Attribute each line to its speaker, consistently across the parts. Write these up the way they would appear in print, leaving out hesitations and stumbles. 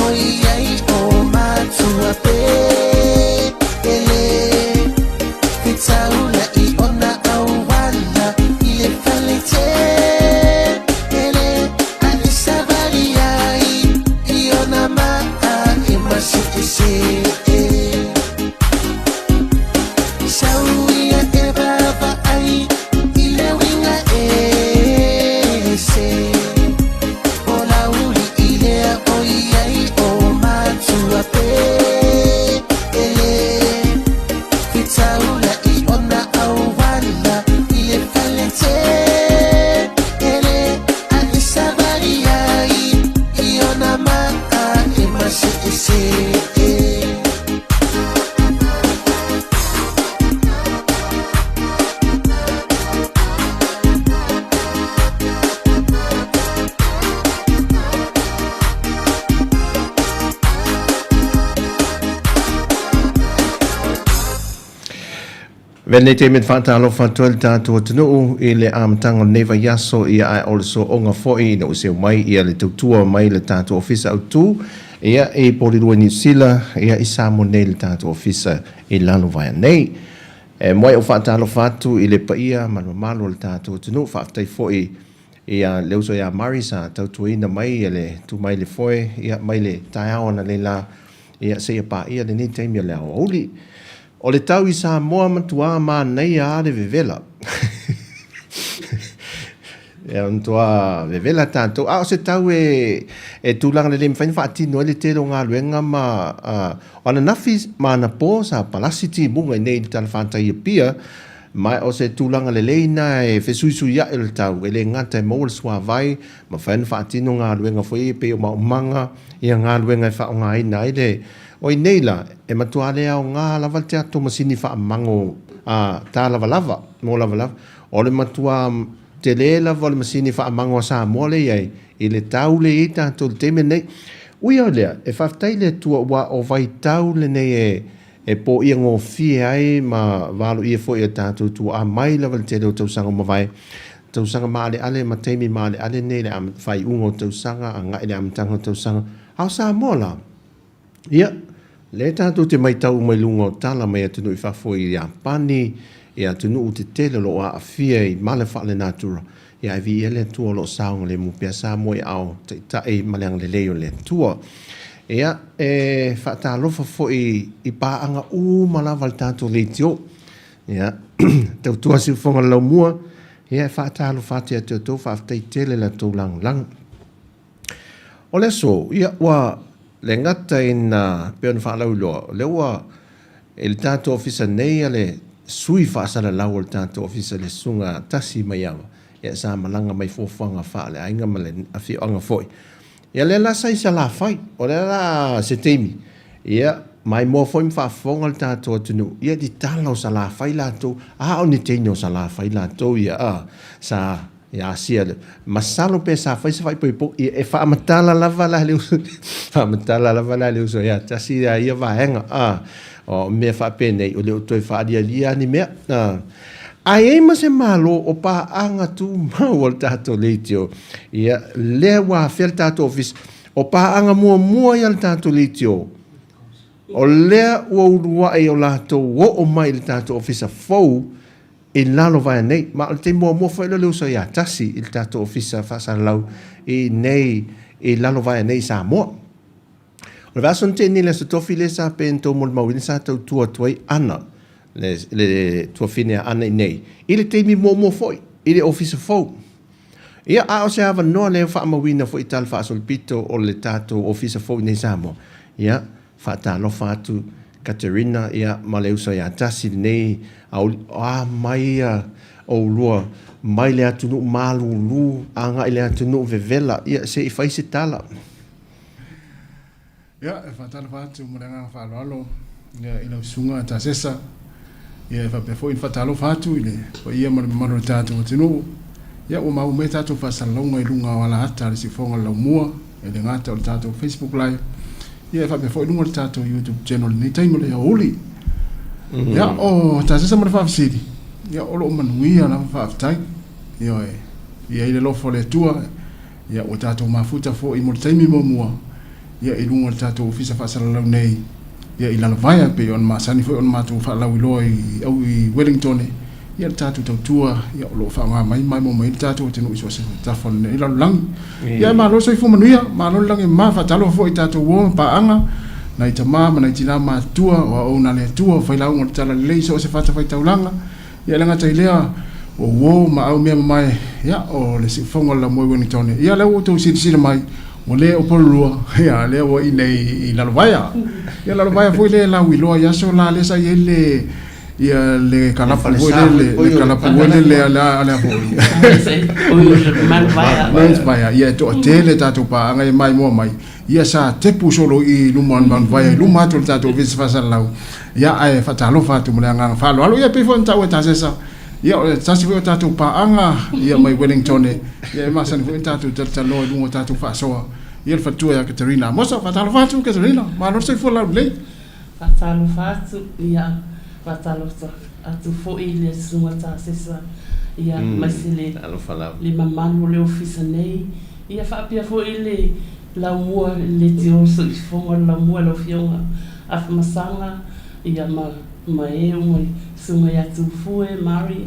Speaker 1: ʻOiai ʻo Matua Pele Fetaulaʻi ona ʻauala i le fale tele A e sawali ai i ona maʻa e maseʻeseʻe Sau ia e vaavaai i le uiga ese O Lauliʻi lea ʻoiai ʻo Matua Pele Fetaulaʻi ona ʻauala i le fale tele A e sawali ai i ona maʻa e maseʻeseʻe.
Speaker 2: Avea lenei taimi e faatalofa atu ai le tatou atunuu i le amataga o lenei vaiaso ia ae o le sooga foi ina ua seu mai ia le tautua mai le tatou ofisa autu ia i Porirua i Niu Sila ia i Samoa nei le tatou ofisa i Lalovaea nei. E muai ou faatalofa atu i le paia ma le mamalu o le tatou atunuu. Faafetai foi ia le uso ia Mari sa tautuaina mai ia le tu mai le foe ia mai le taeao analeila ia seia paia lenei taimi o le aoauli. O le tau i Samoa matua manaia a le vevela. Ia matua vevela tatou. A o se tau e e tulaga lelei mafai ona faatino ai le tele o galuega ma o ananafi ma anapo sa palasi timuga i nei i le talafatai i Apia, ma o se tulaga lelei na e fesuisuiaʻi o le tau, e le gata e maua le suavai, mafai ona faatino galuega foi ia e pei o maumaga, ia galuega e faaaogaina ai le O i nei la, e matua le aoga lava le tatou masini faamago a ta lavalava, mo lavalava. O le matua tele lava o le masini faamago a Samoa lea e i ai, i le tau lea e i ai tatou i le taimi lenei. Ui o lea, e faafetai i le Atua ua o vaitau lenei e e poia gofie ai ma valoia foi e tatou tuaa mai lava i le tele o tausaga ua mavae, tausaga maaleale ma taimi maaleale nei i le faaiuga o tausaga agai i le amataga o tausaga. A o Samoa la, Ia, lea tatou te matau uma i luga o tala mai atunuu i fafo i Iapani, i atunuu tetele o lo o aafia i mala faalenatura, ia ae viia le Atua o lo o saogalemu pea Samoa i aao taitai ma le agalelei o le Atua. Ia, e faatalofa foi i paaga uma lava a le tatou leitio. Ia, tautua siufofoga o le laumua, ia e faatalofa atu ia te outou, faafetai tele la outou lagolago. O le aso, ia, ua le gata ina pei ona faalauiloa, o lea ua i le tatou ofisa nei a le sui faasalalau o le tatou ofisa le Susuga Tasi Maiava, ia sa malaga mai fuafuaga faaleaiga ma le afioaga foi. Ia lea la sa i Salafai, o lea la se taimi, ia maimoa foi ma faafofoga le tatou atunuu, ia i tala o Salafai latou, a o ni teine o Salafai latou ia, a, sa Ia Asia le masalo pe sa fai se faaipoipo ia e faamatala lava la le uso faamatala lava la le uso ia tasi ia ia vaega a o mea faapenei o le o toe faalialia ni mea a a i ai ma se malo o paaga tumau o le tatou leitio ia lea ua afea le tatou ofisa o paaga muamua ia le tatou leitio o lea ua uluai o latou oo mai i le tatou ofisa fou I Lalovaea nei, ma o le taimi muamua foi lea o le uso ia Tasi i le tatou ofisa faasalalau i nei i Lalovaea nei i Samoa. O le vaiaso na tea nei i le Aso Tofi lea sa pei ona outou molimauina sa tautua atu ai Ana, le, le tuafine a Ana i nei, i le taimi muamua foi i le ofisa fou. Ia, a o se avanoa lea ua faamauina foi i tala faasolopito o le tatou ofisa fou i nei i Samoa, ia, Faatalofa atu Katerina ia ma le uso ia Tasi lenei aoauli a mai ia oulua mai le atunuu malulu agai le atunuu vevela ia se i fai se tala.
Speaker 3: Ia e faatalofa atu ma le agaga faaaloalo ia i lau susuga Tasesa ia e faapea foi ona faatalofa atu i le paia ma le mamalu o le tatou atunuu ia ua maua mai tatou faasalalauga i luga o alaata a le Siufofoga o le Laumua e le gata o le tatou Facebook Live, ia e faapea foi i luga o le tatou YouTube channel i lenei taimi o le aoauli. Ia, o Tasesa ma le faafesili, ia o lo o manuia lava faafetai. Ioe, i ai le alofa o le Atua, ia ua tatou mafuta foi mo le taimi muamua. ia i luga o le tatou Ofisa Faasalalau nei ia i Lalovaea e pei ona masani foi ona matou faalauiloa i au i Wellington ia le tatou tautua ia o lo o faaaoga mai ma maimoa mai ai le tatou atunuu i so o se tafa o lenei lalolagi. Ia malo le soifua manuia, malo le lagi e mama, faatalofa foi i tatou uo ma paaga, nai tama ma nai tina matutua o auauna a le Atua, o failauga o le Talalelei i so o se fatafaitaulaga. Ia e le gata i lea, o uo ma au mea mamae, ia, o le siufofoga o le laumua i Wellington. Ia, lea ua outou silasila mai, ua le o Upololua, ia, lea ua i inei i Lalovaea. Ia, Lalovaea foi lea e lauiloa i aso la lea sa i ai le, ia, le kalapu foi lele, le kalapu foi lele a le, a le a foi. Mount Vaea. Ia, e toatele tatou paaga e maimoa mai. Ia sa tepu solo i luma o le Mount Vaea i luma atu o le tatou Ofisa Faasalalau. Ia ae faatalofa atu ma le agaga faaaloalo. Ia e pei foi ona taua e Tasesa, ia o le tasi foi o tatou paaga ia mai Wellington, ia e masani foi ona tatou talatalanoa i luga o tatou faasoa. Ia le faletua ia Katerina Amosa. Faatalofa atu Katerina, malo le soifua laulelei.
Speaker 4: Faatalofa atu, ia faatalofa atu foi i le Susuga Tasesa, ia aemaise le le mamalu o le Ofisa nei. Ia faapea foi le laumua i le tio soifofoga o le laumua i lau Afioga Afamasaga, ia ma ma e uma i Susuga ia Tufue, Mary,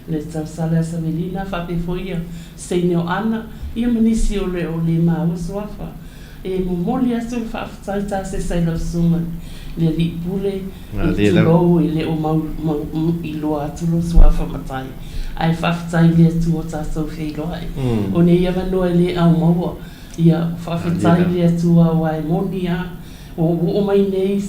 Speaker 4: le Tausala ia Savelina, faapea foi ia Seine o Ana, ia ma nisi o le o le maua suafa. E momoli atu le faafetai tasesa i lau Susuga i le Alii Pule, i tulou e le o mau iloa atu lou suafa matai, ae faafetai i le Atua o tatou feiloai. O nei avanoa e le aumaua, ia, faafetai i le Atua aua e moni a, ua ou oo mai nei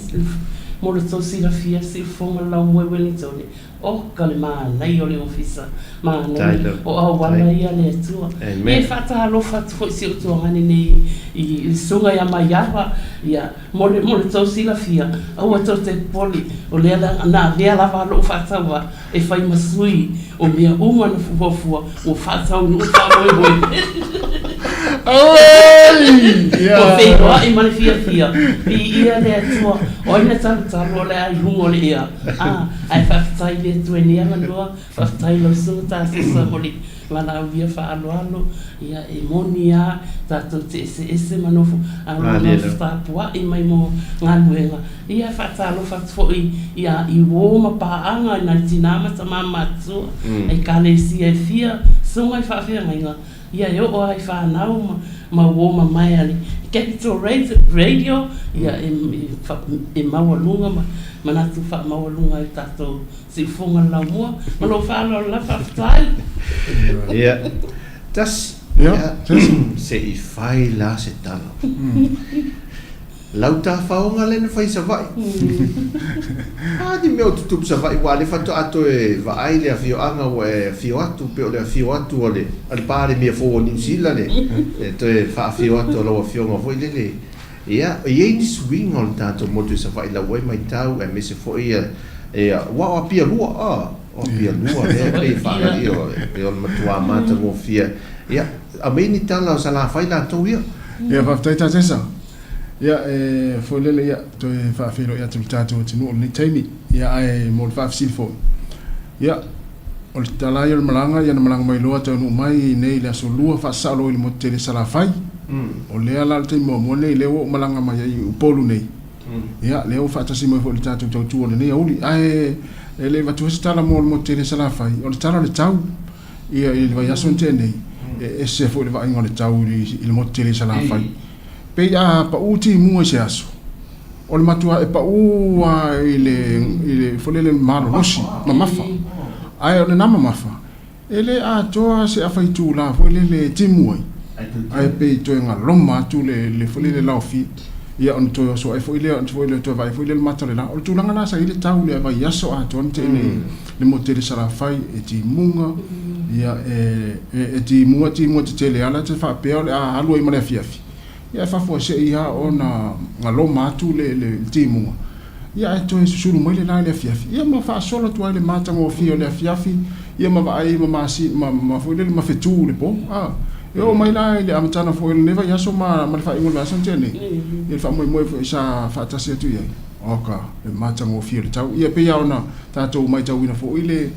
Speaker 4: mo le tou silafia, siufofoga le laumua i Wellington, Oka le manaia o le ofisa, manaia o auala ia a le Atua. Ia e faatalofa atu foi i si ou tuagane nei i le susuga ia Maiava, ia, mo le, mo le tou silafia, aua tou te popole, o lea na avea lava lou faatauvaa e fai ma sui o mea uma na fuafua ua faataunuu le faamoemoe. Ua feiloai ma le fiafia, viia le Atua, o ai na talutalu o le a i luga o le ea. A, ae faafetai i le Atua i nei avanoa, faafetai i lau Susuga Tasesa mo le valaaulia faaaloalo, ia e moni a tatou te eseese ma nofo aloalofa tapuai mai mo galuega, ia e faatalofa atu foi ia i uo ma paaga i nai tina ma tama matutua, Ekalesia e fia, susuga i faafeagaiga, Ia e oo lava i fanau ma ma uo mamae a le Capital Radio, ia e maualuga ma manatu faamaualuga ai le tatou siufofoga le laumua. Ma lou faaaloalo lava, faafetai.
Speaker 2: Ia, tasi, se i fai la se tala. Lau tafaoga lea na fai i Savaii. A ni mea o tutupu Savaii aua lea faatoa toe vaai le afioaga ua e afio atu pei o le afio atu a le a le Palemia fou o Niu Sila le le toe faafio atu a lau afioga foi lele. Ia, e i ai ni suiga o le tatou motu i Savaii lau ai maitau aemaise foi ia ia aua o Apia lua a o Apia lua lea e pei e faalaia e o le matua matagofie. Ia, aumai ni tala o Salafai latou ia.
Speaker 3: Ia, faafetai Tasesa. Ia, e foi lele, ia, toe faafeiloai atu i le tatou atunuu i lenei taimi. Ia, ae mo le faafesili foi, ia, o le tala lava ia o le malaga, ia na malaga mai loa taunuu mai i inei i le aso Lua faasasao loa i le motu tele i Salafai. O lea la o le taimi muamua lenei lea ua ou malaga mai ai i Upolu nei. Ia, lea ua faatasi mai foi i le tatou tautua i lenei aoauli. Ae e le i avatua se tala mo le motu tele i Salafai, o le tala o le tau, ia, i le vaiaso na tea nei, e ese foi le vaaiga o le tau i le motu tele i Salafai. Pei a pau timuga i se aso, o le matua e pau a i le, i le, foi lele malolosi, mamafa. Ae o lena mamafa, e le atoa se afa itula foi lele e timu ai, ae pei toe galoma atu le, le foi lele laofie. Ia ona toe oso ae foi lea, foi lea toe vaai foi lea i le mata o le la. O le tulaga lena sa i ai le tau i le vaiaso atoa na tea nei, le motu tele Salafai e timuga, ia e timuga timuga tetele lava la te faapea o le a alu ai ma le afiafi, ia ae faafuasei lava ona galoma atu le timuga, ia ae toe susulu mai le la i le afiafi, ia ma faasolo atu ai le matagofie o le afiafi, ia ma vaai ma masi ma foi lele ma fetu i le po. A e oo mai la i le amataga foi o lenei vaiaso ma le faaiuga o le vaiaso na tea nei, ia le faamoemoe foi sa faatasi atu i ai. Oka, le matagofie o le tau. Ia e pei lava ona tatou matauina foi le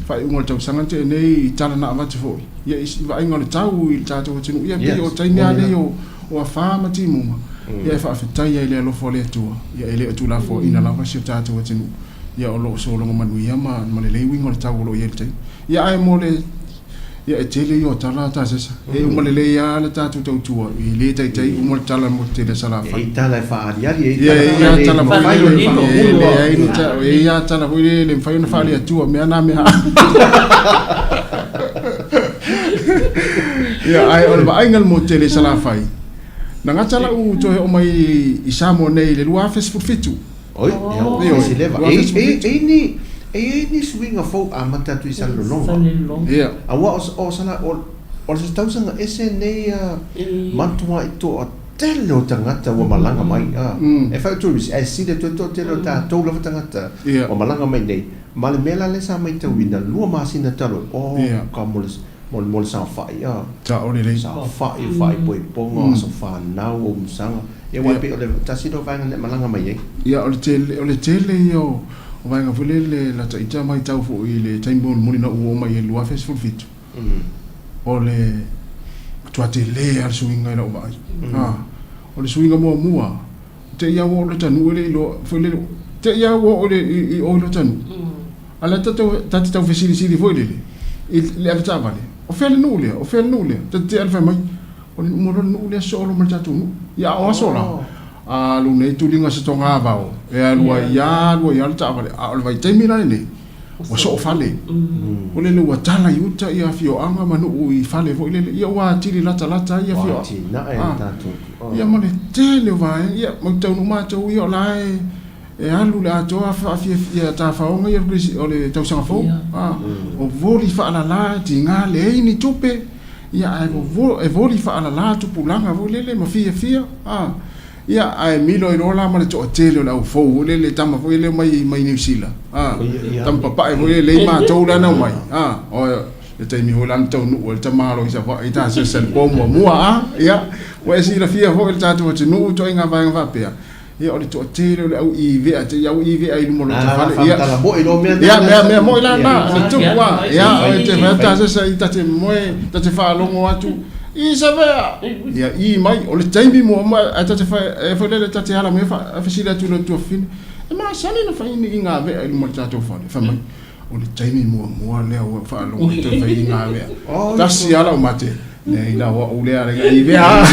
Speaker 3: faaiuga o le tausaga na tea nei i tala na avatu foi, ia i vaaiga o le tau i le tatou atunuu. Ia e pei o taimi lava nei o afa ma timuga. Ia e faafetai ai i le alofa o le Atua, ia e le o tuulafoaiina lava si o tatou atunuu, ia o lo o sologa manuia ma ma lelei uiga o le tau o lo o i ai i le taimi. Ia ae mo le Ia e tele ia o tala Tasesa, e uma lelei lava le tatou tautua, e le taitai uma le tala mo le tele a Salafai.
Speaker 2: E i ai tala e faaaliali, e i ai tala
Speaker 3: foi e le mafai ona faamanino. E leai, e i ai lava tala foi lele e le mafai ona faaleatua mea na mea. Ia ae o le vaaiga i le motu tele i Salafai, na gata lau toe oo mai i Samoa nei i le 2017.
Speaker 2: Oi, ia ua fai si leva. E i ai ni, e i ai ni suiga fou amata atu i Salelologa.
Speaker 3: Ia.
Speaker 2: Aua o, o Sala, o, o se tausaga ese nei a matuai toatele o tagata ua malaga mai. A, e fai o tourist, ae sili atu ai le toatele o tatou lava tagata ua malaga mai nei. Ma le mea la lea sa matauina, lua masina talu ai, oh, ka mo le, mo le, mo le saofai, a.
Speaker 3: Sao lelei.
Speaker 2: Saofai, faaipoipoga, aso fanau, umusaga. Ia aua e pei o le tasi lea o vaega na e malaga mai ai.
Speaker 3: Ia, o le tele, o le tele ia o, o vaega foi lele lata ita matau foi i le taimi mulimuli na ou oo mai ai i le 2017, o le matua tele lava le suiga i lau vaai. A, o le suiga muamua, te i lava ua oo i lota nuu e le i iloa foi lele, te i lava ua oo i le, i o i lota nuu, a o la e ta te tau fesilisili foi lele i le avetaavale, o fea le nuu lea, o fea le nuu lea? Ta te tea fai mai, O le nuu loa le nuu lea solo ma le tatou nuu. Ia a o aso la, alu nei tuliga se togavao e alu ai lava alu ai lava le taavale. A o le vaitaimi la lenei, ua soo fale. O lele ua tala i uta ia afioaga ma nuu i fale foi lele, ia ua atili latalata ai afioaga. Ia ma le tele o vaega, ia ma taunuu matou ia o la e e alu le atoa faafiafia tafaoga ia o le tausaga fou. O voli faalala, tiga leai ni tupe. Ia ae e voli faalala tupulaga foi lele ma fiafia a. Ia ae milo ai loa la ma le toatele o le au fou foi lele, tama foi lele omai mai Niu Sila a, tama papae foi lele i matou la na omai a, o le taimi foi la na taunuu ai le tamaloa i Savaii ta asiasi i le po muamua a. Ia ua e silafia foi le tatou atunuu i ituaiga vaega faapea. Ia o le toatele o le au ivea te i au ivea i luma o lota fale. Ia
Speaker 2: tala moi lo mea
Speaker 3: ia mea mea moi la na le tupu a. Ia o te fai ta se i ta te moe ta te faalogo atu i Savea. Ia i mai o le taimi muamua ae ta te fai e foi lele ta te ala mai fa fesili atu i lou tuafafine. E masani ona fai ni iga vea i luma o le tatou fale. Fai mai o le taimi muamua lea ua faalogo i toe fai iga vea. Tasi lava lau mate. Nei la ua ou lea le i vea.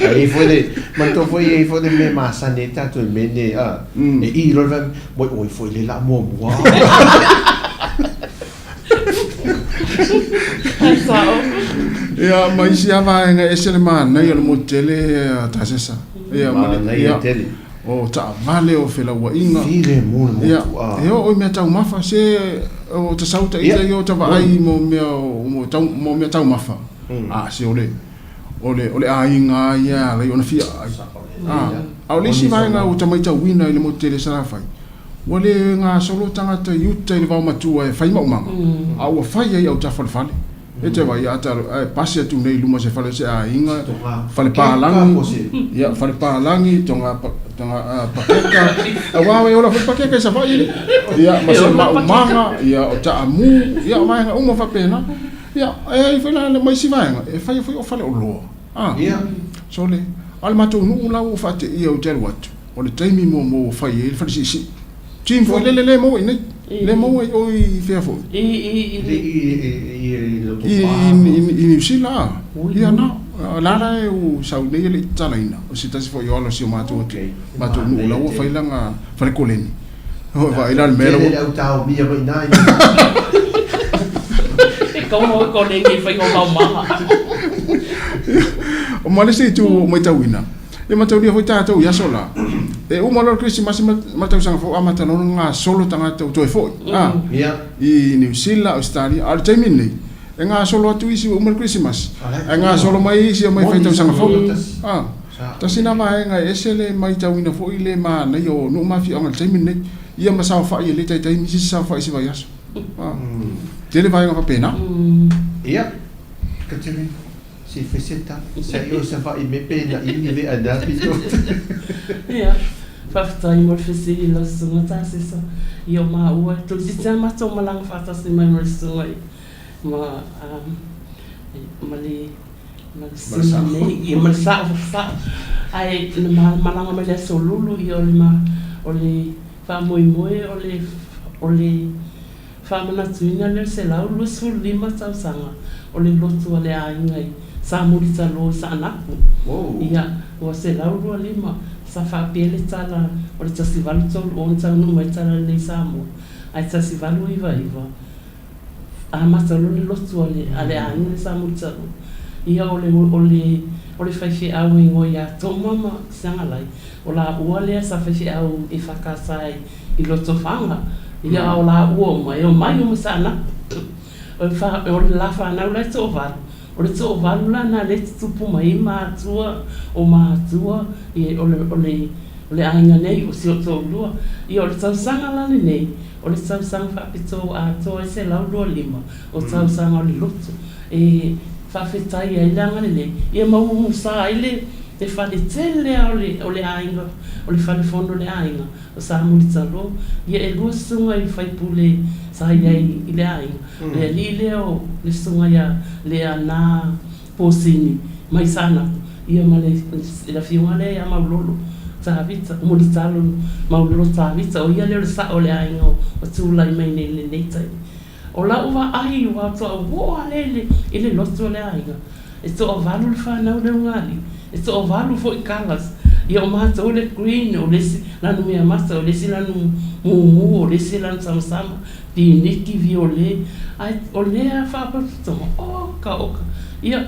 Speaker 2: Ai foi le manatua foi e i ai foi le mea masani ai tatou i mea nei a e i loa le vae mai oi foi le laa muamua.
Speaker 3: Ia ma isi lava vaega e ese le manaia o le motu tele a Tasesa. Ia ma le
Speaker 2: Manaia tele.
Speaker 3: O taavale, o felauaiga.
Speaker 2: Filemu le motu.
Speaker 3: Ia, e oo i mea taumafa, se o tasau ita ia o ta vaai mo mea mo tau mo mea taumafa. A se o le o le o le aiga lava ia e ala ai ona fia aai. A, a o le isi vaega ua ta maitauina i le motu tele i Salafai, ua le gasolo tagata i uta i le vaomatua e fai maumaga, a ua fai ai autafa o le fale. E te vaai a ta ae pasi atu nei i luma o se fale o se aiga, fale palagi, ia fale palagi, toga toga pakeka, aua e ola foi pakeka i Savaii alii. Ia ma se maumaga, ia o taamu, ia o vaega uma faapena. Ia e ai foi la ma isi vaega e fai foi o faleoloa. A, sole, a o le matou nuu la ua faateia ou te alu atu, o le taimi muamua ua fai ai le fale siisii. Gym foi lele le maua i inei. Le maua i o i fea foi?
Speaker 4: I i
Speaker 2: i i
Speaker 3: i Niu Sila a. Ia na. O la la e u sau nei e le i tatalaina. O se tasi foi o alo o si o matou atu matou nuu la ua fai lana fale koleni. Oi vaai la le mea la
Speaker 2: ua. Tele le au taomia mai i ina i.
Speaker 4: E kaua o koleni e fai o maumaha.
Speaker 3: O ma le isi itu ua ou matauina, E mataulia foi tatou i aso la, e uma loa le Kerisimasi ma le tausaga fou amata loa ona gasolo tagata ua toe foi a i Niu Sila, Ausetalia. A o le taimi lenei, e gasolo atu isi ua uma le Kerisimasi, ae gasolo mai isi e omai e fai tausaga fou. A, tasi lena vaega e ese le matauina foi le manaia o nuu ma afioaga i le taimi lenei, ia ma saofai e le taitai misi se saofai i se vaiaso. A, tele vaega faapena.
Speaker 2: Ia, Katerina. Se fai se tala, sa i o Savaii me pe na i ni vea na pito.
Speaker 4: Ia, faafetai mo le fesili i lau susuga Tasesa. Ia o maua, e toeitiiti lava matou malaga faatasi mai ma le susuga i, ma, ma le. Ma le sina nei, ia ma le sa'o sa'o. Ae na malaga mai le Aso Lulu, ia o le ma, o le faamoemoe o le, o le faamanatuina lea o le 125 tausaga o le lotu a le aiga i Samulitalo i Saanapu. Ia, ua 125, sa faapea le tala o le 1830 na taunuu mai le tala lenei i Samoa, ae 1899, amata loa le lotu a le a le aiga lea sa mulitaloa. Ia o le o le o le faifeau e igoa ia Toma ma Seagalai, o laua lea sa faifeau EFKS i Lotofaga. Ia a o laua uma e omai uma i Saanapu. O le fa o le la fanau la e toavalu, o le toavalu la na lea e tutupu mai ai matua o matua ia o le o le o le aiga nei o si ou toalua. Ia o le tausaga la lenei, O le tausaga faapitoa atoa e 125 o tausaga o le lotu e faafetai ai le agalelei ia ma umusa ai le fale tele a o le aiga o le fale fono o le aiga o Samulitalo. Ia e lua susuga i faipule sa i ai i le aiga, le alii lea o le susuga ia Leaana Posini mai Saanapu, ia ma le afioga lea ia Maulolo Tavita, Mulitalo Maulolo Tavita, o ia lea o le sa'o o le aiga o tulai mai nei i lenei taimi. O lau vaai ua faatoa ou oo lava lea i le lotu o le aiga, e toavalu le fanau lea ugaalii, e toavalu foi colours, ia o matou le green, o le isi lanu meamata, o le isi lanu mumu, o le isi lanu samasama, Piniki, viole, ae o lea faapotopotoga, oka, oka, ia,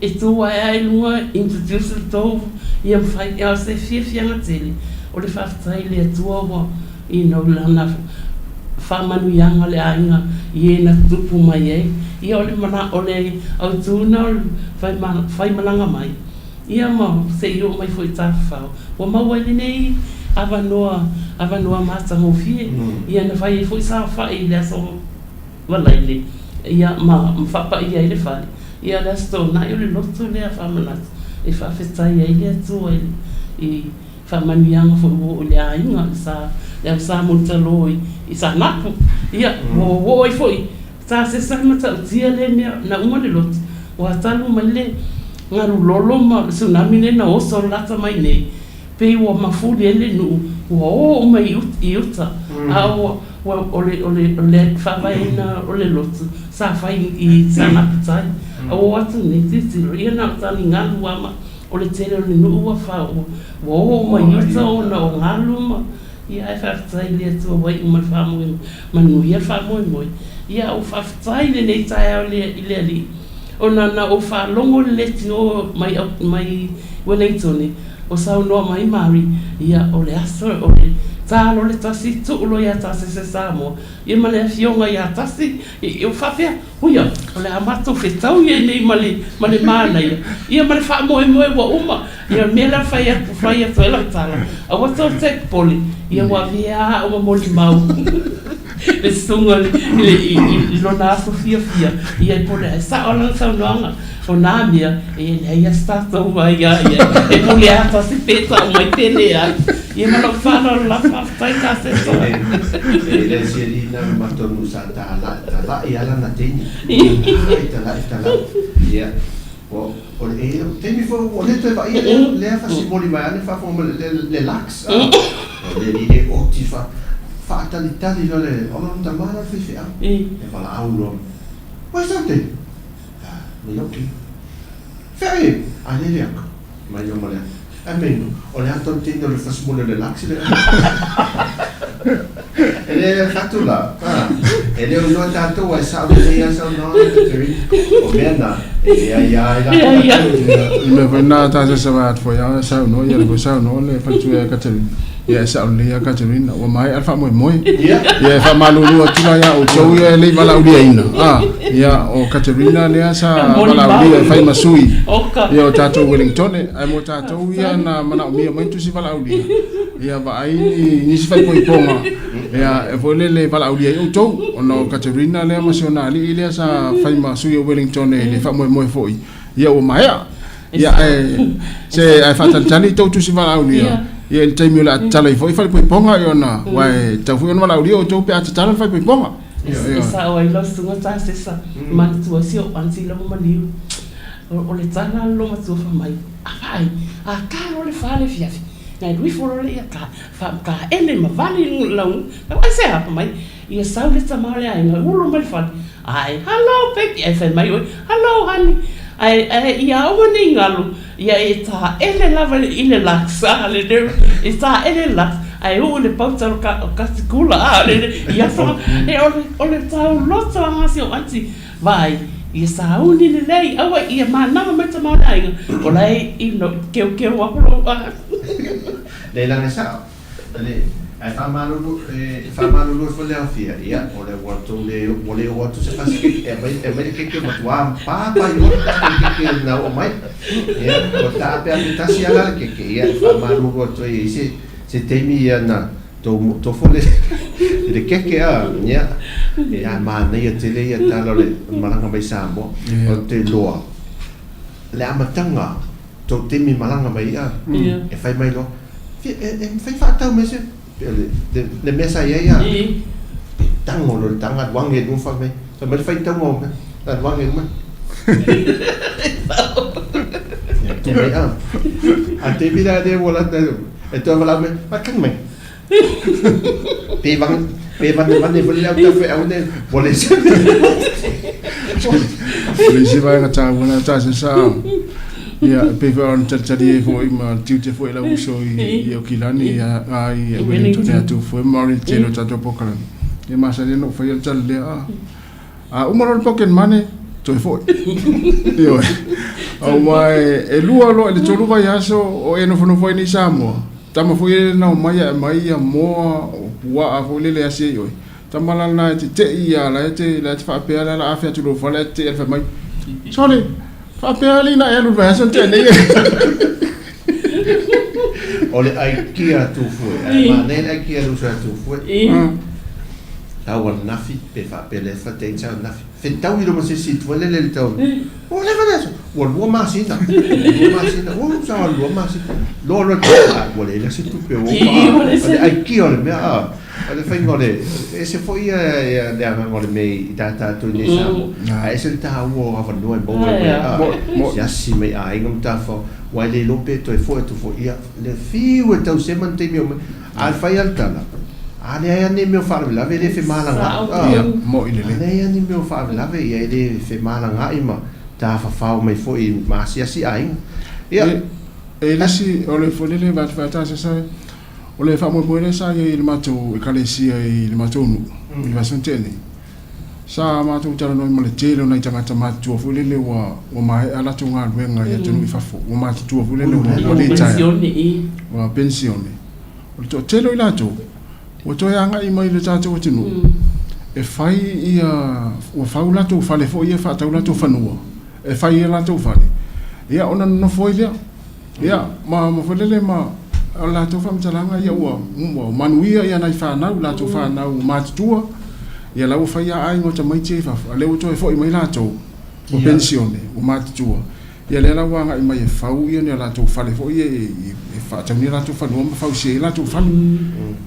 Speaker 4: e tu ae lava i luga, introduce le tou, ia ma fai, a o se fiafiaga tele, o le faafetai i le Atua ua, you know, Lana faamanuiaga o le aiga i e na tutupu mai ai. Ia, o le mana, o le autu lena o le faimalaga mai. Ia ma se i oo mai foi i Tafafao, ua maua ai lenei avanoa, avanoa matagofie, ia na fai ai foi saofai i le Aso Faraile, ia ma faapaia ai le fale. Ia le Aso Toonai o le lotu lea faamanatu e faafetai ai le Atua i i faamanuiaga foi ua oo i le aiga, le sa, le au sa mulitalo i Saanapu. Ia, ua oo ai foi Sa sesa le matautia lea mea na uma le lotu ua talu mai le galu lolo ma le tsunami lea na oso lata mai nei pei ua mafuli ai le nuu ua o uma i uta a ua o le o le o le faavaeina o le lotu sa fai i Saanaputai a ua o atu nei tilotilo ia na o taligalu a ma o le tele o le nuu ua fao ua o uma i uta ona o galu ma Ia ae faafetai i le Atua ua iu ma le faamoemoe, manuia le faamoemoe. Ia ua faafetai i lenei taeao i le Alii, ona na ou faalogo i le leitio mai mai Wellingtone o saunoa mai Mary, ia o le aso o le ta loa le tasi tuu loa ia Tasese Samoa, ia ma le afioga ia Tasi, ua faapea, Uia, o le a matou fetau ia nei ma le, ma le manaia, ia ma le faamoemoe ua uma. Ia o le mea lea fai atu, fai atu ai lau tala, aua tou te popole, ia ua avea lava au ma molimau le susuga i le, i, i lona aso fiafia, ia e pole ae sao lana saunoaga, o nā mea, e leai lava se tatou aia i ai, e pule lava tasi pe tau mai pe leai. Ia ma lou faaaloalo lava, faafetai Tasesa.
Speaker 2: E le Selina ma matou nuu sa talai talai lava lana teine. Talai talai talai. Ia o o le e taimi foi ua le toe vaaia lea lea fasimoli mai lava le faafofoga mai le le lux a. O le alii le oti fa faatalitali loa le o lona tama la le faifeau. E valaau loa. Ua sau te. Mai ok. Fea e? A le le aka. Mai o ma le aka. Ai mei no. O le a tonu teine o le fasimoli o le lux le. E le fatu la. E le o iloa tatou ai sao lelei a saunoaga Katerina. O mea na, e leai a e
Speaker 3: latou. Le mea foi na ta se sa atu foi a saunoa ia le foi saunoa le faletua ia Katerina. Ia e sao lelei ia Katerina ua maea le faamoemoe. Ia e faamalulu atu la ia outou ia e le i valaauliaina. Ah, ia o Katerina lea sa valaaulia e fai ma sui. Ia o tatou Wellingtone, ae mo tatou ia na manaomia mai tusi valaaulia. Ia vaai ni nisi faaipoipoga ia e foi lele e valaaulia ai outou ona o Katerina lea ma si ona alii lea sa fai ma sui o Wellingtone i le faamoemoe foi ia ua maea. Ia ae se ae faatalitali i tou tusi valaaulia ia i le taimi o le a tatala ai foi faaipoipoga ia ona aua e tatau foi ona valaaulia outou pe a tatala le faaipoipoga.
Speaker 4: E sao ai lau susuga Tasesa, manatua si ou aunty lau maliu. O le tala a le loomatua fai mai, A vaai, a ka loa le fa le afiafi, na e alu ifo loa lea ia ka, fa, taele ma vali lau, lau aisea? Fai mai, Ia sau le tama o le aiga, ulo mai le fale, ae, Hello baby, ae fai mai oe, Hello honey, ae, ae ia aua ne i galo, ia e taele lava i le laksa, le, e taele le laksa, ae uu i le pauta o ka, o katikula, a, le, ia fa, e o le, o le tauloto lava si ou aunty, Vaai, ia sauni lelei, aua ia manava mai tama o le aiga, o la e i no, keokeo aku lou a.
Speaker 2: Le lana e sao, le, ae faamalulu, e faamalulu ai foi le aofia, ia, o le ua tou le, ua le oo atu se fasi keke, e aumai, e aumai le keke matua papa i le tatou keke na oo mai. Ia, ua taapeape tasi lava la le keke, ia, e faamalulu atu ai i se, se taimi ia na, Tou tofo le i le keke a, ia, e a manaia tele ia tala o le malaga mai Samoa. O te loa, le amataga, tou taimi malaga mai a, e fai mai loa, e, e mafai faatau mai se, le, le mea sa i ai a, e tango loa le taga alu age i luga fai mai, fai mai le faitauga o mea, alu age i luga. Ia, tu mai a. A taimi la lea ua lata, E toe valaau mai, Faatali mai. Pe vane, pe vane vane foi le au taufeau nei, ua le se
Speaker 3: O le isi vaega taua lena tasi sa ia e pei foi ona talitali ai foi ma le tiute foi o lau uso i Aukilani ia a i Wellington ia Tufue ma le tele o tatou polokalame. Ia masani ona ou faia le tala lea a A uma loa le pocket money, toe foi. Ioe. Aua e lua loa i le tolu vaiaso o e nofonofo ai nei i Samoa, tama foi lele na omai ae aumai ia moa o puaa foi lele e asi ai oe. Tama la lena e te tei ia la e te la e te faapea la la afe atu i lou fale ae te tei ae fai mai, Sole, faapea alii na e alu i le vaiaso na tea nei.
Speaker 2: O le aikia a Tufue, ae manaia le aikia a le uso ia Tufue. Tau ananafi pe faapea le fa tei tau ananafi. Fetau i loma se isi foi lele le tau. Ua leva le aso. Ua lua masina. Ua lua masina. Ua usa ua lua masina. Loa loa te ua leai la se tupe ua uma. O le aikia o le mea a. O le faiga o le ese foi ia le agaga o le mea i tā tātou i nei Samoa. Ae ese le taua o avanoa e maua ai a. Asiasi mai aiga ma tafao. Aua e le iloa pe toe foi atu foi. Ia le fiu e tau sema ni taimi o mai. A fai lava le tala, a leai lava ni mea o faalavelave e le femalagaai.
Speaker 3: Ia, mo'i lelei.
Speaker 2: A leai lava ni mea o faalavelave, ia e le femalagaai ma tafafao mai foi ma asiasi aiga. Ia.
Speaker 3: E le isi, o le foi lele faatasi, o le faamoemoe lea sa i ai i le matou Ekalesia i le matou nuu i le vaiaso na tea nei, sa matou talanoa ai ma le tele o nai tagata matutua foi lele ua ua maea latou galuega i atunuu i fafo, ua matutua foi lele ua litaea, ua penisione. O le toatele o i latou ua toe agai mai i le tatou atunuu e fai ia, ua fau latou fale foi ia, faatau latou fanua e fai ai latou fale, ia ona nonofo ai lea. Ia, ma ma foi lele ma o le latou faamatalaga, ia ua ua manuia ia nai fanau, latou fanau ua matutua, ia la ua fai lava aiga o tamaiti ia i fafo, a o lea ua toe foi mai latou, ua penisione, ua matutua. Ia lea la ua agai mai e fau ia ni a latou fale foi ia e faatau ni a latou fanua ma fausia ai latou fale.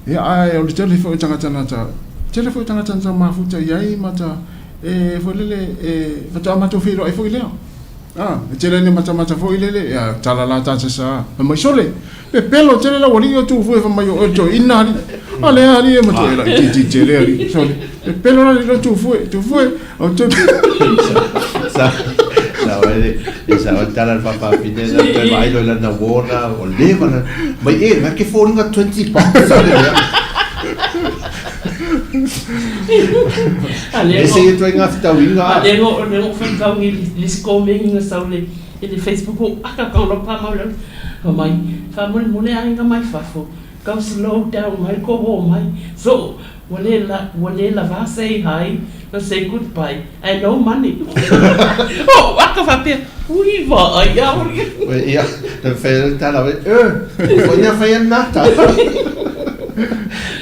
Speaker 3: Ia ae o le tele foi o tagata na ta tele foi o tagata na ta mafuta i ai ma ta e foi lele e faatoa matou feiloai foi lea. A, e tele ina matamata foi lele, ia, tala la ta sa, fai mai, Sole, pepelo tele lau alii o Tufue, fai mai, o oe le toeaina alii. A lea alii e matua e laitiiti tele alii, sole, pepelo la alii o Tufue, Tufue, o te
Speaker 2: Sa, sa oe le, e sa oe tala le faafafine na toe vaai loa i lana uo na, ua leva na, mai e, na ke foliga 20 pounds a le mea. Ese ia ituaiga fetauiga.
Speaker 4: A lea na ou faitau i le isi komeni na sau i le Facebook o aka ka ona pa mau lalo. Fai mai, faamolemole aiga mai fafo, tau slow down mai kou omai. So, ua le ua le lava say hi ma say goodbye ae no money. Ou aka faapea, ui vaai au.
Speaker 2: Ia, na fai ai le tala, e, ua foi na fai ai lena tala.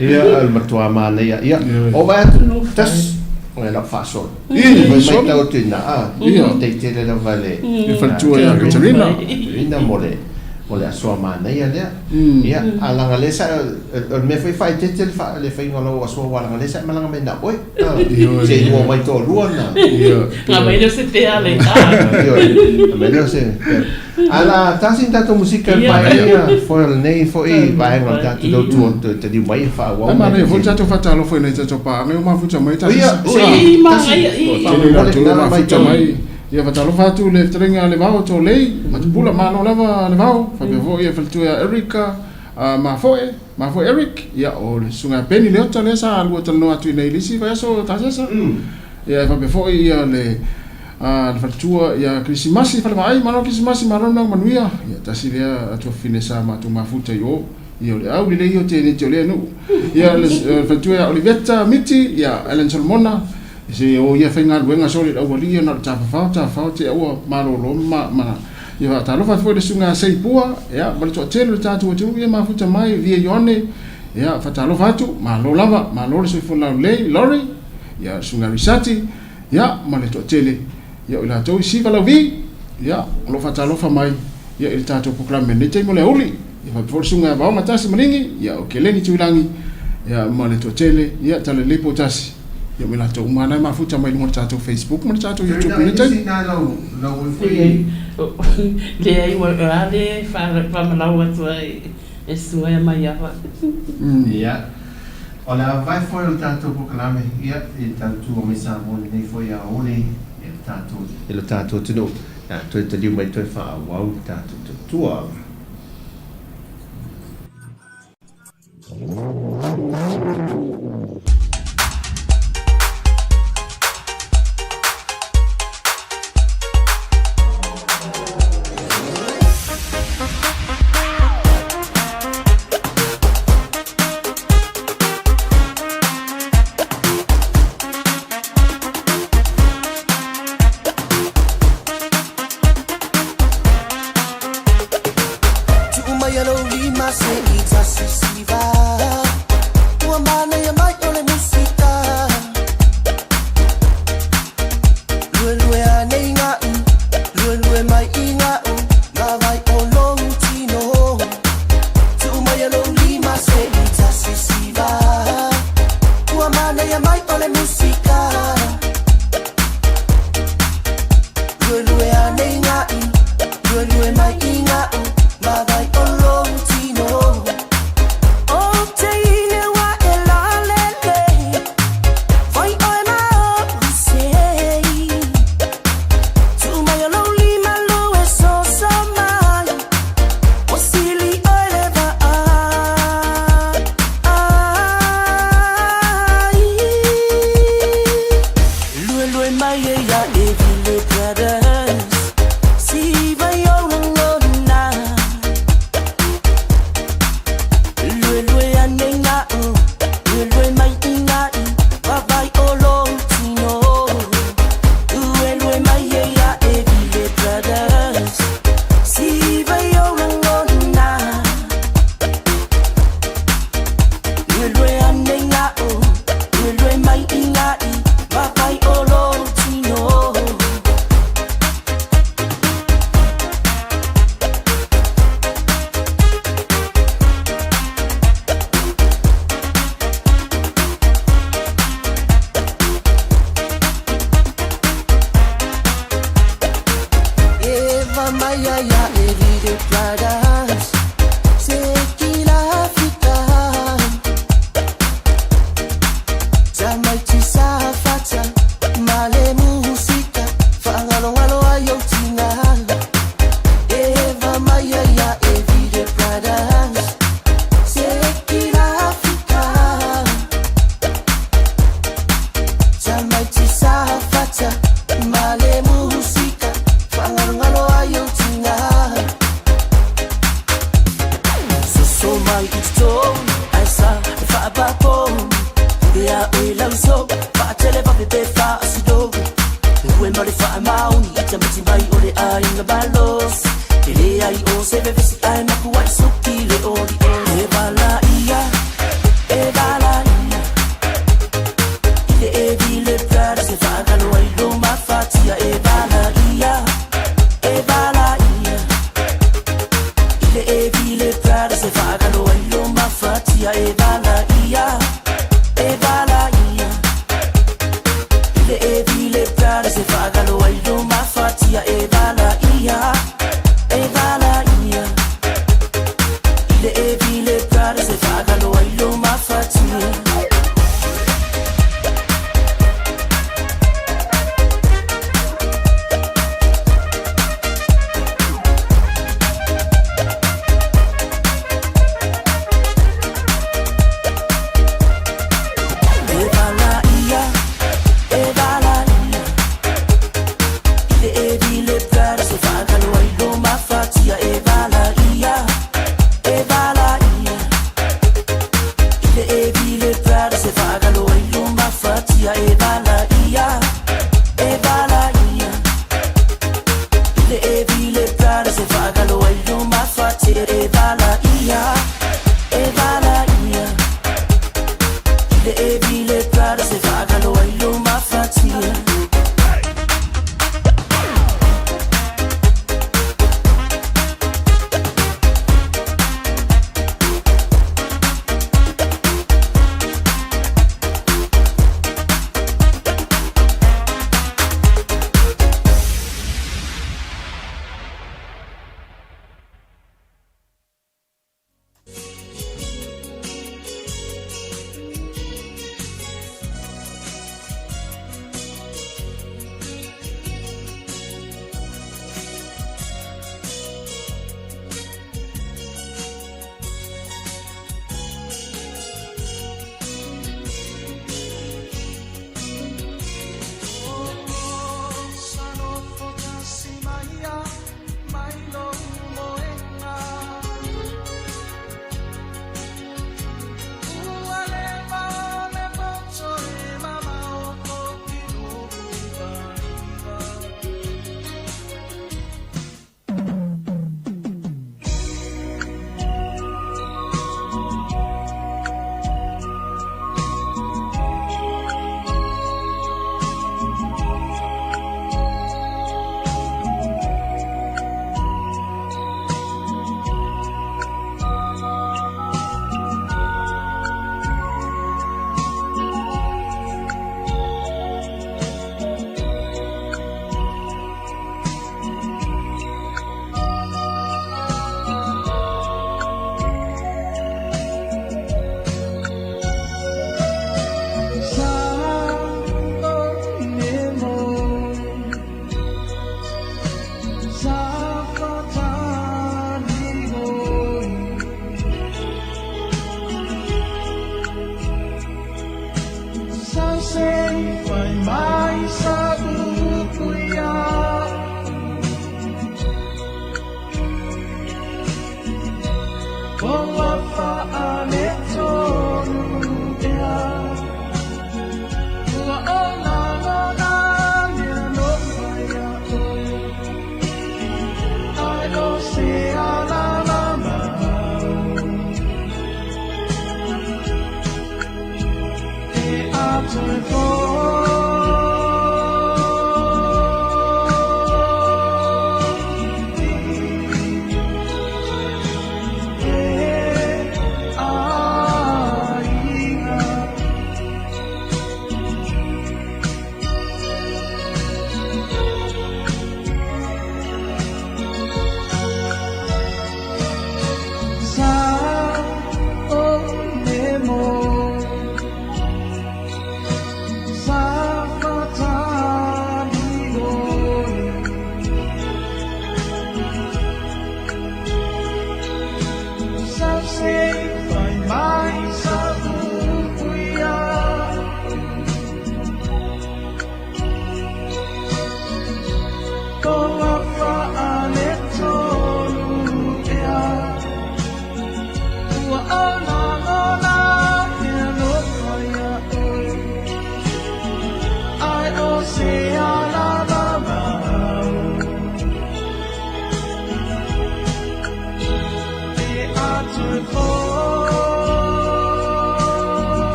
Speaker 2: Ia, o le matua manaia. Ia, o vaai atu, tasi, o lau faasolo.
Speaker 3: Ii,
Speaker 2: Foi matau atu i ina, a,
Speaker 3: Ia.
Speaker 2: tei tele lava le
Speaker 3: Le faletua ia Katarina.
Speaker 2: Katarina mo le O le aso a manaia lea. Ia, a leaga lea sa e, o le mea foi e faaeteete le faa, le faiga o lau aso aua leaga lea sa e malaga mai na oe.
Speaker 3: Ioe.
Speaker 2: Se i lua mai toalua na.
Speaker 3: Ia.
Speaker 4: Na aumai lea o se pea a le ā.
Speaker 2: Ioe, aumai lea o se pea. Ae la tasi ni tatou musika e pae ai ia foe o lenei foi vaega o le tatou leo tua toe taliu mai e faaauau
Speaker 3: Ai
Speaker 2: mea
Speaker 3: manaia foi
Speaker 2: tetele.
Speaker 3: tatou faatalofa i nai tatou paaga ua mafuta mai tasi.
Speaker 2: Ia,
Speaker 3: Sa.
Speaker 4: Ui,
Speaker 2: tasi.
Speaker 4: manaia, i.
Speaker 3: Tele
Speaker 2: Faamolemole,
Speaker 3: latou ua
Speaker 2: nala mai
Speaker 3: mafuta
Speaker 2: tau.
Speaker 3: mai. Ia faatalofa atu le fetalaiga a Levao Tolei, Matupula, malo lava Levao, faapea foi ia faletua ia Erica Mafoe, Mafoe Eric, ia o le susuga ia Penny Leota lea sa lua talanoa atu i inei i le isi vaiaso Tasesa. Ia e faapea foi ia le le faletua ia Kerisimasi Falevaai, malo Kerisimasi, malo le malaga manuia. Ia tasi lea tuafafine sa matou mafuta i o. Ia o le au lelei ia o teneti o lea nuu. Ia le faletua ia Oliveta Miti, ia Alan Solomona, Se o ia faigaluega sole le aualii ia na o le tafafao tafafao tea ua malolo ma ma ia faatalofa atu foi i le susuga a Seipua ia ma le toatele o le tatou atunuu ia mafuta mai Via Ioane ia faatalofa atu malo lava malo le soifua laulelei Lorry ia le susuga Risati ia ma le toatele ia o i latou i Siva Lauvi ia o lo o faatalofa mai ia i le tatou polokalame i lenei taimi o le aoauli ia faapea foi le susuga ia Vaoga Tasi Maligi ia o Keleni Tuilagi ia ma le toatele ia Talalelei Poutasi Ia ma i latou uma lava na e mafuta mai i luga o le tatou Facebook ma le tatou YouTube i lenei taimi.
Speaker 4: Leai, ua a le faamalau atu ai e susuga ia Maiava.
Speaker 2: Ia, o le ava foi o le tatou polokalame, ia, i le tautua mai Samoa i lenei foi aoauli i le tatou, i lo tatou atunuu, ia, toe taliu mai toe faaauau le tatou tautua.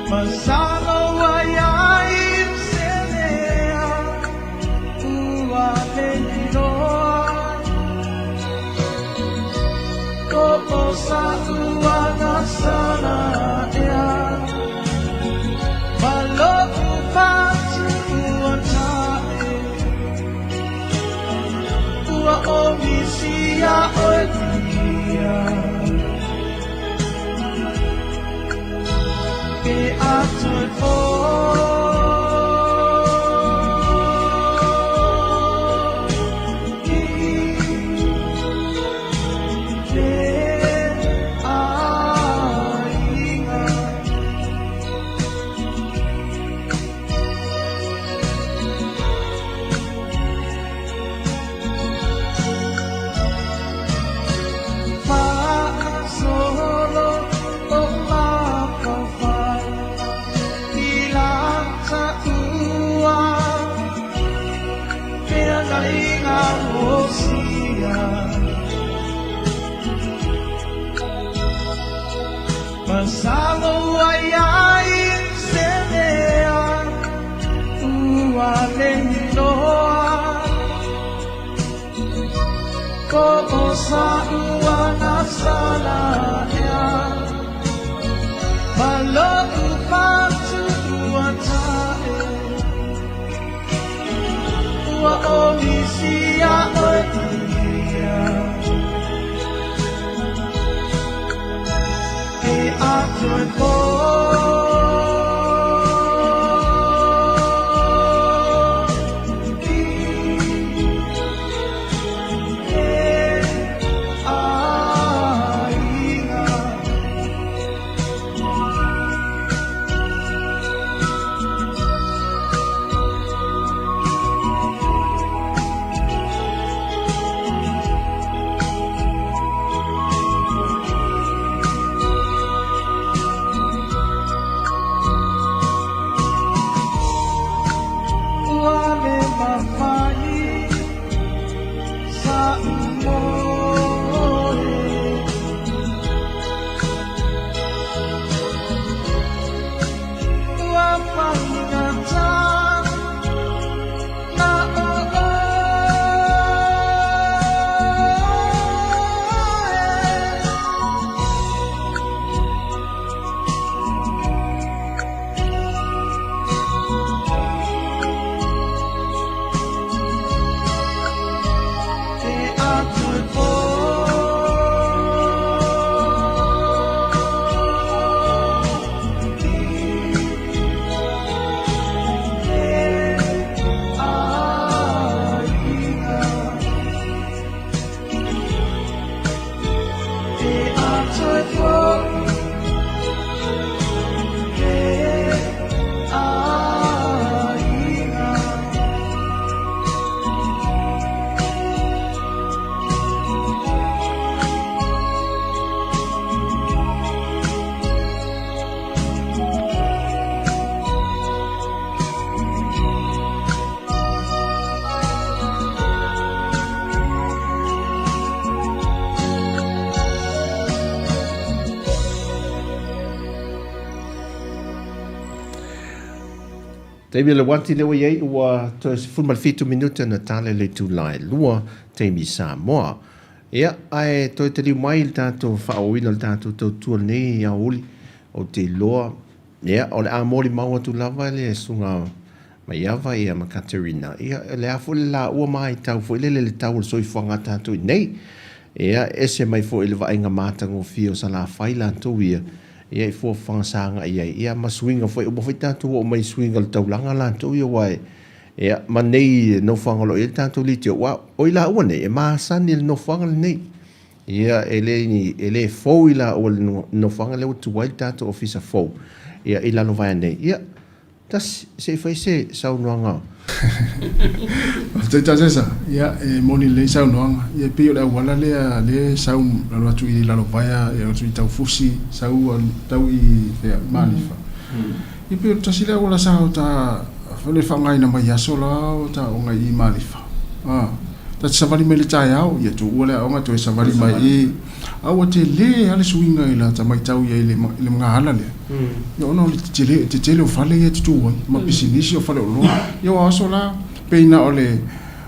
Speaker 1: Masalo ua iai se mea ua leliloa Ko o sa'u agasala ea Ma lo'u fatu ua ta'e Ua ʻōmisi iā ʻoe Viia Ke atoe i le ʻaiga. Fa'asolo o mafaufau i lata ua feagaiga osia. Masalo ua iai se mea ua leliloa Ko o sa'u agasala ea Ma lo'u fatu ua ta'e Ua ʻōmisi iā ʻoe Viia Ke atoe i le ʻaiga. Ua le mafai sa'u moe Ua faigata na o ʻoe. Ke atoe i le ʻaiga. Ke atoe le ʻaiga.
Speaker 2: Taimi o le uati lea ua i ai ua toe 17 minute ona tala i le itula e lua, taimi Samoa. Ia, ae toe taliu mai i le tatou faaauauina o le tatou tautua lenei aoauli, ou te iloa, ia, o le a molimau atu lava le Susuga Maiava ia ma Katerina, ia, o le a foi le laua matau foi lele i le tau o le soifuaga a tatou i nei. Ia, e ese mai foi i le vaaiga matagofie o Salafai latou ia, ia i fuafuaga sa agai i ai, ia ma suiga foi, uma foi tatou oo mai i suiga o le taulaga latou ia, aua e, ia, ma nei nofoaga o lo o i ai le tatou leitio, aua o i laua nei, e masani i le nofoaga lenei. Ia, e le ni, e le fou i laua le nofoaga lea ua tu ai le tatou ofisa fou, ia, i Lalovaea nei. Ia, Tasi, se i fai se saunoaga.
Speaker 3: Faafetai Tasesa. Ia, e moni lelei saunoaga. Ia, e pei o le auala lea, lea e sau lalo atu i Lalovaea, e atu i Taufusi, sau tau i fea, Malifa. Ia, e pei o le tasi lea auala sa o ta, le faaaogaina mai i aso la o ta aoga i Malifa. Ta te savali mai i le taeao, ia tuua le aoga toe savali mai i. A ua tele lava le suiga i lata matau i ai i le magaala lea, ia ona o le tetele, tetele o fale ia e tutu ai, ma pisinisi o faleoloa. Ia o aso la, pei na o le,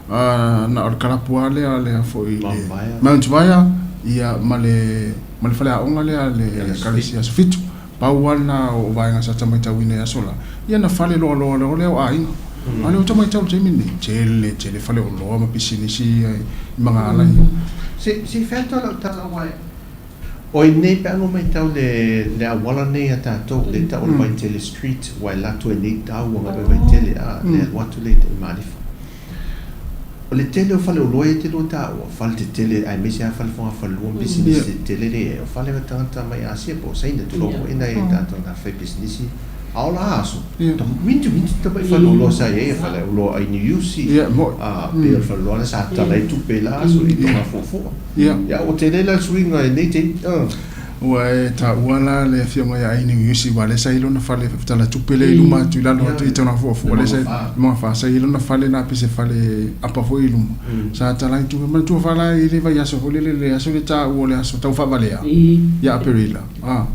Speaker 3: na o le kalapu lava lea lea foi i le Mount Vaea, ia ma le, ma le faleaoga lea a le Ekalesia Aso Fitu. Pau lava lena o vaega sa ta matauina i aso la, ia na fale loaloa loa lea o aiga. A o lea ua ta matau i le taimi lenei, tele tele faleoloa ma pisinisi ia i magaala ia.
Speaker 2: Se se i fai atu lau tala aua e o i nei pe a no matau le le auala nei a tatou le tau o le Vaitele Street ua e lato e nei tau agai mai Vaitele a le alu atu lea i Malifa. O le tele o faleoloa ia e te lua taua, o fale tetele aemaise lava fale fogafalelua ma pisinisi tetele lea e i ai, o fale o tagata mai Asia po o Saina tulou foi nai a tatou tagata faipisinisi a o la aso, toeitiiti tamai faleoloa sa i ai, faleoloa ai Niusi, pei o le faleoloa lea sa tatala ai tupe i la aso i Togafuafua. Ia ua tele la le suiga i nei taimi.
Speaker 3: Ua e taua la le afioga ia Aini Uiusi aua lea sa i ai lona fale talatupe lea i luma atu i lalo atu i Togafuafua lea sa i Magafa sa i ai lona fale na pei se fale apa foi i luma sa tala ai tupe. Manatua fa la i le vaiaso foi lele le aso lea taua o le aso tau faavalea ia Aperila a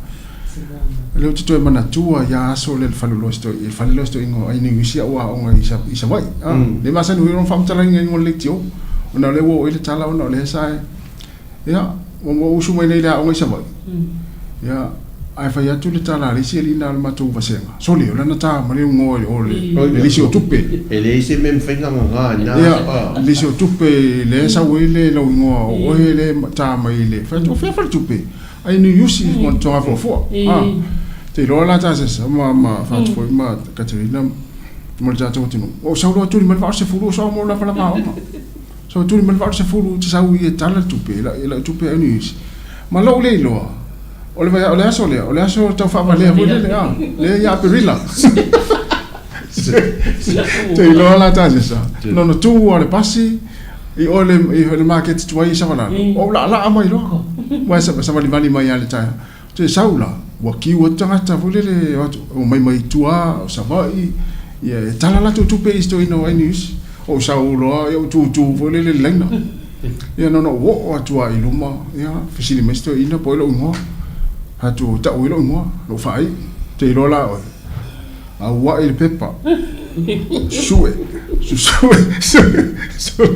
Speaker 3: lea ou te toe manatua ia aso lea i le faleoloa i le fale lea o si toeaina o Aini Uiusi a ou aoga i Savaii a le masani foi ona faamatalaina i luga o le leitio ona o lea ua oo i ai le tala ona o lea sa Ia, ua ou usu mai nei i le aoga i Savaii, ia, ae fai atu le tala a le isi alii na o le matou vasega, Sole, o lana ta ma le igoa o le lisi o tupe.
Speaker 2: E leai se mea e mafai ona gaga i na
Speaker 3: aso, a. Ia, lisi o tupe lea e sau ai le lou igoa o oe lea e ta mai i le, fai atu, o fea faletupe? Ai Niu Iusi ma Togafuafua, a. Te iloa la Tasesa ma, ma, fai atu foi ma Katerina ma le tatou atunuu, ua ou sau loa tuli mai le 80 o soa mo lavalava aoga. So tuli mai le 80 te sau i e tala le tupe, e lau tupe e uni Ma lou le iloa, o le, o le aso lea, o le aso tau faavalea foi lele, a, lea ia Aperila. Te iloa la tasesa, na ona tu lava o le pasi, i o le, i le maketi tuai i Savalalo, ou laalaa mai loa, aua e savalivali mai lava i le taeao. Te sau la, ua kiu atu tagata foi lele, o atu, omai mai tua, o Savaii, ia e tala latou tupe i si toeaina o Ainiusi. Ou sau loa, ia ou tutu foi lele i le laina. Ia na ona ou oo atu lava i luma, ia fesili mai si toeaina po o ai lou igoa. Fai atu, tau ai lou igoa, lou faaiu. Te iloa la oe, auai le pepa, sue, susue, sue, sue.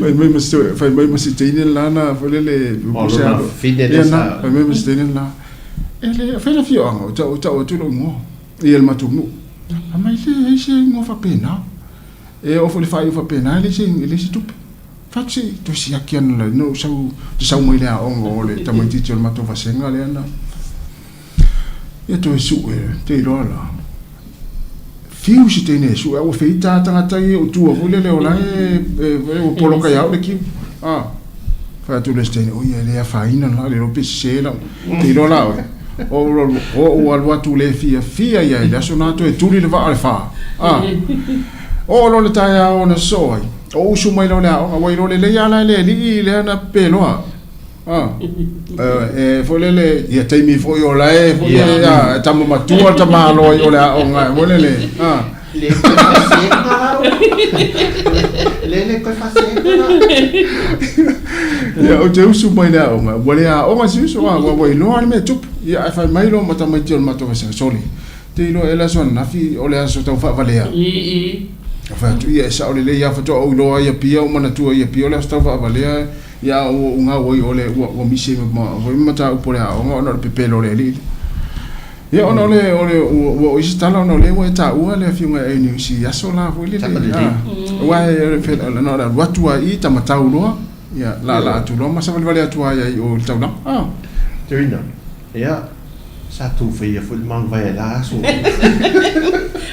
Speaker 3: Fai mai ma si, fai mai ma si teine la na foi lele,
Speaker 2: O lona fine
Speaker 3: lea sa. Fai mai ma si teine la, e le, fai le afioaga, o tau atu lou igoa, i le matou nuu. Fai mai, e leai se igoa faapena. E oo foi i le faaiu faapena, e leai se, e leai se tupe. Fai atu se i toe siaki ana la, na ou sau, te sau mai le aoga o le tamaitiiti o le matou vasega lea na. Ia toe sue, te iloa la. Fiu si teine e sue, a ua feita lava tagata ia o tua foi lele o la e, e, ua poloka ia au le kiu. Ah. Fai atu le si teine, oi e le afaina la, le iloa pe sese lau. Te iloa la oe. O ou alu atu le fiafia ia i le aso na toe tuli le vaa o le fa. Ah. Oo loa le taeao na sosoo ai, o usu mai loa le aoga, ua iloa lelei lava la e le alii lea na peloa. Ah. E foi lele, ia taimi foi o la e foi lele, ah, tama matua le tamaloa i o le aoga, foi lele, ah.
Speaker 2: Le koe fasega la. Le le koe fasega la.
Speaker 3: Ia, ou te usu mai le aoga, ua le aoga si uso, ah, ua ua iloa le mea e tupu. Ia, ae fai mai loa ma tamaiti o le matou vasega, sole, te iloa ea le aso ananafi o le aso tau faavalea. Ou fai atu, ia, e sao lelei lava, faatoa ou iloa ai i Apia, ou manatua i Apia o le aso tau faavalea, Ia ua ou gau ai o le ua ua misi ai ma foi mataupu o le aoga ona o le pepelo o le alii lea. Ia ona o le o le ua ua oo i se tala ona o lea ua e taua le afioga ia Eunice i aso la foi lele a aua e o le fe na o le alu atu lava i i tamatau loa ia laalaa atu loa ma savalivali atu lava i ai i o i le taulaga a.
Speaker 2: Terina, Ia, sa tou faia foi le mauvae i la aso.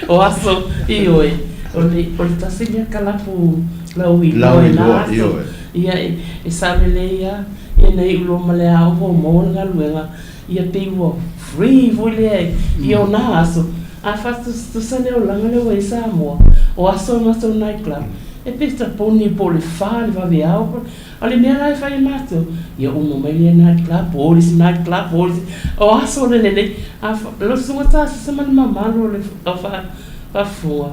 Speaker 4: O aso, ioe, o le, o le tasi lea kalapu lau iloa i la aso. Ia, e, e sao lelei lava, ia na iu loa ma le aoga ua maua le galuega, ia pei ua free foi lea i ona aso. A faatusatusa le olaga lea ua i ai Samoa, o aso o le matou night club, e pei taponi po o le fa le vaveao po o le. O le mea la e fai e matou, ia uma mai lea night club, o le isi night club, o le isi, o aso le lelei. A lau susuga tasasa ma le mamalu o le faafofoga.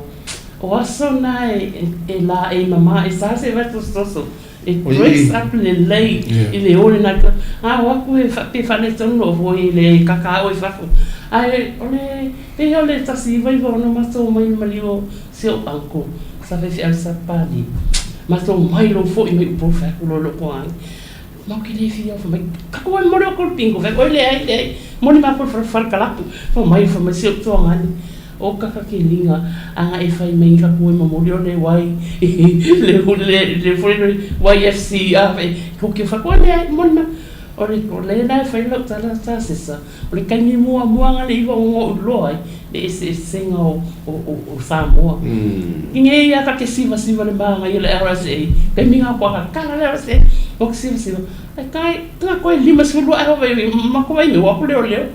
Speaker 4: O aso na e laei mama e sa se vai tosotoso e dress up lelei i le o lena a o aku e pe faaletonu lou foi i le kakaau i fafo. Ae o le pehea o le 1996 matou omai i le maliu o si ou uncle sa faifeau sa Papalii. Matou omai loa foi mai Upolu fai atu loa i lou toaga Matou te le fia fai mai tatou o e momoli outou i le bingo fai atu oi leai leai momoli matou i le fale kalapu fai mai fai mai si ou tuagane o kaka keliga ana e fai mai tatou e momoli o le Y le le foi le YFC a fai tou te fai atu oi leai momoli ma o le o le la e fai lau tala tasesa O le taimi muamua na le iva o ou iloa ai le eseesega o o Samoa. I nei ia ka te sivasiva le manaia le RSA, taimi na koa ka kala le RSA, o te sivasiva, ai kai tanga koe 50 ae hova i matou vai me o aku leoleo,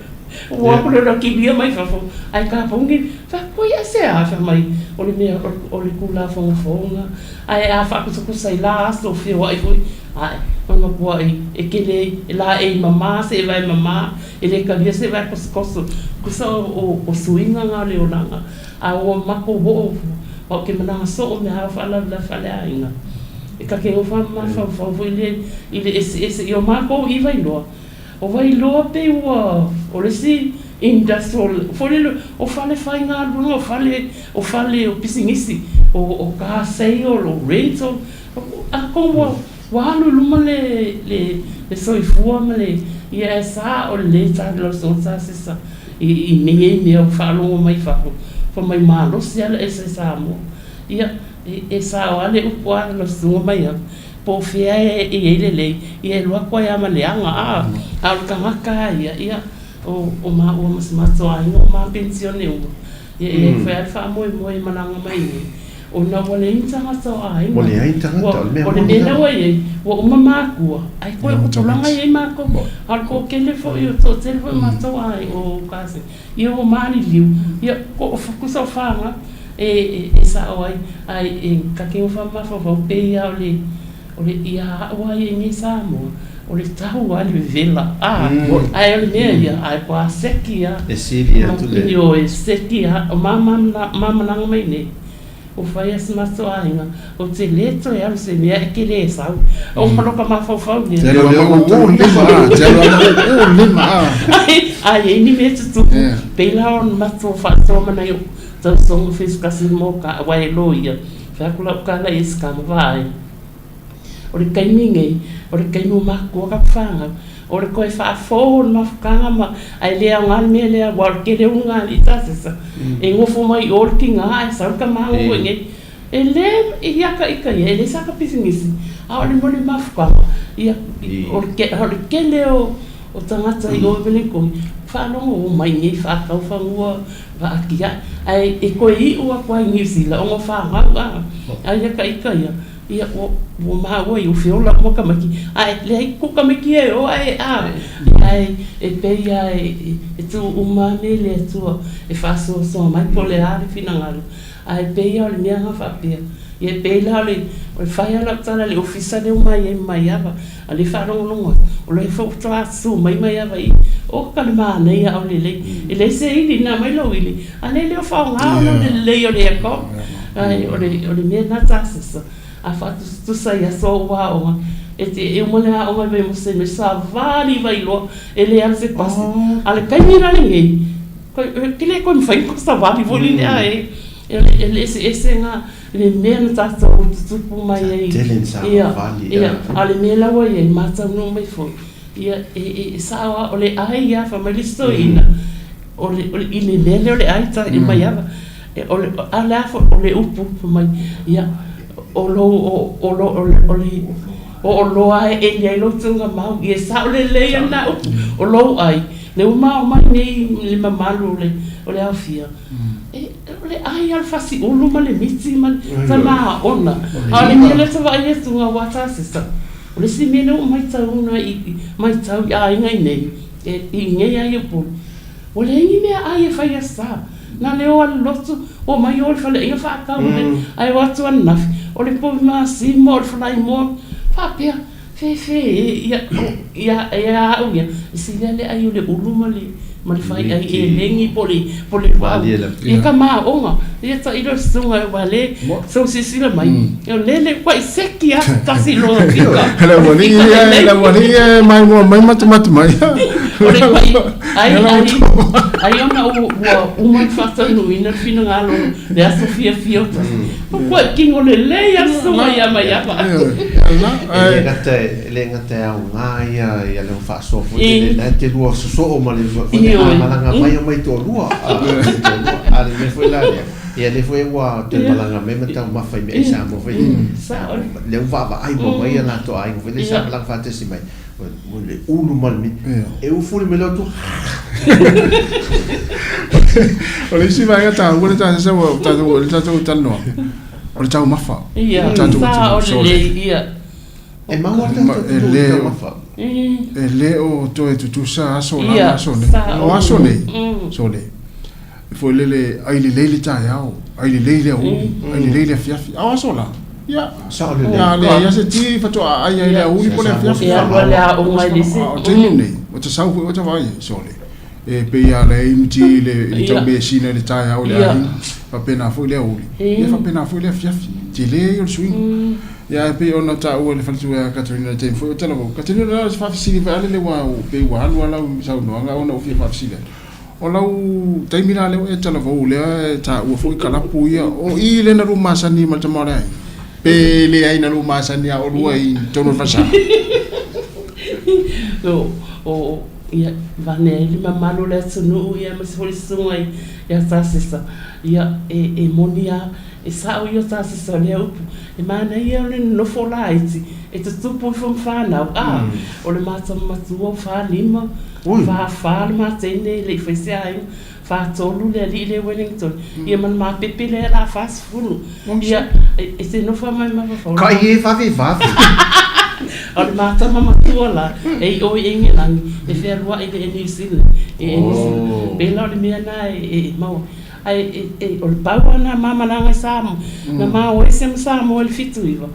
Speaker 4: o aku leoleo kilia mai fafo, ai ka pongi, fa koi a se a fa mai o le mea o le Tulafono fou na, ae a faakusakusa i la aso feoai foi, Ae, o le mapuaʻi, e kele e laei mama se e vae mama, e le kalia se vae kosokoso, kusa o, o suiga nga o le olaga, a ua makou oo wa o ke managa soo mea ao faalavelave faaleaiga. E kake ofa mafaufau foi le i le eseese i o makou i Vailoa. O Vailoa pei ua o le isi industrial foi lele o fale faigaluega, o fale o fale o pisinisi, o o car sale, o rental, Atonu ua ua alu i luma le le le soifua ma le ia e sa o le ta lau sa sesa i i nei mea ua faalogo mai fafo fai mai malosi a le aisa i Samoa. Ia e e sao a le upu a lau susuga mai au po o fea e i ai lelei ia e alu atu ai a ma le aga a a o le tagata a ia ia o o maua ma si matou aiga ua ma penisione uma ia e le mafai a le faamoemoe e malaga mai nei. Ona ua leai ni tagata o aiga.
Speaker 2: Ua leai ni tagata, o le mea
Speaker 4: moni lava. O le mea lea ua i ai, ua uma makua, ae toe o tulaga i ai matou. A o le toatele foi, o le toatele foi o matou aiga, o cousin, ia ua maliliu, ia tusa o fanau e sao ai, ae e ta te nofo mafaufau pei lava o le, o le ia au lava ia i nei Samoa, o le tau lava le vevela, a, ae o le mea ia, ae ua seki lava.
Speaker 2: E sili atu le.
Speaker 4: Ioe, e seki lava, o ma malaga mai nei, ua fai lava si matou aiga, ou te le toe alu i se mea e te le sau. O ka mafaufau lea.
Speaker 3: Te alu a mau o lima a, te alu a mau o lima a.
Speaker 4: A i ai ni mea tutupu, pei la ona matou faatoa ma nai ou tausoga fesikasi mo ka, aua e loia, fai atu lau tala i isi tama vaai. O le taimi nei, o le taimi ua matutua tatou fanau, o le toe faafou o le mafutaga ma, ae le aoga le mea lea aua o le tele o luga alii tasesa, e nofo mai i o le tina ae sau le tama nofo i inei. E le i aka ita ia, e leai saka pisinisi, a o le mea o le mafutaga, ia, o le tele o tagata i o i Wellington, faalogo mai i inei faatau fanua, Vaatia, ae e toe iu atu ai i Niu Sila ona o fanau a, a ia ka ita ia, ia ua, ua maua ia ua feola uma tamaiti, ae leai ku tamaiti e o ae a, ae e pei a e, e tuu uma ane le Atua e faasoasoa mai po o le a le finagalo, ae pei a o le mea na faapea, ia e pei la o le, o le fai a lau tala i le ofisa lea ua mai ai ma Maiava, A le faalogologo atu, o lea foi faatoa susu mai Maiava i i, oka le manaia au lelei. E leai se ili, na aumai lou ili, a lea e le o faaaoga ona o le lelei o le aircon. Ae o le, o le mea lena tasasa, a faatusatusa i aso o ou aoga, e te, e uma le aoga i Vaimoso mai savali i Vailoa, e le alu se pasi. A o le taimi la lenei, e le toe mafai ona savali foi lele a e, o le eseesega le mea na tatou tutupu mai ai.
Speaker 2: Tele ni savavali.
Speaker 4: Ia, a o le mea la ua i ai, ma taunuu mai foi, ia, e sao lava, o le ai lava, fai mai le isi toeaina, o le, i le mea lea o le ai ta, e Maiava, o le, a o le a foi, o le upu, fai mai, ia, o lou, o lou, o le, o oloa e eli ai lou tuugamau, ia e sao lelei lava lena upu, o lou ai, lea ua mao mai nei le mamalu o le aofia, E, o le ai a le fasi ulu ma le miti ma le tama aona. A o le mea lea ta vaai atu nga wa tasesa, o le isi mea lea ua maitauina i, maitau i aiga i nei, e, i nei ai Upolu, ua leai ni mea ai e fai asa. Na le o a le lotu, o mai o i le faleaiga faatau le, ae o atu ananafi, o le povi masima, o le falaimoa, faapea, fefe e, ia, o, ia, ia au ia, e sili lava le ai o le ulu ma le. ma le faiai elegi po o le po o le luau. Ia tama aoga, ia tailo le susuga aua le sou silasila mai, o lele ua i seki lava tasi loa fika.
Speaker 3: Le aualii ia, le aualii ia e maimoa mai matamata mai.
Speaker 4: O le pai, ai, ai, ai ona ua uma ona faataunuuina le finagalo le aso fiafia o tasi. Ua kino lelei lava le susuga ia Maiava.
Speaker 2: E le gata, e le gata e aoga ia ia le faasoa foi lele, la e te lua sosoo ma le foi lea a malaga mai omai toalua, a omai toalua. A o le mea foi la lea, ia lea foi ua toe malaga mai ma taumafa i meaai Samoa foi lea. Lea ua vaavaai uma mai ia latou aiga foi lea sa malaga faatasi mai, o le ulu ma le mea, e ufu le mea lea atu.
Speaker 3: O le isi vaega taua lea sa ua tatou le tatou talanoa, o le taumafa.
Speaker 4: Ia, sa o lelei, ia.
Speaker 2: E maua le tatou atunuu i taumafa.
Speaker 3: E le o toe tutusa aso la ma aso nei. O aso nei, sole, foi lele ai lelei le taeao, ai lelei le aoauli, ai lelei le afiafi. A o aso la, ia,
Speaker 2: Sao lelei.
Speaker 3: A leai lava se ti faatoa aai ai le aoauli po o le afiafi.
Speaker 4: E alu lava le aoga i le isi.
Speaker 3: A o le taimi lenei, ua ta sau foi ua ta vaai ai, sole, e pei lava o le inu ti i le tau measina i le taeao i le aiga, faapena foi le aoauli, ia faapena foi le afiafi. Tele ia o le suiga. Ia ae pei ona taua e le faletua ia Katerina i le taimi foi o talavou. Katerina, na o se faafesili foi lea ua pei ua alu lava lau saunoaga ona ou fia faafesili atu. O lau taimi la lea ua e talavou lea e taua foi kalapu ia, o i lea na lua masani ma le tama o le aiga? Pe leai na lua masani lava oulua i totonu o le falesa?
Speaker 4: O, ia, vaeane ai le mamalu o le atunuu ia aemaise foi le susuga ia Tasesa, ia, e moni lava E sao ia Tasesa o lea upu, e manaia o le nonofo laiti e tutupu ifo ma fanau, a, o le ma tama matua ua 45, 44 le ma teine e le i fai se aiga, 43 le alii lea ua i Wellington, ia ma le ma pepe lea la 40. Ia, e te nofo lava mai mafaufau.
Speaker 2: Kai e vavevave.
Speaker 4: O le ma tama matua la, e i o i Engelani, e fealuai i le New Zealand, i New Zealand. Pei la o le mea na e maua. Ae o le pau lava lena ma malaga i Samoa, na ma o ese ma Samoa i le 79,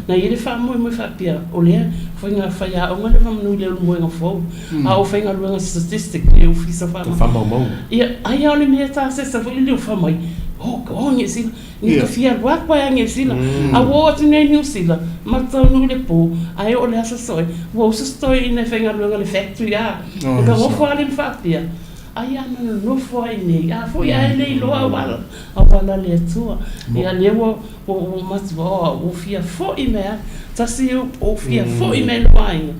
Speaker 4: na i ai le faamoemoe faapea, o lea faiga faiaoga lea faamanu i le Ulumoega Fou, a o faigaluega statistic i le Ofisa Faamaumauga. Ia, ai lava o le mea tasesa foi lele ua fai mai, o, o Niu Sila, ni ka fia alu atu ai a Niu Sila. A ua oo atu nei i Niu Sila, ma taunuu i le po, ae oo i le aso soe, ua usu si toeaina e faigaluega i le factory, a, ka nofo lava lea ma faapea, Ai a na nonofo ai nei, a foi ae le iloa auala, auala a le Atua. Ia lea ua ua matua o au, ua fia foi mai a, tasi ua fia foi mai lou aiga.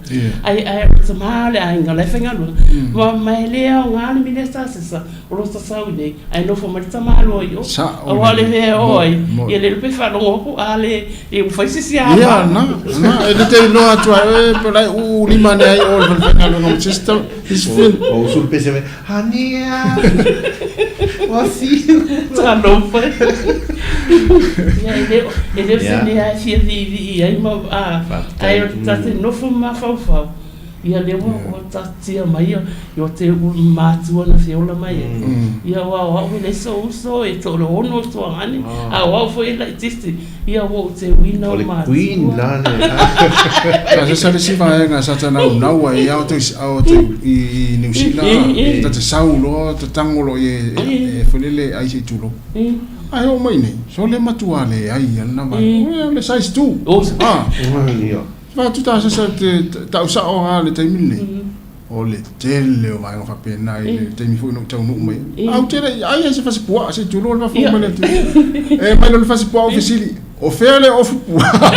Speaker 4: Ai ai o le tama o le aiga la e faigaluega, ma ma e le aoga le mea lea sa sesa o lo ta sau nei, ae nofo mai le tamaloa i o. Aua o le mea e o ai, ia le iloa pe faalogo atu a le E ua fai se isi
Speaker 3: ava. Ia, na, na, e te te iloa atu ai, e, pe lai uu lima ane ai o le falefaigaluega ma sister, his friend.
Speaker 2: O usu le pese mai, Hania, ua fiu.
Speaker 4: Talofa. Ia, e le o, e le o se mea e fia viivii ai ma, a, ae o le ta te nofo ma mafaufau. Ia lea ua ua taatia mai ia o te matua na feola mai ai. Ia aua o au e leai sou uso e toaono tuagane a o au foi e laitiiti ia ua ou teuina
Speaker 2: o matua. O le queen la le.
Speaker 3: Sa sa le isi vaega sa ta naunau ai a o te a o te i Niu Sila ta te sau loa ta tango loa i e foi lele ai se i tulou. Ae oo mai nei so le matua leai a lena vaega. O le size 2. Ah. Fai atu ta sasa te tau sao lava le taimi lenei. O le tele o vaega faapena i le taimi foi na ou taunuu mai ai. Ae ou te le i ai se fasi puaa se i tulou le faafofoga mai le atunuu. E mai loa le fasi puaa ou fesili, o fea le ofu puaa?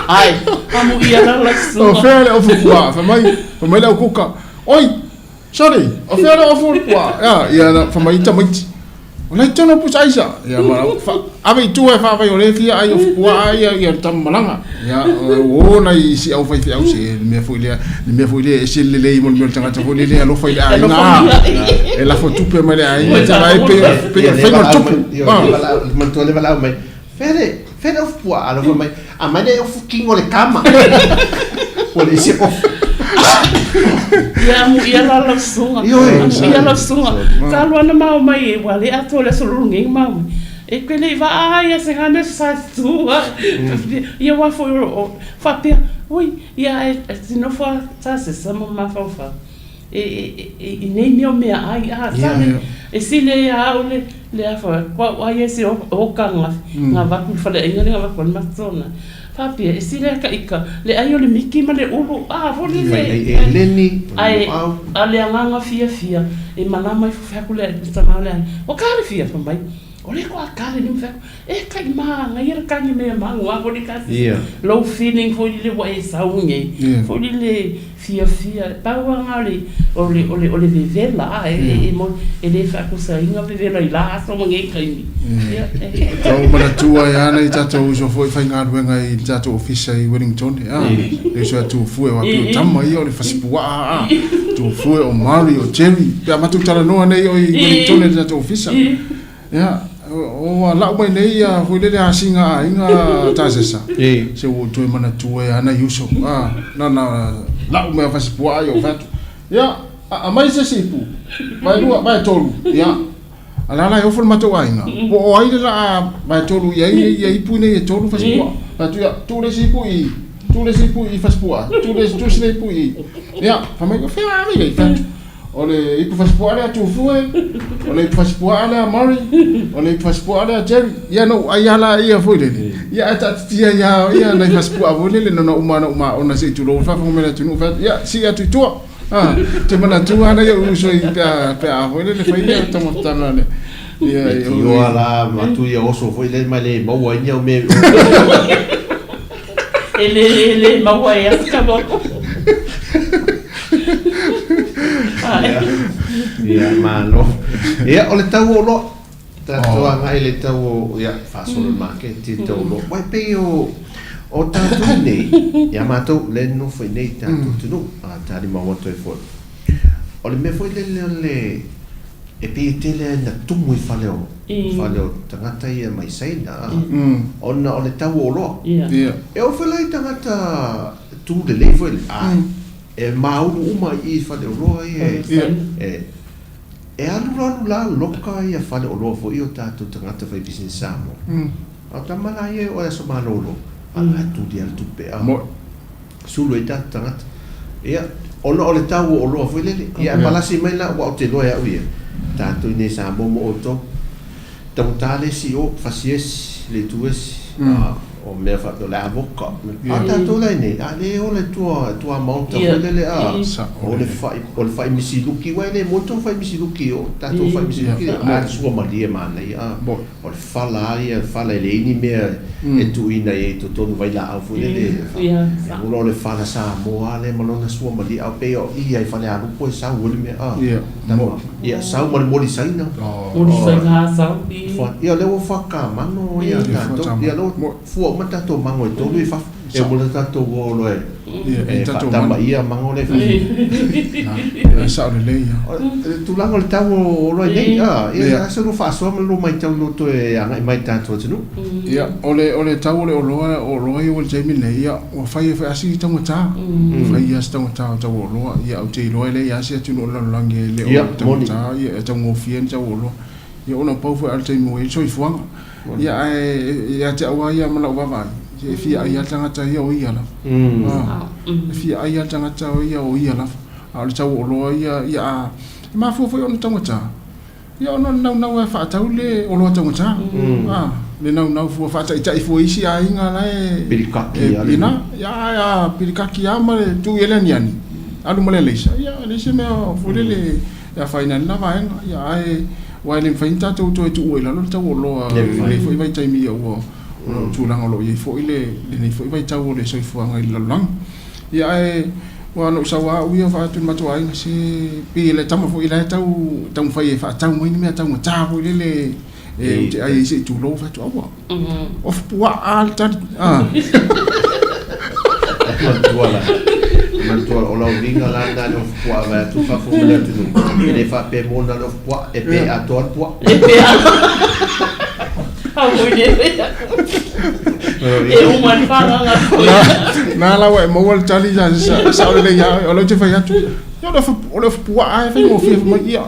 Speaker 4: Ai, amuia la la
Speaker 3: O fea le ofu puaa? Fai mai, fai mai le au kuka, oi, Sorry, o fea le ofu o le puaa? Ia, ia na fai mai tamaiti. O la i totonu o pusa aisa. Ia ma fa, ave i tua e faavai o lea e fia ai ofu puaa ia ia le tama malaga. Ia, o na i si au faifeau se le mea foi lea, le mea foi lea e ese le lelei mo le mea o le tagata foi lele e alofa i le aiga. E lafo tupe mai le aiga, te vaai pei pei o le faiga o le tupu.
Speaker 2: Ia, manatua le valaau mai. Fea le, fea le ofu puaa? Alofa mai, aumai le ofu kino le kama. Ua leai se ofu.
Speaker 4: Ia amuia la lau susuga.
Speaker 2: Ioe.
Speaker 4: Amuia lau susuga. Talu ana ma omai e ua le atoa le aso lulu nei ma omai. E koe le i vaa ai a se gane sa tua. Ia ua foi o faapea, ui, ia e te nofo a ta se sama mafaufau. e e i nei mea o meaai a sa le e sili ai ia au le le afa ko au ai e se oka nga nga avatu i le faleaiga lea nga avatu ai le matou faapea e sili ai ka ika le ai o le miki ma le ulu a foi lele
Speaker 2: Fai ai eleni, o le
Speaker 4: ae
Speaker 2: luau.
Speaker 4: a o le agaga fiafia e malama ifo fai atu le tama o le aiga ua ka le fia fai mai o lea koa ka le lima fai atu E kai māngaia le kani mea magu a foi ka lou feeling foi lele ua e sau nei foi lele fiafia pau lava na o le o le o le vevela a e e mo e le faatusaina vevela i la aso ma nei taimi ia e
Speaker 3: Tau manatua ai lava nai tatou uso foi faigaluega i le tatou ofisa i Wellington a le uso ia Tufue o atu o tama ia o le fasipuaa a Tufue o Murray o Jerry pe a matou talanoa nei o i Wellington i le tatou ofisa. Ia, ua lau mai nei ia foi lele asiga aiga Tasesa. Se ua ou toe manatua ia nai uso. A, na na lau mai a fasipuaa ia ou fai atu. Ia, aumai se isi ipu. Vaelua, vaetolu. Ia, a la la e ofo le matou aiga. Po o ai le laa vaetolu i ai ia ipu nei e tolu fasipuaa. Fai atu ia, tuu le isi ipu i i, tuu le isi ipu i i fasipuaa, tuu le tuu sina ipu i i. Ia, fai mai, o fea a ave i ai? Fai atu, O le ipu fasipuaa lea Tufue, o le ipu fasipuaa lea Murray, o le ipu fasipuaa lea Jerry. Ia na ou ai lava laia foi lele. Ia ae taatitia ai lava ia nai fasipuaa foi lele na ona uma lava ona ou maona se i tulou le faafofoga mai le atunuu fai atu, ia sii atu i tua. Ah, ou te manatua lava nai ou uso i pe a pe a foi lele fai ia taumafataga le ia
Speaker 2: E tioa la avatu ia oso foi lele ma le maua ai ni au mea.
Speaker 4: E le e le maua ai lava se tama.
Speaker 2: Ia, malo. Ia, o le tau o oloa. Tatou agai i le tau o, ia, faasolo i le maketi le tau o oloa. Aua e pei o, o tatou nei, ia matou lea e nonofo i inei i tatou atunuu, a talimau atu ai foi. O le mea foi lele o le, e pei e tele lava ina tumu i fale o, fale o tagata ia mai Saina, ona o le tau o oloa. E oo foi la i tagata tu lelei foi le, a, e māunu uma i i faleoloa ia e, e alu alu la loka ia faleoloa foi o tatou tagata faipisinisi Samoa. A o tama la ia e oo i aso malolo, a la e tuli lava le tupe a sulu ai tatou tagata. Ia, ona o le tau o oloa foi lele. Ia ae palasi mai la, aua ou te iloa e au ia, tatou i nei Samoa ma outou, Taugata le isi o, fasi esi, le itu esi, a o mea faapea o le avoka. A o tatou la i nei, a le ola i tua, tua maota foi lele a, o le fai, o le fai misiluki, aua e le moni tou fai misiluki o tatou fai misiluki, a sua malie manaia a, o le fala lava ia, le fala e leai ni mea e tuuina i ai i totonu vailaau foi lele, e ola o le fala Samoa lava lea ma lona sua malie, a o pei o i lava i Falealupo e sau ai le mea a. Ia, sau ma le moli Saina.
Speaker 4: Moli Saina a sau i.
Speaker 2: Ia, lea ua whakamano ia tatou. Ia, lea ua fua uma tatou mango e tolu i fafo. E uma loa tatou o loa e faatamaia mango lea i
Speaker 3: fafo. E sao lelei ia.
Speaker 2: O le tulaga o le tau o oloa i nei, ia, asa lua faasoa ma lua matau i lo toe agai mai i le tatou atunuu.
Speaker 3: Ia, o le, o le tau o le oloa, o oloa ia ua i le taimi lenei, ia, ua fai lava si taugata, ua fai lava si taugata o tau o oloa. Ia, ou te iloa e leai lava se atunuu o le lalolagi e le o taugata, ia, e taugofie ni tau o oloa. Ia, ona pau foi lava le taimi ua i ai le soifuaga. Ia, ae ia te au lava ia ma lau vaavaai, e fia ai lava le tagata ia o ia lava. E fia ai lava le tagata ia o ia lava. A o le tau o oloa ia, ia, a, e mafua foi ona taugata. Ia ona o le naunau e faatau le oloa taugata. A, le naunau fua faataitai fua i isi aiga la e
Speaker 2: Pilikaki a le.
Speaker 3: Ina, ia a pilikaki lava ma le tuu i ai le aniani, alu ma le alaisa, ia e leai se mea foi lele e afaina ai lena vaega. Ia ae aua e le mafai ona tatou toe tuua i lalo le tau oloa i lenei foi vaitaimi ua ona o tulaga o lo o i ai foi lenei foi vaitau o le soifuaga i le lalolagi. Ia ae ua na ou sau lava au ia vaai atu i le matou aiga se pei le tama foi la e tau taumafai e faatau mai ni mea taugata foi lele e ou te ai ai se i tulou fai atu aua. Ofu puaa le tali. Ah.
Speaker 2: Manatua la. Manatua o lau uiga la lena i le ofu puaa vae atu fafo ma le atunuu. E le faapea e mona le ofu puaa, e pe atoa le puaa.
Speaker 4: E pe atoa. E uma le fagaga foi.
Speaker 3: Na la ua e maua le tali sa sao lelei ia oe. O lea ou te fai atu, ia o le ofu puaa e faigofie fai mai, ia,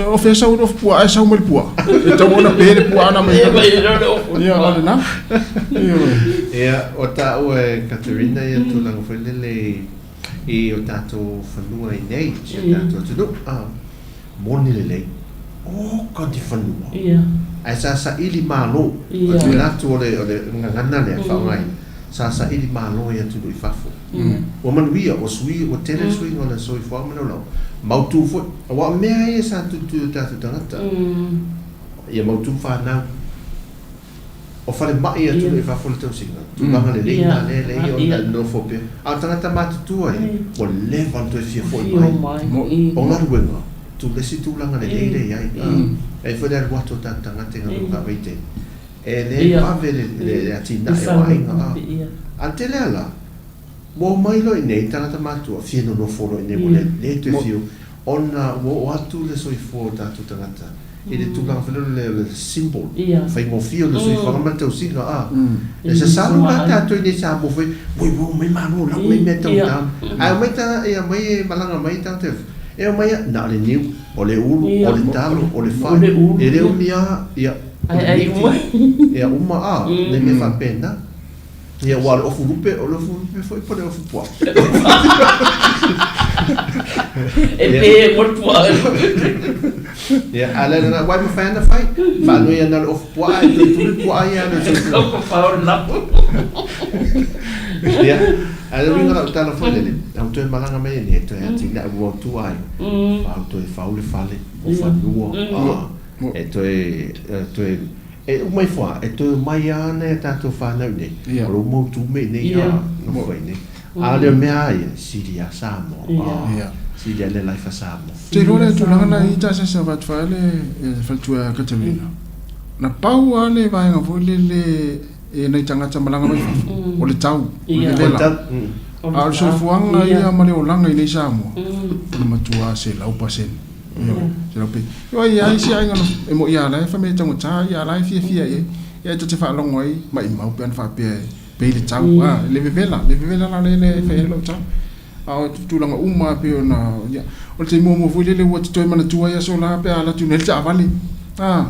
Speaker 3: o fea sau le ofu puaa e sau mai le puaa. E tatau ona pe le puaa na mai. Ia, o lena.
Speaker 2: Ia, ua taua e Katerina ia tulaga foi lele i i o tatou fanua i nei, si o tatou atunuu. A, moni lelei, oka ni fanua. Ae sa saili malo, o te manatu o le gagana lea e faaaogaina, sa saili malo i atunuu i fafo. Ua manuia, ua sui, ua tele le suiga o le soifuaga ma le olaola, mautu foi. Aua o mea ia sa tulituli e o tatou tagata, ia mautu fanau. O falemai i atunuu i fafo le tausiga, tulaga lelei na lea e leai ona nonofo pea. A o tagata matutua ia, ua leva ona toe fia foi mai. O galuega, tu le isi tulaga lelei lea i ai. E ai foi le alu atu o tatou tagata i galuega faavaitaimi, e le vave le atinae o aiga. A o le tele lava la, Ua omai loa i inei tagata matutua, fia nonofo loa i inei ua le toe fiu, ona ua oo atu le soifua o tatou tagata i le tulaga foi lele o le simple, faigofie o le soifuaga ma le tausiga a. E sasalo la tatou i inei i Samoa foi, oi ua omai malo lau mai mea taugata, ae omai e omai e malaga mai tagata i fafo, e omai lava na o le niu, o le ulu, o le talo, o le fai, e le umi lava, ia, o le miti, ia uma a, nai mea faapena. Ia, aua o le ofu lupe, o le ofu lupe foi po o le ofu puaa.
Speaker 4: E pē mo le puaa.
Speaker 2: Ia, a le lena, aua e mafai lava ona fai. Faanoi ana o le ofu puaa ae toe tuli le puaa ia alu e soifua.
Speaker 4: Kau pao le lapu.
Speaker 2: Ia, a o le uiga o lau tala foi lele, a ua toe malaga mai nei, toe atinae ua mautu aiga, fau toe fau le fale, o fanua, a, e toe, toe E uma ifo lava, e toe omai lava nai a tatou fanau i inei, o lo o mautu mea i inei a nofo ai nei. A o le mea lava ia, sili lava Samoa, sili lava le life a Samoa.
Speaker 3: Ou te iloa le tulaga na i ai Tasesa Vatufaea le faletua ia Katerina, na pau lava le vaega foi lele e nai tagata malaga mai fafo, o le tau, o le vevela. A o le soifuaga ia ma le olaga i inei i Samoa, o le matua 100%. Ioe, e i ai isi aiga e moni lava la e fai mai e taugata, a o la e fiafia i ai. Ia e ta te faalogo ai, maimau pe ana faapea e pei le tau, a, le vevela, le vevela la lea e fai ai lau tala. A o tulaga uma lava e pei ona, ia, o le taimi muamua foi lele ua te toe manatua ai aso la pe a alu atu nei le taavale, a,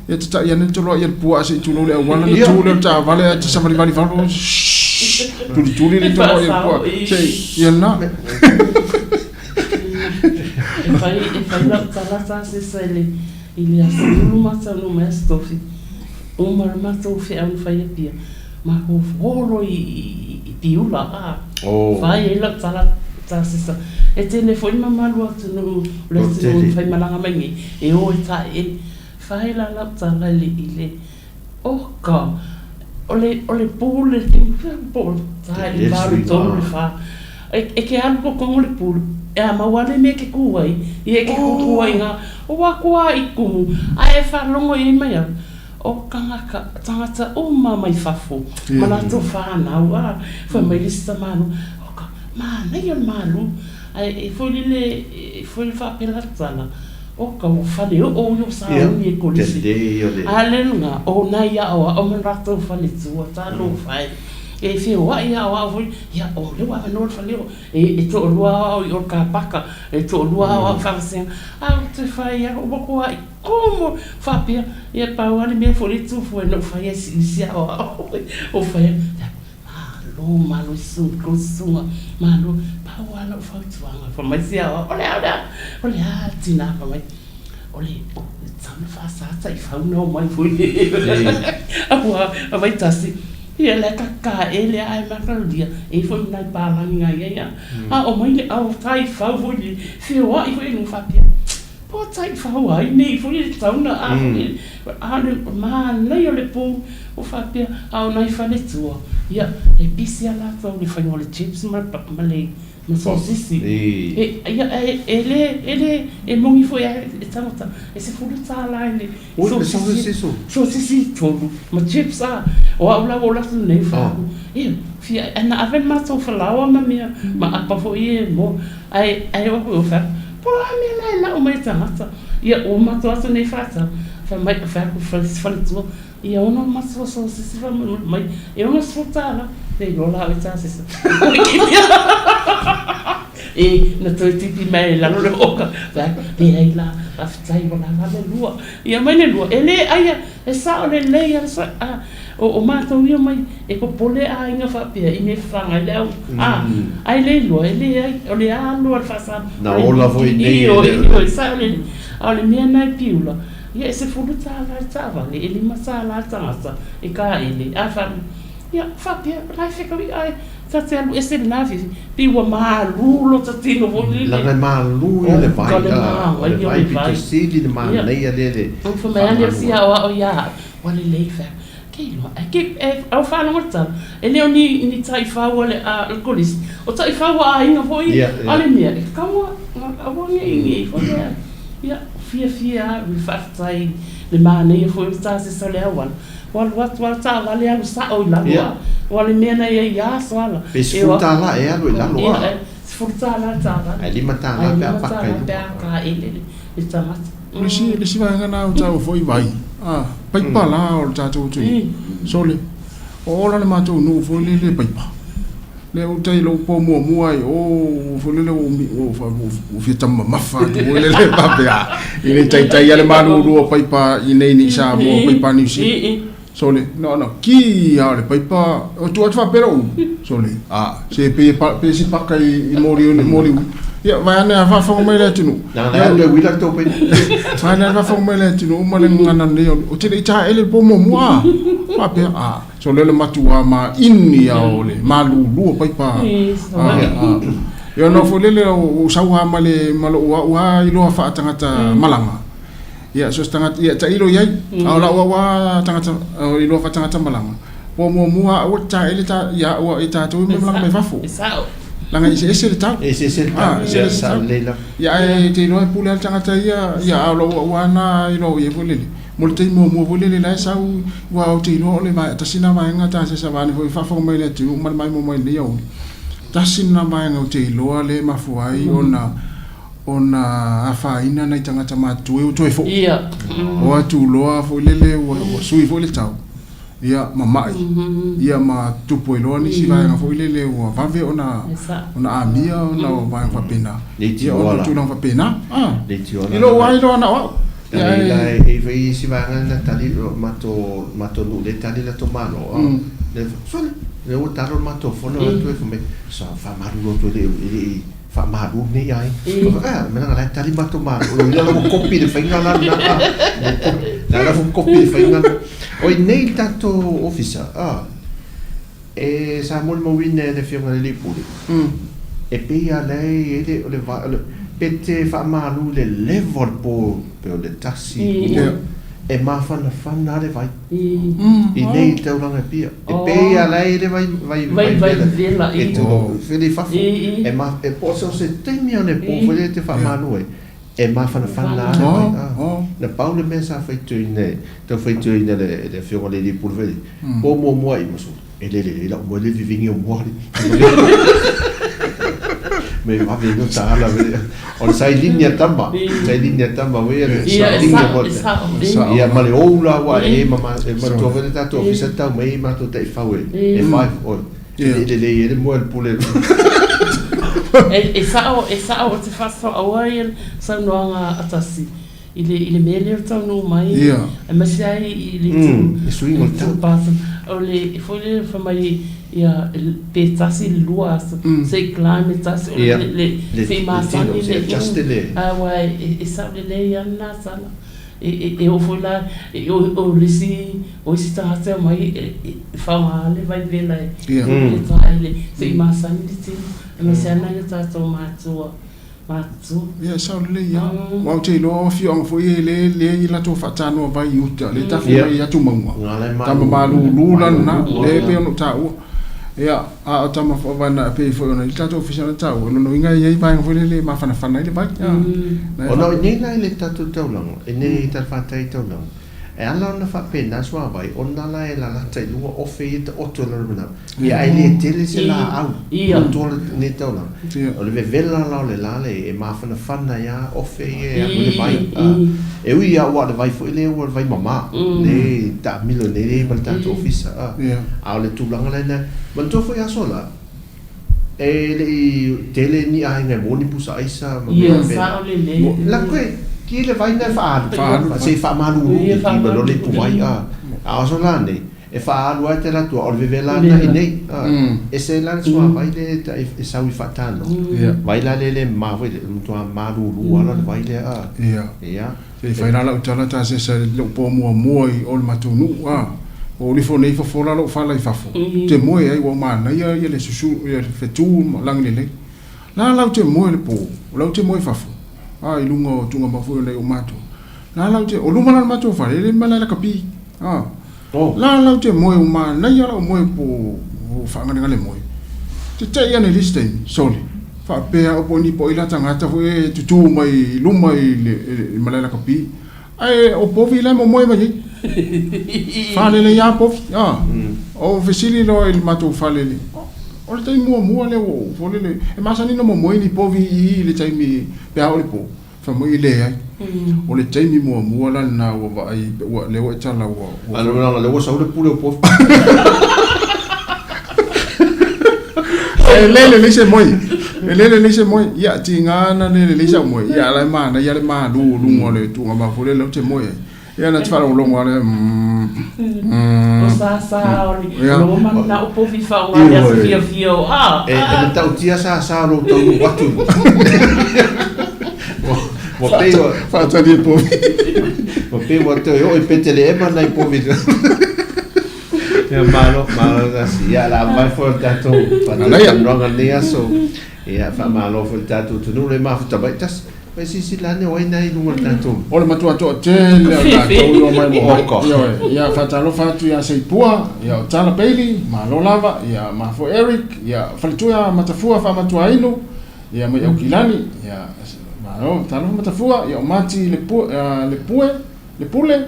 Speaker 3: ia tatai ane le toloai o le puaa se i tulou le auala ona tu lea o le taavale ae te savalivali falo, shhh, tulituli le toloai o le puaa, se i, ia lena.
Speaker 4: E fai, e fai lau tala tasesa i le, i le Aso Lulu ma taunuu mai Aso Tofi. Uma le matou feau na fai Apia, matou holo i, i, i Piula, a.
Speaker 2: Oh.
Speaker 4: Fai ai lau tala tasesa. E tele foi le mamalu o atunuu, o le atunuu na faimalaga mai nei, e o e taeele. Fai la lau tala i le, i le, Oka, o le, o le pu le po o le i le va o le tolu le fa. E, e ke alu totonu o le pu, e a mau lava le mea e ke ku ai, ia e ke kuku ai ina, ua aku a i kumu, ae e faalogo i ai mai au, o kangaka, tagata uma mai fafo, ma latou fanau, a, fai mai le isi tamānu, oka, manaia le malu, ae e foi lele, e foi le faapela tala, Oka, ua faleoo ia o sauni e kolisi. A le lena, o nai aoao ma latou faletua, talofa e. E feoai aoao foi, ia o lea ua avanoa le faleoo. E toalua aoao i o le kapaka, e toalua aoao i Faamasega. A ou te fai atu, ua matua komo faapea, ia pau lava le mea foi lea e tufu ai na ou fai ai i isi aoao. Ou fai atu, Malo, malo i tou susuga, malo. Pau lava lau fautuaga, fai mai si aoao, o le a, o le a, o le a le tina, fai mai, o le tatau ona faasa taifau na omai foi aua a vaitasi, ia la e kakaele lava e mataulia, e i ai foi ma nai palagi na i ai, a omai le au taifau foi lele, feoai foi i luga faapea. Po taifau ai nei foi le tatau na a foi a o le manaia o le pu ua faapea a o nai faletua ia e pisi a latou i le faiga o le chips ma ma le ma sosisi e ia e e le e le e moni foi a e tagata e $10 i le sosisi sosisi tolu ma chips a o au la ua ou alu atu nei fa ia fia na ave le matou falaoa ma mea ma apa foi e mo ae ae o au fai atu Po o a mea la e lau mai e tagata? Ia, ua matou atu nei faatau, fai mai, fai atu i le faletua, ia ono matua sosisi faamolemole mai, e $60. E iloa la au e tasesa. E, na toe tipi mai i lalo le oka, fai atu, Leai la, faafetai ua lava le lua. Ia mai le lua, e le aia, e sao lelei lava le a, o, o matou ia mai, e popole aiga faapea i mea e fafaga ai le au, a, ae le iloa, e leai, o le alu a le faa-Samoa,
Speaker 2: Na ola foi nei e
Speaker 4: le. Ioe, e sao lelei, a o le mea lena e piula, ia e $10 le taavale, e $5 le tagata e taele, a fai, ia, faapea, o la e fetaui, ae Ta te alu ese lena afiafi, pei ua malu lota tino foi lele.
Speaker 2: Leaga e malu ia le vai, o le vai pito sili le manaia lea le
Speaker 4: faamalu. Fai mai lea o si aoao ia au, ua lelei fai atu, ke iloa, ae ke, e, au faalogo le tala, e le o ni, ni taifau a le, a le kolisi, o taifau a aiga foi ia, a le mea, e tatau ona, aua ne i, ne i foi lea, ia, fiafia au i le faafetai i le manaia foi o le tasesa o le auala. Ua alu atu lava le taavale alu sao i lalo a. Ua le mea na i ai ia aso ala.
Speaker 2: Pe $10 e alu i lalo
Speaker 4: a. Ia, $10 le taavale.
Speaker 2: Ae $5 pe a paka i luga. Ae $5
Speaker 4: pe a taele le tagata.
Speaker 3: O le isi, le isi vaega na ua taua foi vai, a, paipa la o le tatou atunuu. Sole, o ola le matou nuu foi lele paipa. Lea ou te i lou po muamua ai o foi lele ua ua fia taumamafa atu foi lele faapea e le taitai lava le malulu o paipa i inei i Samoa paipa Niu Sila. Sole, na ona ki lava o le paipa, o tuu atu faapea lou sole, a se pei e pei se paka i moli moli ia vaeane a faafofoga mai le atunuu.
Speaker 2: Leaga la e uila le tou paipa.
Speaker 3: Vaeane a faafofoga mai le atunuu ma le gagana nei ou te le i taele i le po muamua faapea a So lele matua maini a o le malulu o paipa. Ia ona foi lele o sau ha ma le ma lou au ha iloa faatagata malaga. Ia so se tagata ia tailo i ai. A o lau au ha tagata iloa faatagata malaga. Po muamua aua te taele ta ia au e tatou e malaga mai fafo. Leaga e eseese le tau.
Speaker 2: E eseese le tau. Ia sao lelei lava.
Speaker 3: Ia ae te iloa e pule lava le tagata ia ia a o lou au ha na iloa i ai foi lele. Mo le taimi muamua foi lele la e sau, aua ou te iloa o le vaega, tasi lena vaega ta se savali foi faafofoga mai le atunuu ma le maimoa mai lenei aoauli. Tasi lena vaega ou te iloa lea e mafua ai ona ona afaina nai tagata matutua ua toe foi. O atu loa foi lele ua sui foi le tau, ia ma mai, ia ma tupu ai loa nisi vaega foi lele ua vave ona ona amia ona o vaega faapena. Ia ona o tulaga faapena. I lou lava iloa na o au.
Speaker 2: Ia e i ai foi isi vaega na tali matou matou nuu lea e tali latou malo lea sole lea ua talo le matou fono atu e fai mai sa faamalulu atu e le e le i faamalu lenei aiga a me leaga la e tali matou malo o lona uiga la ua kopi le faiga la lena a la ua kopi le faiga o i nei le tatou ofisa a E sa molimauina e le Afioga i le Alii Pule, e pei lava la e i ai le, o le va, o le, pe te faamalu i le level o le po, pe o le tasi, lua, e mafanafana lava le vai i nei i le taulaga e Apia. E pei lava la e i ai le vai, vai, vai vela, e tulou, vela i fafo. E ma, e po o se taimi lava o le po foi lea e te faamalu ai, e mafanafana lava le vai. Na pau le mea sa faitioina e, tau faitioina e le Afioga i le Alii Pule foi lea, Po muamua i maso, e lele lelei lau moe le vivigi o mua li. Me vave no ta ala me. O le sailini a tama, sailini a tama we le sailini a moe. Ia ma le ou la ua e ma e matua foi le tatou ofisa tau mai matou taifau e e five oi. E lelei ai le moe a le pule.
Speaker 4: E sao, e sao o te faasoa ai le saunoaga a Tasi. I le, i le mea lea o taunuu mai, aemaise ai i le itu,
Speaker 2: le suiga o le tau.
Speaker 4: O le, foi lea fai mai, ia, pe tasi i le lua aso, se i climate tasi, o le, le, se i masani le, aua e, e sao lelei lava lena tala. E, e, e oo foi la, e, o, o le isi, o isi tagata e omai e, e faaaoga le vai vela e, e taele, se i masani le tino, aemaise lava nai o tatou matua. Matutua.
Speaker 3: Ia e sao lelei lava. Aua ou te iloa o afioaga foi ia lea lea e i ai latou faatanoa vai i uta, lea e tafe mai i atumauga. Tama malulu la lena, lea e pei ona ou taua. Ia, a o tama foi pei foi ona i le tatou ofisa na taua, o lona uiga e i ai vaega foi lele e mafanafana ai le vai.
Speaker 2: Ona o i nei la i le tatou taulaga, i nei i talafatai taulaga, E ala ona faapena suavai ona la e lalata i luga ofe ia taoto i lalo manawa. Ia ae le tele se laau atoa lenei taulaga. O le vevela la o le la le e mafanafana ai a ofe ia e alu ai le vai. E ui a ua o le vai foi lea ua o le vai mama lea e taamilo nei lea ma le tatou ofisa. A o le tulaga lena, manatua foi aso la. E le i tele ni aiga e maua ni pusa aisa ma mea
Speaker 4: Ia,
Speaker 2: faapena.
Speaker 4: sao lelei.
Speaker 2: Lako e ki le vai na e faaalu,
Speaker 3: Faaalu.
Speaker 2: se i faamalulu
Speaker 4: Ia,
Speaker 2: ki ma
Speaker 4: faamalu.
Speaker 2: lo le ipuvai a. A o aso la nei, e faaalu ai te latua o le vevela na i nei. A, ese la le suavai le ta e sau i faatanoa.
Speaker 3: Ia.
Speaker 2: Vai la le le ma foi le matua malulu ala le vai lea a.
Speaker 3: Ia.
Speaker 2: Ia.
Speaker 3: Se i fai la lau tala tasesa i lou po muamua i o le matou nuu a ua ou lifo nei fofola lou fala i fafo ou te moe ai ua manaia ia le susu ia le fetu ma lagi lelei la la ou te moe le po o la ou te moe i fafo a i luga o tugamau foi o nai ou matua la la ou te o luma la o le matou fale e le malae lakapi a la la ou te moe ua manaia lau moe po o faagalegale moe tetei ane i le isi taimi sole faapea au po o ni po o ai la tagata foi e tutu mai i luma i le malae lakapi ae o povi la e momoe mai ai falelei lava povi a o fesili loa i le matou fale le o le taimi muamua lea ua ou foi lele e masani ona momoe ni povi i i le taimi pe a oo i le po fai mai e leai o le taimi muamua la lena ua vaai ua lea ua e tala ua
Speaker 2: A o le lea ua sau le pule o povi.
Speaker 3: E le lelei se moe. E le lelei se moe. Ia, tiga na le lelei sau moe. Ia, la e manaia le malu o luga o le tugama foi lele ou te moe ai. Ia, na te faalogologo lava le mm, mm.
Speaker 4: O sasa o le
Speaker 3: Ia.
Speaker 4: loma manao povi faaaoga i le aso fiafia o a.
Speaker 2: E matautia sasa o lou taunuu atu. Ua pei ua
Speaker 3: Faatali e povi.
Speaker 2: Ua pei ua toe oo i Peteleema nai povi. Ia, malo, malo tasi. Ia, la vai foi o le tatou faatalatalanoaga i lenei aso. Ia, faamalo foi i le tatou atunuu le mafuta mai. Tasi, vai silasila ane o ai na i luga o le tatou.
Speaker 3: O le matua toatele o tatou i o mai mo mai.
Speaker 2: Oko.
Speaker 3: Ioe. Ia, faatalofa atu ia Seipua, ia o Tala Bailey, malo lava, ia Mafo Eric, ia Faletua Matafua Faamatuainu, ia mai Aukilani, ia malo, talofa Matafua, ia o Mati le le Pue, le Pule,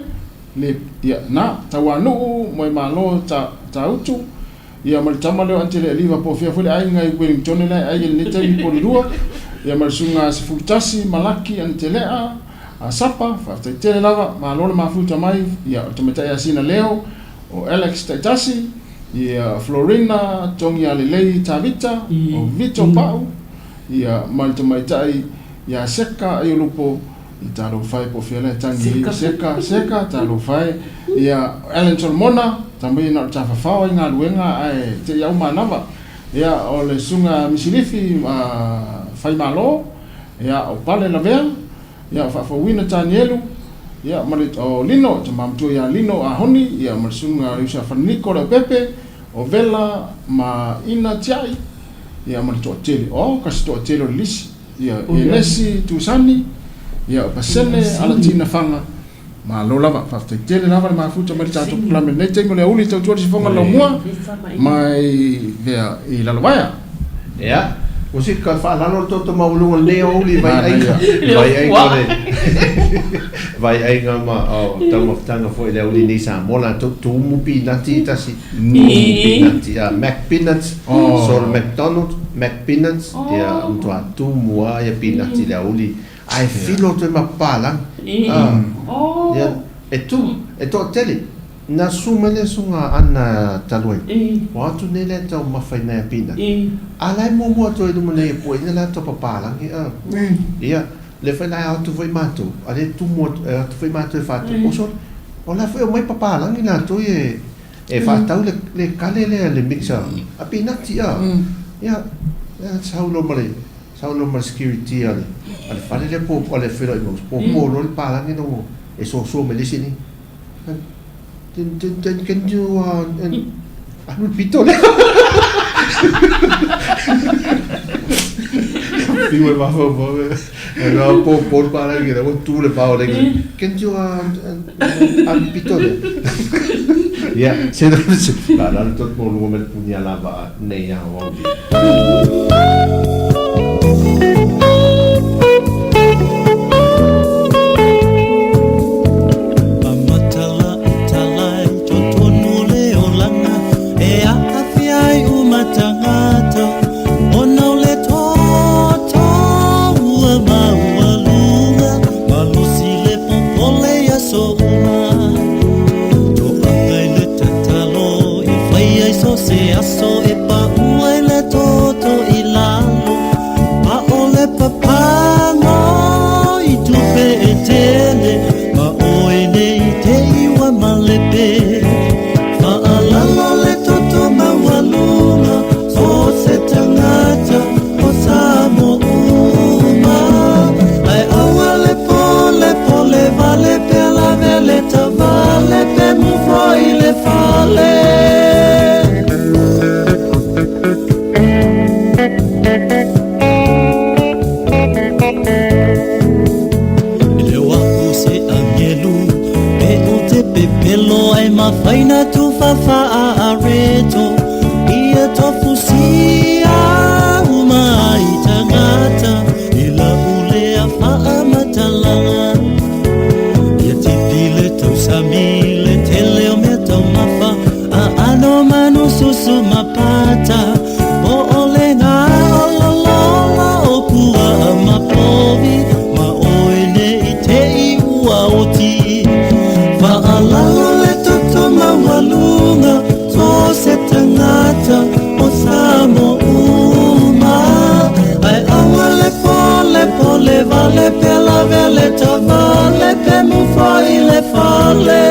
Speaker 3: Le, ia, na, Tauanuu, Moemalo, Ta, Tautu, ia ma le tama lea o Antele Aliva po o fea foi le aiga i Wellingtone la e ai i lenei taimi po o le lua, ia ma le susuga 11, Malaki, Anitelea, a Sapa, faafetai tele lava, malo le mafuta mai, ia, o le tamaitai ia Sina Leo, o Alex Taitasi, ia, Florina, Togialelei Tavita, o Vito Pau, ia, ma le tamaitai ia Seka Aiolupo, I talofa e po o fea la e tangi ai Seka, Seka, talofa e. Ia, Allen Solomona, tamai na o le tafafao ai galuega ae te i au manava. Ia, o le Susuga Misilifi Faimalo, ia, o Pale Lavea, ia, o Faafouina Tanielu, ia, ma le, o Lino, tama matua ia Lino Ahoni, ia, ma le Susuga Leusa Faniko Leaupepe, o Vela ma Ina Tiai, ia, ma le toatele. O, kasi toatele o le lisi. Ia Enesi Tusani, ia o Pasene Alatina Faga, malo lava, faafetai tele lava le mafuta mai le tatou polokalame i lenei taimi o le aoauli tautua le sifoga laumua mai vea i Lalovaea.
Speaker 2: Ia, ua sili ka faalalo le toto maualuga o lenei aoauli i vaiaiga, vaiaiga o le vaiaiga ma o taumafataga foi i le aoauli nei i Samoa latou tumu pinati tasi, tumu pinati, a Mac Peanuts, Sol McDonald, Mac Peanuts, Ia matua tumu lava ia pinati i le aoauli ae filo atu ai ma papalagi. Ia e tumu, e toatele. Na susu mai le asuga Anna talu ai, ua atu nei la e taumafa i nai a pinati. A la e muamua atu ai i luma nei e puaina latou papalagi. Ia, lea foi la e o atu foi matou, a lea e tumu atu, e o atu foi matou e faatu, o sole, o la foi e omai papalagi latou ia e E faatau le le kale lea le mix a a pinati a. Ia ia sau loa ma le sau loa ma le security a le a le fale lea po a le feiloai ma popo loa le palagi na ua e soso mai le isi nei. Then then then can you and alu le pito lea. Fiu e mafaufau e na popo le palagi lea ua tu le vao le can you alu le pito lea. Ia, se la la le toto maualuga mai le punia lava nei aoauli.
Speaker 1: Amata lau tala i totonu o le olaga E aafia ai uma tagata Ona o le toto ua maualuga Malosi le popole i aso uma Toaga i le tatalo i fai ai so se aso E pau ai le toto i tagata po o le gaololola o puaa ma povi ma oe nei te i ua oti. Faalalo le toto maualuga so se tagata o Samoa uma ae aua le polepole vale pe lavea le taavale pe mufoai le fale.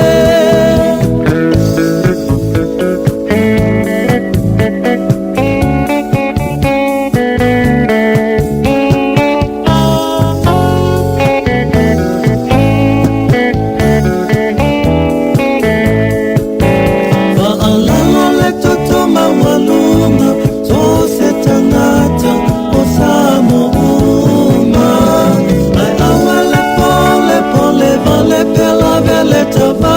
Speaker 1: Faalalo le toto maualuga so se tagata o Samoa uma ae aua le polepole vale pe lavea le taavale.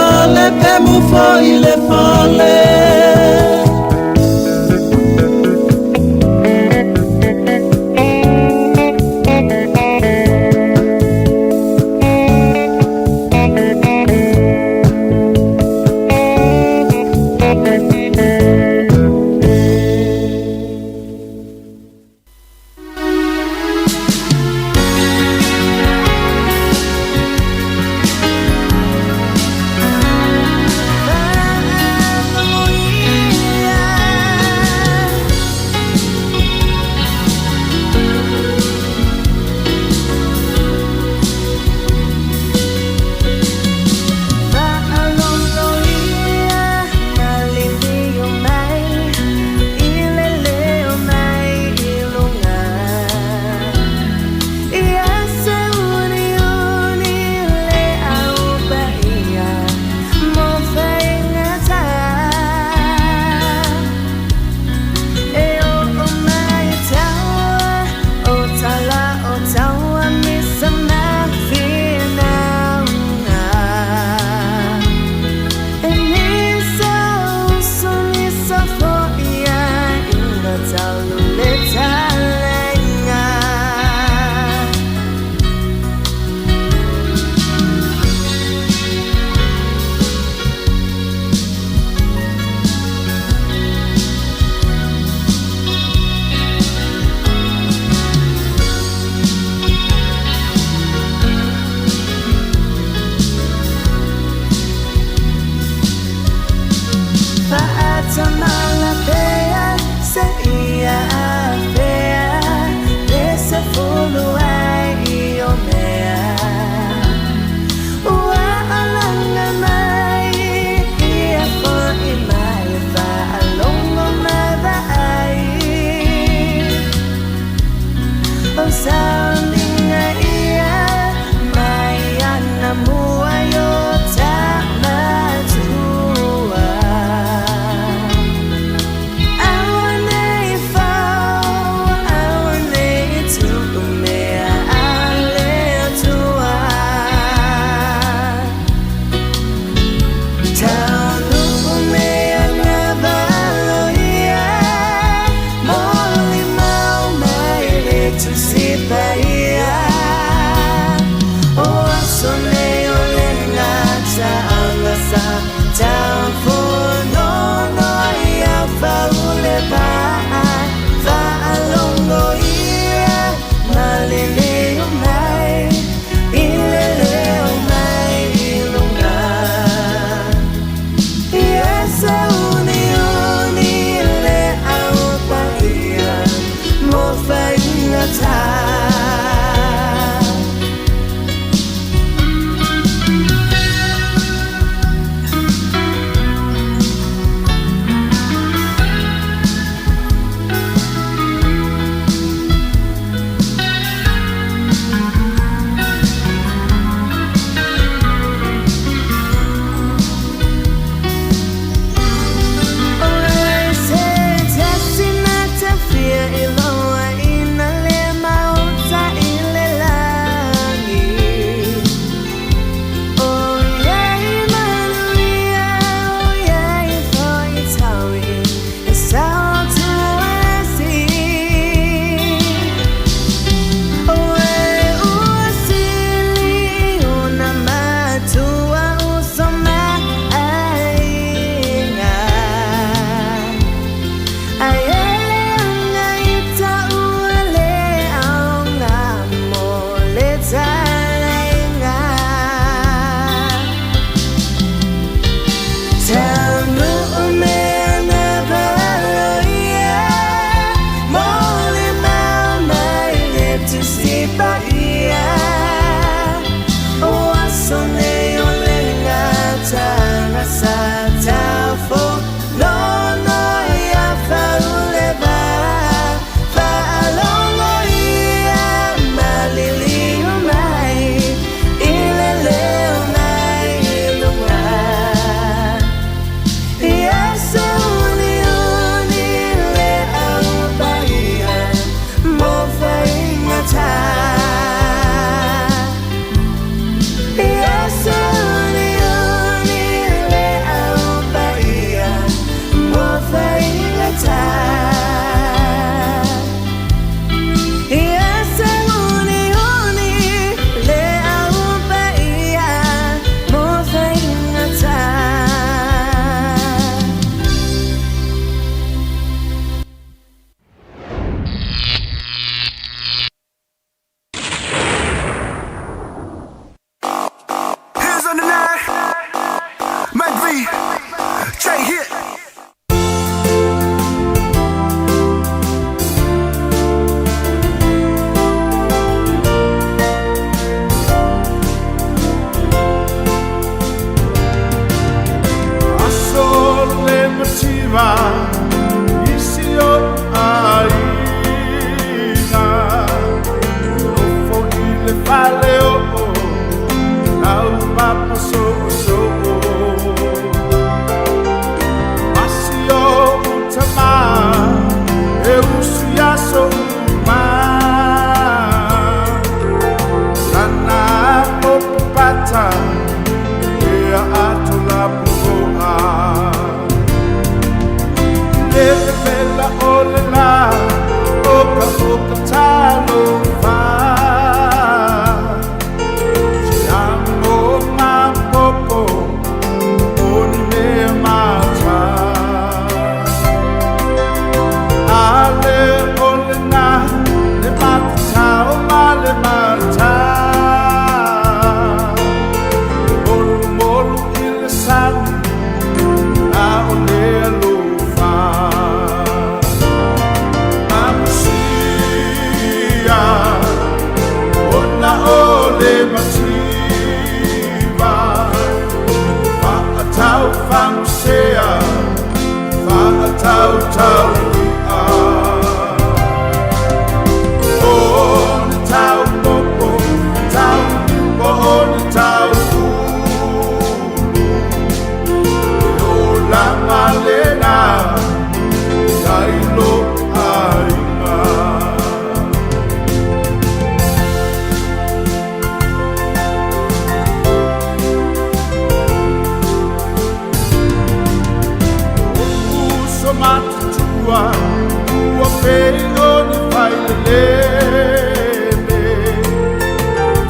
Speaker 5: pei o ni failelele.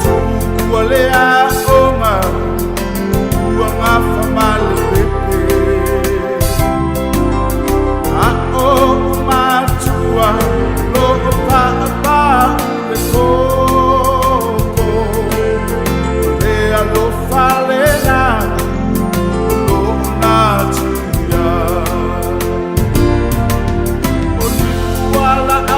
Speaker 5: Tuua le aoga, ua gafa ma le pepe. A oʻu matua loʻo paʻapaʻu le koko. O le alofa lena o loʻo natia. O liualaau.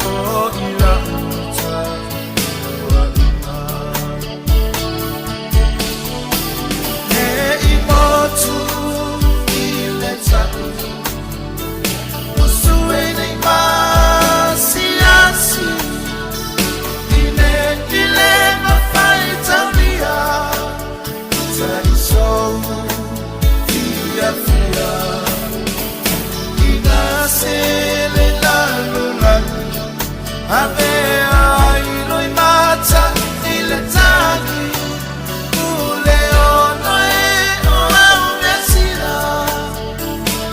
Speaker 5: i lau tapuaiga. Ne i motu i le tau, usui nei masiasi, i ne i le mafai taulia, taisou fiafia. I gasele lalolagi, avea ai loimata i le tagi, ule ono e o au measila,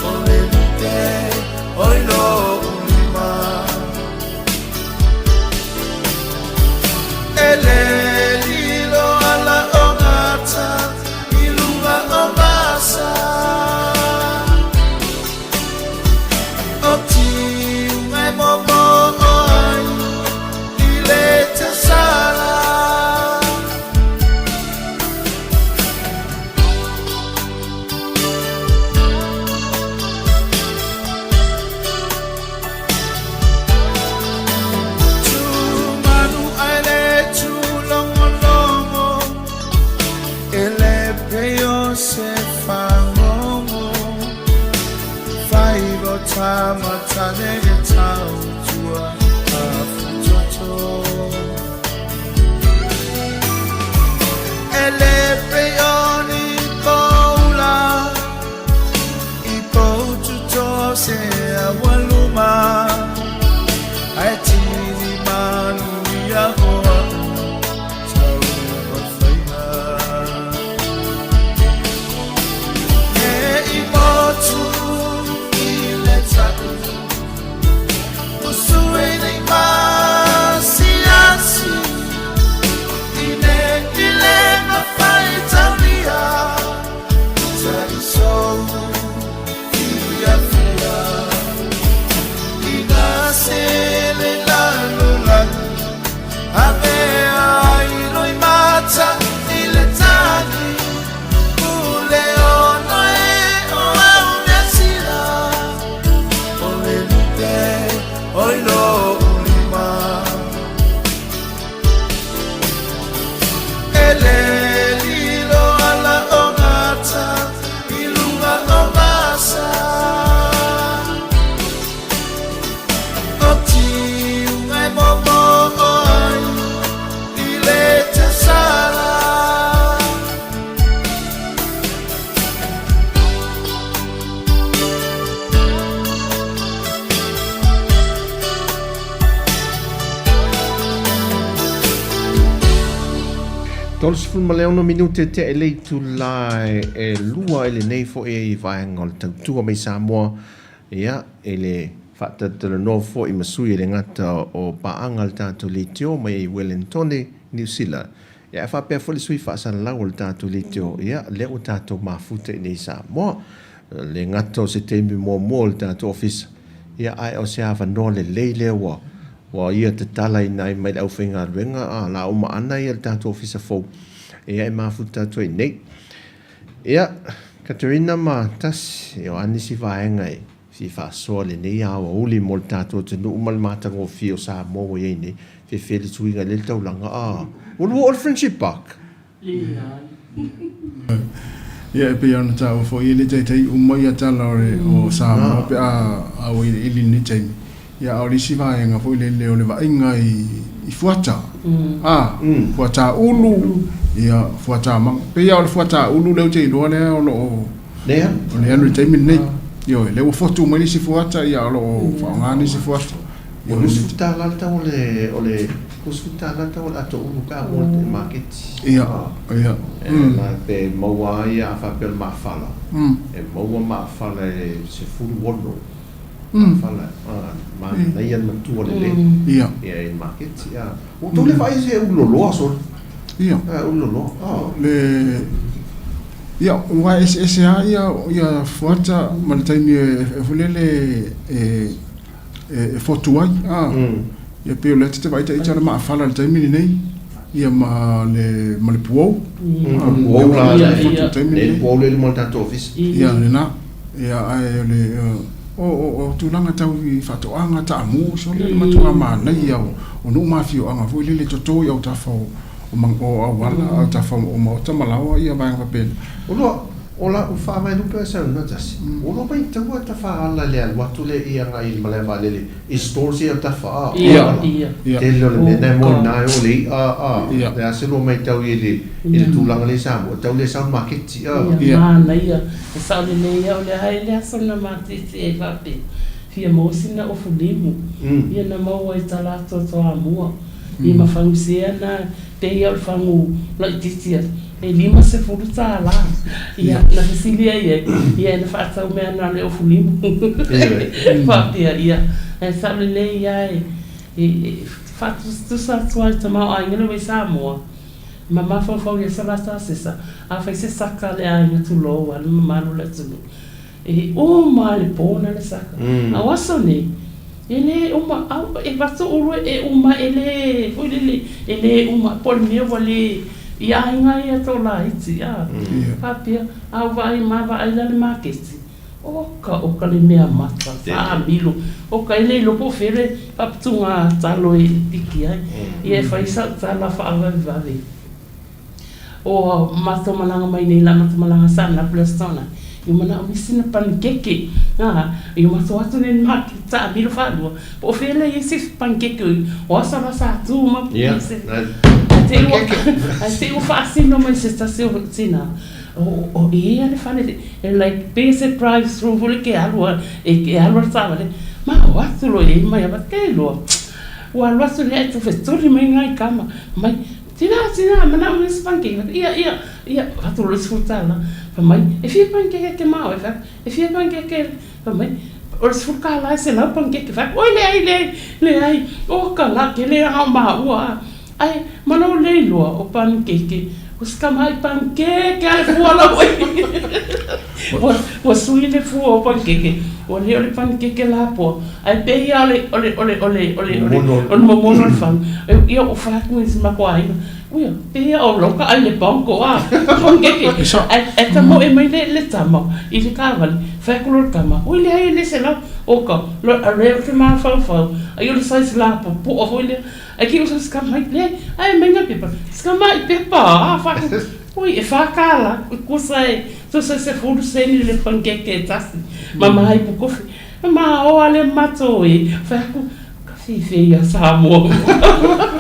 Speaker 5: o le lupe o i lou lima. E le lilo ala o gata i luga o vasa, o tiuga e momoo ai i le tausala. Tumanu ai le tūlogologo, e le pei o se fagogo, faiva o tama tane e tautua afutoto. E le pei o ni poula i poututo se aualuma, ae tini manuia o au taumafaiga. Ne i motu i le tau, usui nei masiasi, i ne i le mafai taulia, taisou fiafia. I gasele lalolagi, avea ai loimata i le tagi, ule ono e o au measila, o le lupe o i lou lima. E le lilo ala o gata i luga o vasa, o tiuga e momoo ai i le tausala.
Speaker 2: 36 minute tea i le itula e 2 i lenei foi vaega o le tautua mai Samoa, ia, i le faatalatalanoa foi ma sui e le gata o paaga a le tatou leitio mai Wellingtone, Niu Sila, ia, ae faapea foi le sui faasalalau o le tatou leitio, ia, lea ua tatou mafuta i nei Samoa. Le gata o se taimi muamua o le tatou ofisa, ia, ae o se avanoa lelei lea ua ua ia tatalaina ai mai le aufaigaluega a la uma ana ia le tatou ofisa fou, ia, e mafuta atu ai nei. Ia, Katerina ma Tasi, o a nisi vaega e fia faasoa lenei aoauli mo le tatou atunuu ma le matagofie o Samoa ua i ai nei, fefe le suiga i lea taulaga, a ua lua o le Friendship Park.
Speaker 3: Ia, e pei ona taua foi e le taitai uma ia tala o le o Samoa pe a auiliili i lenei taimi. Ia, a o le isi vaega foi lele o le vaaiga i i fuata, a, fuata ulu, ia, fuata maga. E pei lava o le fuata ulu lea ou te iloa lea o lo o
Speaker 2: Lea?
Speaker 3: O le alu i le taimi lenei. Ioe, lea ua fotu mai le isi fuata, ia, o lo o faaaoga nisi fuata.
Speaker 2: Ua $20 le tau o le, o le, $20 le tau o le ato ulu pe a maua i le maketi.
Speaker 3: Ia, ia.
Speaker 2: E la pe maua ai a faapea o le maafala, e maua maafala e 16 maafala, manaia le matua lelei.
Speaker 3: Ia.
Speaker 2: Ia i le maketi. Ua outou le vaai se ulu loloa sole.
Speaker 3: Ia.
Speaker 2: Ulu loloa.
Speaker 3: Le, ia, aua e eseese lava ia, ia fuata ma le taimi e foi lele e, e fotu ai, a. Ia pei o lea ta te vaai ita le maafala i le taimi lenei, ia ma le, ma le puou.
Speaker 2: Puou la,
Speaker 3: le fotu i le taimi
Speaker 2: lenei. Le puou lea i luma o le tatou ofisa.
Speaker 3: Ia, lena. Ia, ae o le, O, o, o tulaga tau i faatoaga, taamu, sole le matua manaia o, o nuu ma afioaga foi lele toto i autafa o, o, o auala, autafa o maota ma laoa, ia vaega faapena.
Speaker 2: Oloa, o lau faavaelupe o saunoa tasi, ua loa maitaua tafaala le alu atu lea i agai i le malae vaalele i stores ia o tafa o auala. Tele o le mea na e moe na e o le i'a a, le a se lua maitau i le i le tulaga lea i Samoa, tau le sau le maketi a.
Speaker 4: Ia, manaia, e sao lelei au le a e le aso na matietie ai faapea, fia maua sina ofu limu, ia na maua i tala atu a Toamua, ia ma fagusea na Pei o le fagu laitiiti atu, e 50 tālā. Ia, na fesili ai ai, ia na faatau mea na le ofu limu. Faapea, ia, ae sao lelei lava e, e, e faatusatusa atu lava i le tamaoaiga lea ua i Samoa, e mamafaufau i aso la tasesa, afai se saka a le aiga tulou lava le mamalu o le atunuu, E uma lava le po na le saka. A o aso nei, e le uma, au, e avatu ulu e uma, e le, foi lele, e le uma, po o le mea ua le, i aiga ia toalaiti, a, faapea, a ou vaai, ma vaai la i le maketi, oka, oka le mea mata, faamilo, oka, e le iloa po o fea le faaputuga talo e piki ai. Ia e fai sau tala faavavevave. O matou malaga mai nei la matou malaga sa Annapolis tona i manao misi na panikeke a i matou atu nei ma taamilo faalua po o fea lea i se panikeke o aso la sa tu ma se ae te ua faasino mai se tasi o tina o e le fale e like pe se drive through foi le ke alu e ke alu le taavale ma o atu lo e mai ava te loa ua alu atu lea e tufetuli mai ngai kama mai Tina, tina, manao mai se pancake. Ia, ia, ia, avatu loa le 10 tala. Fai mai, e fia pancake e mao? E fai atu, e fia pancake? Fai mai, o le 10 tala e 100 pancake. Fai atu, oi leai, leai, leai, oka la tele lava o maua a. Ae, manao le iloa o pancake, o si tamai pancake a le fua lau oe. Ua, ua sui le fua o pancake, ua le o le pancake lapoa, ae pei lava o le, o le, o le, o le, o le, o le momono o le fagu. Ia ua fai atu i si matou aiga, uia, pei lava o lau ka ai le bongo a, pancake. Ae, ae tamoe mai le, le tama i le taavale, fai atu loa le tama, ui leai e le 100, oka, lo, a lea ou te mafaufau, ai o le size lapopoa foi lea. Ae ki usa si tamai, leai, ae aumai nai pepa, si tamai pepa a, fai atu, ui, e $4, tusa e, tusa e 10 seni le pancake e tasi, ma ma ipu kofi. Ma o ale matou e, fai atu, ka feifei ia Samoa.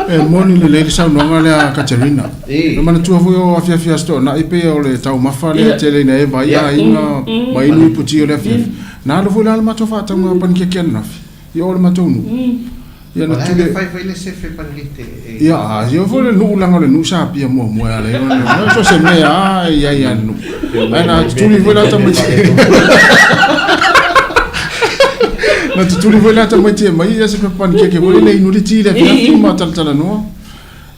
Speaker 3: E moni lelei le saunoaga lea a Katerina. E manatua foi o afiafi Aso Toonai pei o le taumafa lea e tele ina e vaai aiga ma inu ipu ti o le afiafi. Na alu foi la le matou faatauga panikeke ananafi i o le matou nuu. Ia na
Speaker 2: tule. Fai foi le sefe panikeke
Speaker 3: e. Ia, a ia foi le nuu leaga o le nuu sa Apia muamua e ala ai ona so se mea a e i ai a le nuu. Ae na tutuli foi la tamaiti. Na tutuli foi la tamaiti e mai ia se pepa panikeke foi le inu le ti le afiafi ma talatalanoa.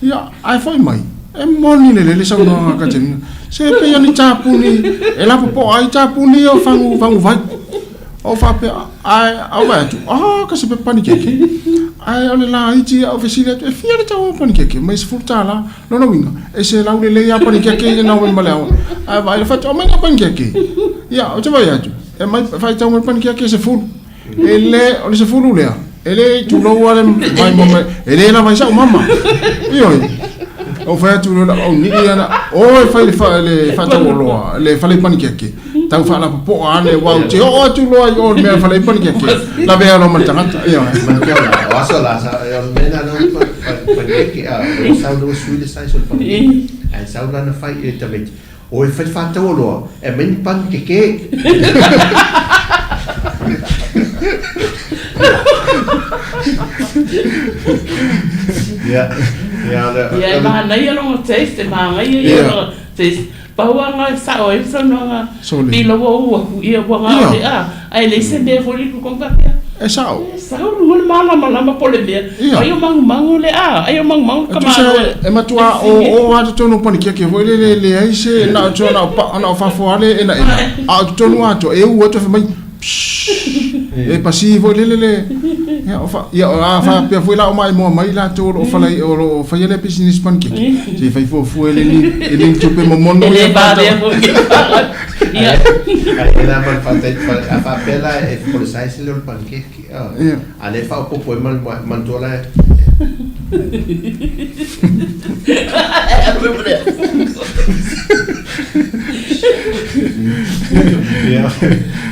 Speaker 3: Ia, ae foi mai, e moni lelei le saunoaga a Katerina. Se pei o ni tapuni, e lapopoa ai tapuni ia o fagu, fagu vai. Ou faapea, ae, au vaai atu, ah, ka se pepa panikeke. Ae o le laiti ia, ou fesili atu, e fia le tau o panikeke? Mai $10. Lona uiga, e 100 lelei lava panikeke ia na omai ma le aoga. Ae vaai le fatu, aumai ngā panikeke. Ia, ou te vaai atu, e mai, faitau mai le panikeke e 10. E le, o le 10 lea, e le tulou lava le vaimoa mai, e le lava ai sau mama. Ioe. Ou fai atu loa, au nii ana, o e fai le, fa, le faatauoloa, le fale panikeke, tau faalapopoa ane, aua ou te oo atu loa i o i le mea fale panikeke, lavea loa ma le tagata. Ioe.
Speaker 2: Manatua la, o aso la, sa, o le mea lena na panikeke, a, o sau le sui le size o le panikeke, ae sau la na fai i le tamaiti, O e fai faatauoloa, e aumai ni panikeke. Ia, ia,
Speaker 4: Ia, e manaia lona taste, e manaia ia lona taste. Pau lava na e sao ai le saunoaga, pei la ua ou atu, ia ua na o le a, ae leai se mea foi le totonu faapea.
Speaker 3: E sao.
Speaker 4: E sao luga le malamalama po o le mea. Ai o magumagu le a, ai o magumagu le
Speaker 3: tamaloa. Tusa e matua oo lava totonu o panikeke foi lele e leai se na o na o pa na o fafo lava le enaena a o totonu atoa e u atu e fai mai pssss e pasi foi lele le. Ia, o fa, ia, a faapea foi la o maimoa mai latou o lo o falai, o lo o faia lea pisinisi panikeke, se i fai fuafua e le ni, e le ni tupe momono
Speaker 4: E le
Speaker 3: ia
Speaker 4: valea
Speaker 3: faatau.
Speaker 4: foi ke Ia.
Speaker 2: Ae e la ma le faatai, a faapea la e o le size lea o le panikeke, a,
Speaker 3: Ia.
Speaker 2: a lea e faaopoopo ai ma le manatua la e. Ia,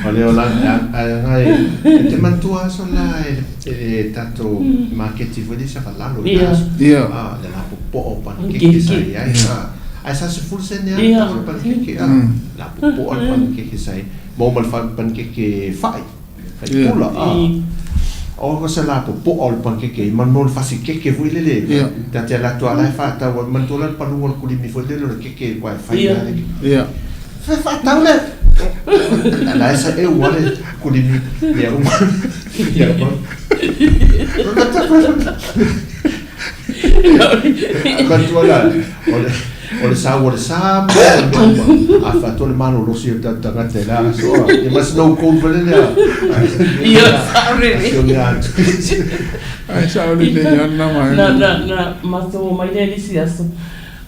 Speaker 2: o le olaga, ae e te manatua aso la e le tatou maketi foi lea i Savalalo i aso.
Speaker 3: Ia.
Speaker 2: Ah, le lapopoa o panikeke sa i ai. Ae sa 10 sene lava le tau o le panikeke. Lapopoa le panikeke sa i ai. Maua ma le panikeke fai. Faipula, a. O se lapopoa o le panikeke, manu o le fasi keke foi lele. Ta te alu atu lava la e faatau ai, manatua la le paluga o le kulimi foi lele o le keke aua e fai lava le keke. Fai faatau le. La e sa eu lava le kulimi mea uma. Ia Manatua la, o le O le sau o le sa ma le mea uma. A faatoa le malolosi o tatou tagata i la aso. Ia ma snow cone foi lea.
Speaker 4: Ia, sao lelei.
Speaker 2: Si o mea atu.
Speaker 3: Ai sao lelei lava lena vaega.
Speaker 4: Na, na, na matou omai lea i le isi aso,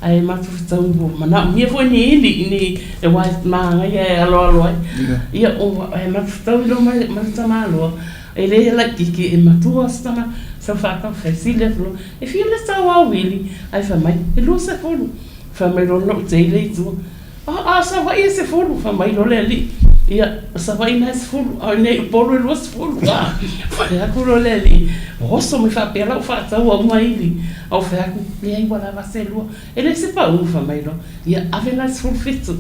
Speaker 4: ae matou fetau ua manaomia foi ni ili, ni, aua e magaia e aloalo ai. Ia, ae matou fetau loa ma le tamaloa, e le laitiiti e matua se tama sau faatau fesili atu loa, E fia le tau ao ili? Ae fai mai, E 20. Fai mai loa lou tei lea i tua, A, a, Savaii e 10. Fai mai loa le alii, Ia, o Savaii na e 10, a o iinei i Upolu e 20. A, fai atu loa le alii, Oso mai faapea lau faatau au ma ili. A ou fai atu, Leai ua lava se lua. E le se pau, fai mai loa, Ia, ave la le 17.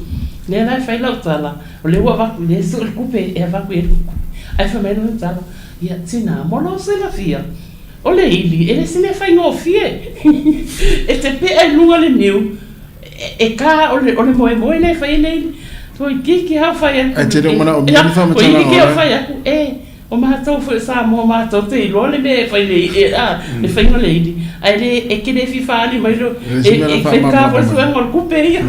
Speaker 4: Lea la e fai lau tala, o lea ua avatu, lea e sue le tupe e avatu i ai le tupe. Ae fai mai lana tala, Ia, tina, mo lou silafia, O le ili, e le se mea faigofie. E te pea i luga le niu, e ka, o le moemoe lea e fai ai le ili. Toeitiiti lava fai atu.
Speaker 3: Ae tele o manaomia ni faamatalaga
Speaker 4: o oe. Fai atu, e, o matou foi o Samoa matou te iloa le mea e fai le, a, le faiga o le ili. Ae le, e te le fia faaali mai lo, e faigata foi le suega o le tupe ia.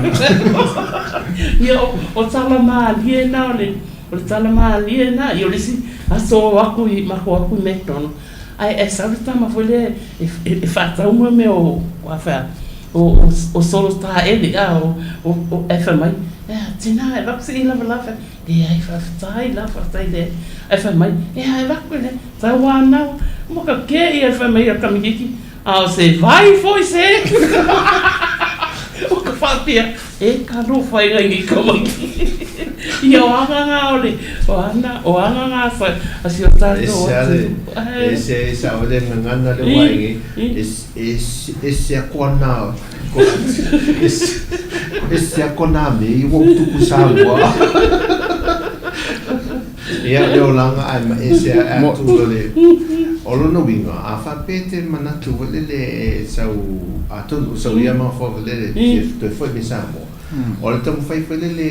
Speaker 4: Ia, o tala malie na o le, o le tala malie na. Ia o le isi aso o atu i, matou o atu i McDonald. Ae e sau le tama foi lea e faatau mo mea o a fai a o solo taele a o ae fai mai e a tina e avatu se i lavalava leai faafetai la faafetai leai ae fai mai e a e avatu le tau a nau mo ka ke ia fai mai a kamikiki a o se vai foi se o ka faapea E talofa e ai nei tamaiti. Ia o aga ngā o le, o ana, o aga ngā whai, a si o tātou
Speaker 2: Ese ale, ese ese a ole ngangana le waingi, ese ese a kona, ese ese a kona me i wo tuku Samoa. Ia le olaga ae ma ese a atu le o lona uiga a faapea te manatu foi lele e sau atonu o sau ia mafaufau foi lele e toe foi mai Samoa o le taumafai foi lele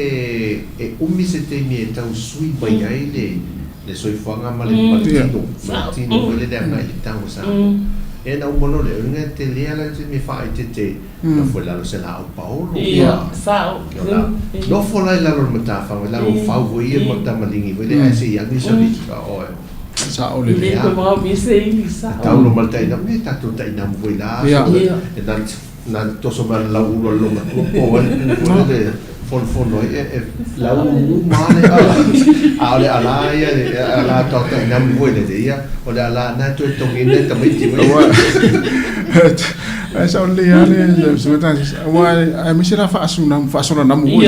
Speaker 2: e umi se taimi e tau sui mai ai le le soifuaga ma le ma le tino ma le tino foi lele agai i le tago Samoa ia na uma loa lea uiga e tele lava le taimi e faaeteete Nofo i lalo se laau paolo.
Speaker 4: Ia, sao.
Speaker 2: Nofo la i lalo o le matafaga, i lalo o fau foi ia ma tamaligi foi lea, ae se i agi sa vita oe.
Speaker 3: Sao lelei.
Speaker 4: Le toe manaomia se ili, sao.
Speaker 2: Tau lo ma le tainamu, e tatou tainamu foi la aso. E na toso mai le lau ulu a le loomatua po ai le pu foi lele fonofono ai, e lau uma le ala. A o le ala ia, le ala tau tainamu foi lele ia, o le ala na e toe togiina e tamaiti foi.
Speaker 3: Ae sao lelei lava le suiga aua aemaise la faasolanamu foi.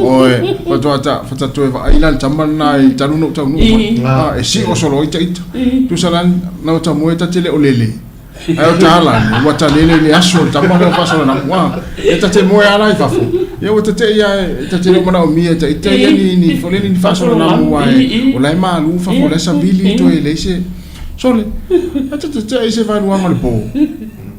Speaker 3: Oi, faatoa ta faatoa toe vaai la le tama lena i talu ona ou taunuu mai. E sio solo ai ita. Tusa la na o tamoe ta te le o lele. Ae o ta ala ua ta lele i le aso o le tama lea o faasolanamu. E ta te moe lava la i fafo. Ia ua ta te i a e ta te le o manaomia e ta ita ia ni ni foi lele ni faasolanamu aua o la e malu fafo o la e savili toe leai se Sole, a te te te se valuaga o le po.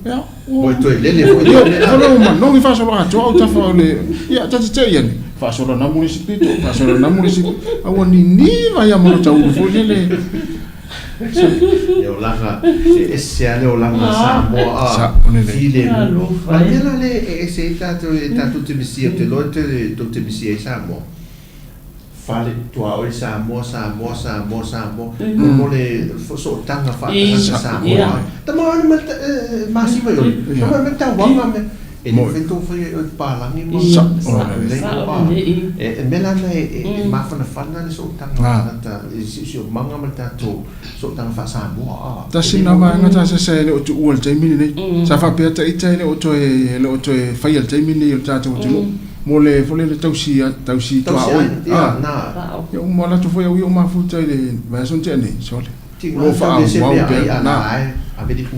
Speaker 3: Ia,
Speaker 2: ua toe lele foi.
Speaker 3: Ia, o le uma, nongi faasolo atoa au tafa o le, ia, ta te te ia ni, faasolo namu le isi pito, faasolo namu le isi, a ua niniva ia ma lo taulu foi lele.
Speaker 2: Le olaga, e ese lava le olaga Samoa a, filemu. A mea la lea e ese ai tatou, e tatou te misia, ou te iloa tou te misia ai Samoa. Fale tuaoi Samoa Samoa Samoa Samoa mo le sootaga faatagata Samoa. Tama ona ma masima i ole. Tama me tauaga me e le mafai tou faia i oe papalagi ma lelei e mea la na e mafanafana le sootaga o tagata i le siosiomaga ma le tatou sootaga faa-Samoa.
Speaker 3: Tasi lena vaega ta sese e le o tuua i le taimi lenei. Sa faapea ta ita e le o toe e le o toe faia i le taimi lenei o le tatou atunuu mo le foi lele tausi tausi tuaoi. Ia ua manatu foi au ia ua mafuta i le vaiaso na tea nei, sole. O lo o faaauau pea na.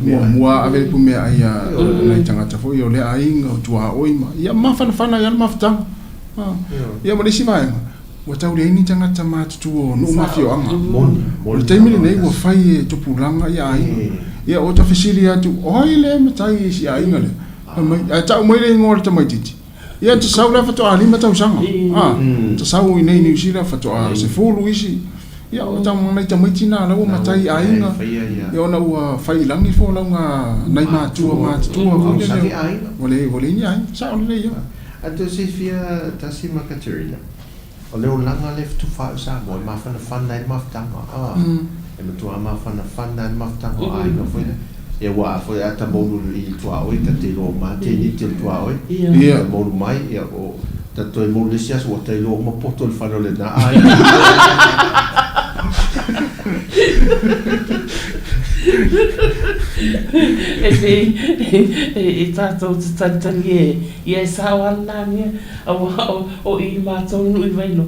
Speaker 3: Muamua ave le pumeaai a nai tagata foi o lea aiga o tuaoi ma ia mafanafana ai lava le mafutaga. Ia ma le isi vaega, Ua tau leai ni tagata matutua o nuu ma afioaga. O le taimi lenei ua fai e tupulaga ia aiga. Ia ua ta fesili atu, o ai lea e matai i si aiga lea? Fai mai, ae tau mai le igoa o le tamaitiiti. Ia ta sau la faatoa 5 tausaga. A, ta sau i inei i Niu Sila faatoa 10 isi. Ia o tau nai tamaiti na la ua matai i aiga. Ia ona ua fai i lagi folauga nai matua matutua foi lele. Ua leai ua leai ni aiga. Sao lelei ia.
Speaker 2: A toe silafia tasi ma Katerina, o le olaga lea e fetufaai o Samoa e mafanafana ai le mafutaga, a, e matua mafanafana ai le mafutaga o aiga foi lea. Ia aua a foi a ta moulu i le tuaoi, ta te iloa uma lava teniti o le tuaoi, ta moulu mai, ia o, ta toe moulu i le isi aso ua ta iloa uma poto o le fale o lena aiga.
Speaker 4: E pei e tatou te talitali e ia e sao lava lena mea aua o i matou nuu i Vailoa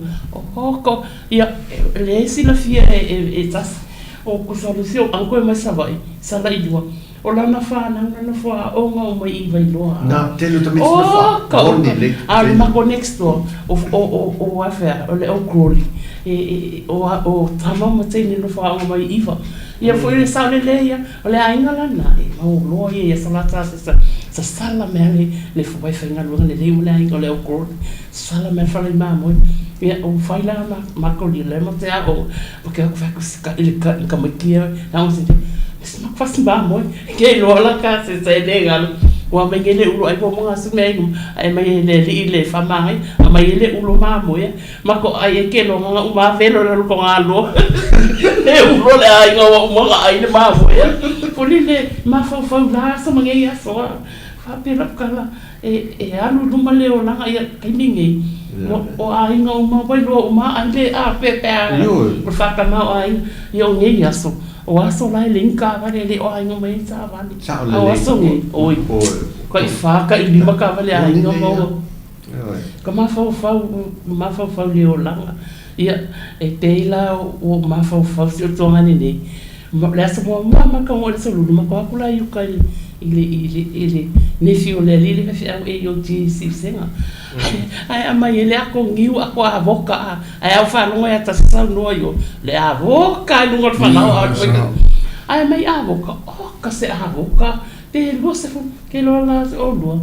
Speaker 4: oho ia lea e silafia e tasi o Kusalusi o uncle e mai Savaii Salailua O lana whanau na nofo aoga uma i Vailoa.
Speaker 2: Na tele o tamaiti nofo
Speaker 4: oh, ka
Speaker 2: moni le.
Speaker 4: A le mako next door o o o o afea o le o Crawley e e o o tama ma teine nofo aoga mai i Iva. Ia foi le sao lele ia o le aiga lana e mau loa ia ia salata se sa sasala mea le le wai faigaluega lelei ma le aiga o le o Crawley. Sasala mea le fale i mamoe. Ia o fai la ma mako li le ma te aoga ma ke aku fai ku sika i le ka i tamaiti ia na o se Fasi mamoe, ke iloa la ka se se le galo. Ua mai le ulo ai mo nga su me ai ai mai le li le fa mai a mai le ulo mamoe ma ko ai e ke lo nga u ma velo le ko nga lo. Le ulo le ai nga wa uma nga ai le mamoe. Foli le ma fa fa la so ma ngai aso. Fa pe la kala E, e alu i luma le olaga ia taimi nei, o aiga uma Wailoa uma ai le a pe pe a o le whakama o aiga, ia o nei aso, o aso la e leai ni kaawale, e le o aiga mai ai taavale. A o aso nei, oi, kai wha, kai lima kaawale a aiga maua. Ka mafaufau, mafaufau le olaga, ia, e pei la ua mafaufau si o tuagane nei, O le aso muamua ma ka o le aso lulu ma ko aku la i uka i le i le i le nephew o le alii le faifeau e i o ti siusega. Ae aumai ai le ako niu ako avoka a ae au faalogo ia tasi saunoa i o le avoka i luga o le fanau a o le ae aumai avoka oka se avoka pe 20 ke loa la olua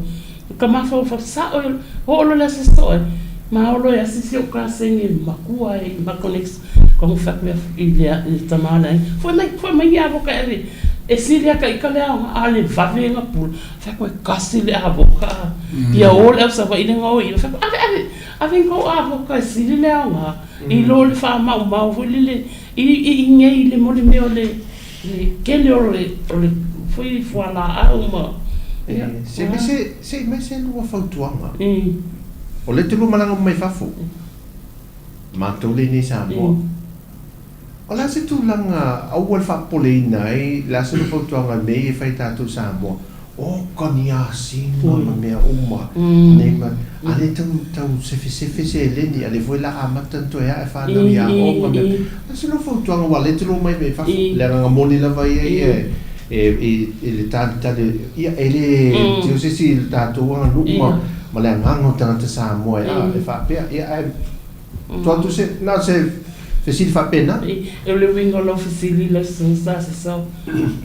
Speaker 4: ka mafaufau sao e oo loa le aso soe ma olo e asisi o kaseni makua e ma connect Kohu whaku i le tama a le aiga, Foi mai, foi mai ia avoka e ave e sili aka i ka le aoga, a le vave nga pula, whaku e kasi le avoka a, ia o le au Savaii le nga o i, whaku ave, ave, ave nga o avoka e sili le aoga, i lo le whaamaumau foi lele, i, i, i ngei le mo le mea o le, le kele o le, o le foi fualaau ma, ia.
Speaker 2: Se mai se, se mai se lua fautuaga. O le te lua malaga mai fafo. Matou lea nei Samoa. O le a se tulaga aua le faapopoleina ai, le a se fautuaga nei e fai tatou Samoa, oka ni asiga ma mea uma nei ma, a le tau tau sefesefe seleni, a lea foi la amata ona toe ae fanau i aoga ma mea. O le a se lou fautuaga aua o lea e te lua mai mai fafo, le agaga moni lava ia e i le talitali, ia e le tio se isi i le tatou aganuu ma ma le agaga o tagata Samoa e a e faapea, ia ae tuu atu se, na o se fesili faapena.
Speaker 4: O le uiga o lau fesili lau Susuga Sasao,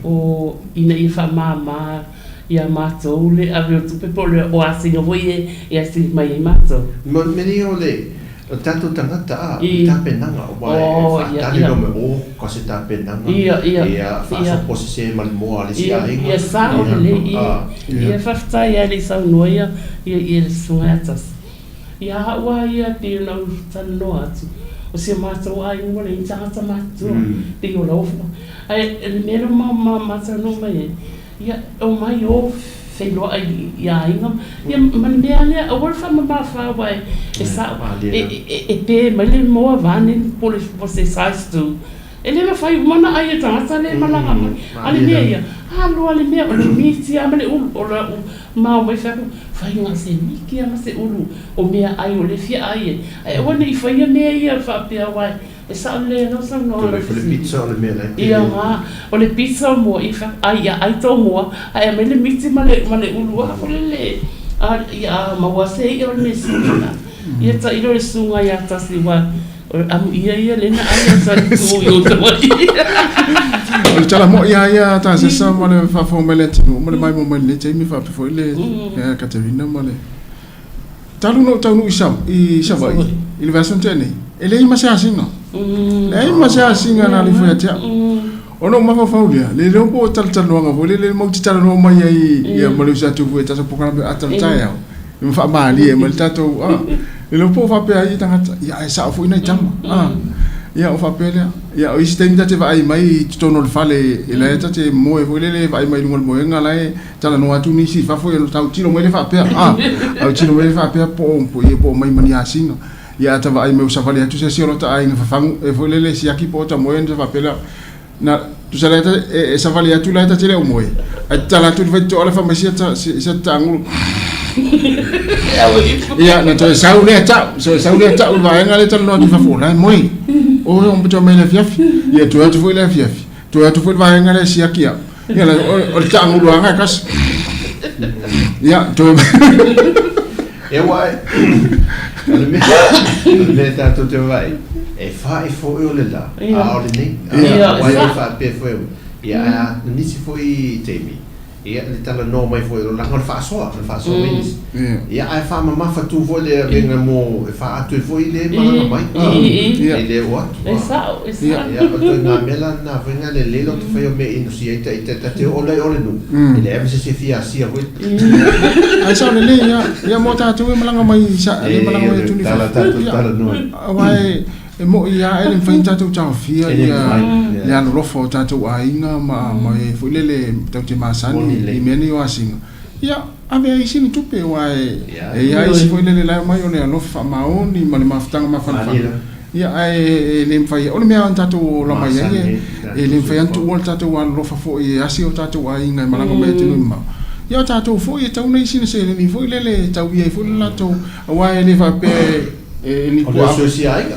Speaker 4: o ina ia faamama ia matou le ave o tupe po o asiga foi e asigi mai ai matou.
Speaker 2: Ma le mea ia o le O tatou tagata a, i tapenaga, aua e faatali loa mai, o, ka se tapenaga, ia faasopo sese ma le moa a le isi aiga.
Speaker 4: Ia sao lelei, ia faafetai lava i le saunoa ia le Susuga ia Tasi. Ia au lava ia pei ona ou talanoa atu, O si o matou aiga ua leai ni tagata matutua pei o lau Ae o le mea lea ua matou mai ai, ia omai o feiloai i aiga ia ma le mea lea, aua le faamamafa aua e sao, e pe mai le moa vaeane po o se size tu, e le mafai uma ona ai e tagata lea e malaga mai. A o le mea ia, alu lava le mea, o le miti lava ma le ulu, o lau ma omai fai atu, fai na o se miti lava ma se ulu o meaai o lea e fia ai ai, ae aua ne i faia mea ia faapea aua E sao lelei lau saunoaga lau fesili. Ia ga, o le pizza o mua i fa, ai ia ai tou mua, ae aumai le miti ma le ma le ulu a foi lele a ia a maua se i'a o le mea sili lena. Ia tailo le susuga ia Tasi aua o le amuia ia lea na ai a Tasi tu i uta mai.
Speaker 3: O le tala mo'i lava ia a Tasesa ma le faafofoga mai le atunuu ma le maimoa mai lenei taimi faapea foi le Katerina ma le Talu ona ou taunuu i Savaii i le vaiaso na tea nei, e leai ma se asiga. Leai ma se asiga na alifo ia te au. Ona ou mafaufau lea, le iloa po o talatalanoaga foi lele matou te talanoa mai ai ia ma le uso atu foi i tatou polokalame ata le taeao, ma faamalie mai le tatou, a. Le iloa po o faapea ai tagata, ia ae sao foi nai tama, a. Ia o faapea lea. Ia o isi taimi ta te vaai mai i totonu o le fale, la e ta te moe foi lele vaai mai i luga o le moega la e talanoa atu nisi i fafo, ia ona autilo mai lea faapea, a, autilo mai lea faapea po o, po, ia, po o mai ma ni asiga. Ia a ta vaai mai ua savali atu se isi o lota aiga fafagu e foi lele siaki po o ta moe ona ta faapea lea, na, tusa la e ta, e, e savali atu la e ta te le o moe, ae tatala atu le faitotoa la fai mai sia ta, sia taagulu. Ia, na toe sau lea tau, toe sau lea tau i le vaega lea e talanoa atu i fafo, la e moe. Oi, o toe mai i le afiafi. Ia, toe atu foi i le afiafi. Toe atu foi le vaega lea e siaki au. Ia, o le taaguluaga e kasi. Ia, toe...
Speaker 2: E ua e, o le mea, o le mea tatou te vaai, e fa'i foi o le la, a o lenei, a aua e faapea foi, ia, a nisi foi taimi, Ia, le talanoa mai foi, leaga o le faasoa, o le faasoa mai nisi. Ia, ae faamamafa tu foi le avega mo, e faaatu ai foi le malaga mai. I le oo atu.
Speaker 4: E sao, e sao.
Speaker 2: Ia, o ituaiga mea la lena foi na lelei lota fai o mea e inosia ai ta, ta te oo la i o le nuu, e leai ma se isi e fia asia foi.
Speaker 3: Ae sao lelei, ia, ia mo tatou e malaga mai i sa, e malaga mai atu ni fafo.
Speaker 2: Talanoa.
Speaker 3: Aua e, E moni lava e le mafai ona tatou taofia le alolofa o tatou aiga ma e foi lele tatou te masani i mea nei o asiga, ia ave ai sina tupe aua e i ai isi foi lele la e omai o le alofa faamaoni ma le mafutaga mafanafana. Ia ae e le mafai, o le mea na tatou ola mai ai e le mafai ona tuua le tatou alolofa foi e asi o tatou aiga e malaga mai atunuu e mamao. Ia o tatou foi e tatau ona i ai sina seleni foi lele e tauia ai foi le latou, aua e le faapea E ni puaa,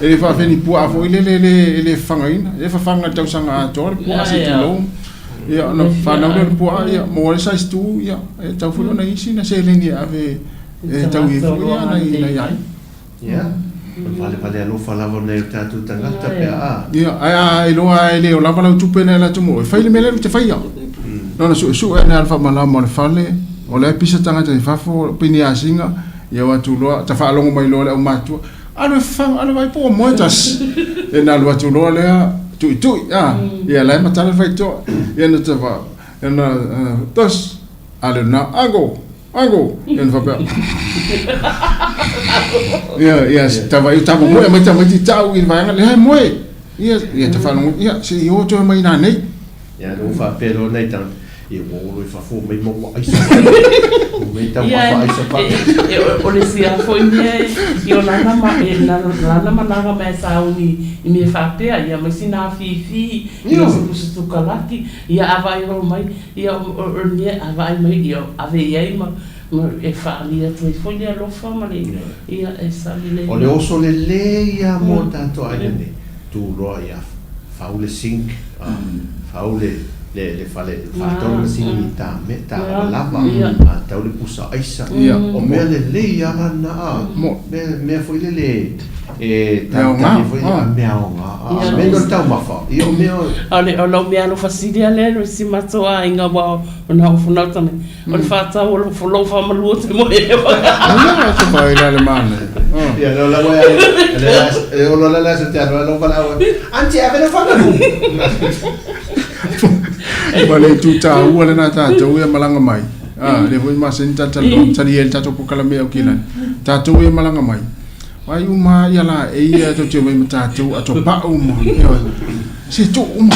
Speaker 3: e le faapea ni puaa foi lele e le, e le fafagaina. E fafaga i le tausaga atoa le puaa se i tulou. Ia, ona fanau lea o le puaa, ia, maua ai le size tu, ia, e tatau foi ona i ai sina seleni e ave e tau ai foi ia nai, nai aiga.
Speaker 2: Ia, o le valevale alofa lava o nai o tatou tagata pe a.
Speaker 3: Ia, ae a iloa lava e le o lava lau tupe na e alu atu mo oe, fai le mea lea e te faia. Na ona suesue ane lava o le faamalama o le fale, o la e pisa tagata i fafo, pei ni asiga, Ia o atu loa, ta faalogo mai loa le aumatua, alu e fafaga, alu e vaai po o moe tasi. Ia na alu atu loa lea, tuitui, a, ia la e matala le faitoa. Ia na ta fa, ia na, tos, a le na, uncle, uncle, ia na faapea, ia, ia, ta vaai, ta moe mai tamaiti tau i le vaega lea e moe. Ia, ia ta faalogo, ia, se i o toe mai nanei.
Speaker 2: Ia lea ua faapea loa nai tagata, ia ua olo i fafo mai ma ua aisa. Ua mei taumafa aisa pa.
Speaker 4: O le isi lava foi mea i o lana ma e lana malaga mai a sauni i mea faapea, ia aemaise na afifi, ia se pusa tukalaki, ia a vaai hou mai, ia o le mea a vaai mai ia ave i ai ma e faaalia atu ai foi le alofa ma le ia e sao lelei.
Speaker 2: O le oso lelei lava mo tatou aiga nei, tu loa ia fau le sink, fau le le le fale faatau le masini ta me ta lavalava, tau le pusa aisa. O mea lelei lava la na a mea mea foi lele e talitali foi a mea aoga a mea o le taumafa ia o mea
Speaker 4: O le o lau mea alofa sili lava lea i si matou aiga aua o na ofu na uta mai O le faatau o lou faamalua te moe
Speaker 3: ewa. Ia, te pai la le manaia.
Speaker 2: Ia, no la moe le olo la la se te alo lo pala awe. Auntie ave le whangaru.
Speaker 3: Ma le itu tāua lena tātou e malaga mai. Ah, le foi masani ta talanoa, tali ai le tatou polokalame au kilani. Tātou e malaga mai. Ai uma ia la e ia tou te omai ma tatou ato pau ma ioe. Se tuu uma,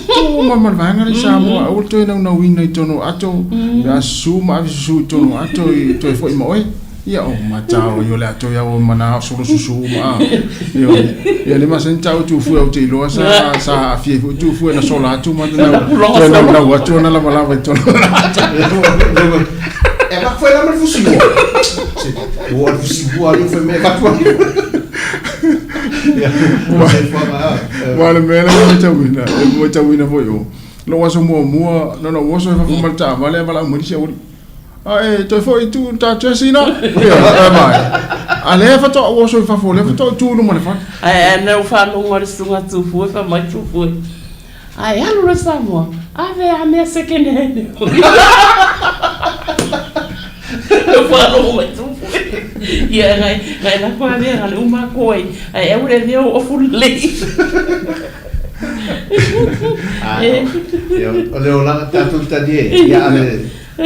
Speaker 3: tuu uma ma le vaega lea i Samoa, aua le toe naunauina i totonu o ato, pe a susu ma ave susu i totonu o ato i toe foi ma oe. Ia o matao ai o le ato ia o mana o solo susu uma a. Ioe. Ia le masani tau Tufue ou te iloa sa sa aafia ai foi Tufue na sola atu ma toe naunau atu ona lavalava i totonu o ato.
Speaker 2: E avatu foi la ma le fusi ua. Ua le fusi ua ali foi me avatu ai. Ia,
Speaker 3: Aua o le mea lea e matauina, e matauina foi o lou aso muamua, na ona ou oso i fafo ma le taavale ae valaau mai le isi aualii. A e toe foi i tu i le ta Chelsea na. Ia, e mai. A lea faatoa ou oso i fafo, o lea faatoa ou tu i luma o le fale.
Speaker 4: Ae na ou faalogo i le susuga Tufue fai mai Tufue, Ae alu loa i Samoa, ave a mea second hand. Na ou faalogo mai Tufue. Ia ngai ngai lako ave a le uma koe. Ae aua le avea o ofu lelei.
Speaker 2: O le olaga tatou talie, ia a le O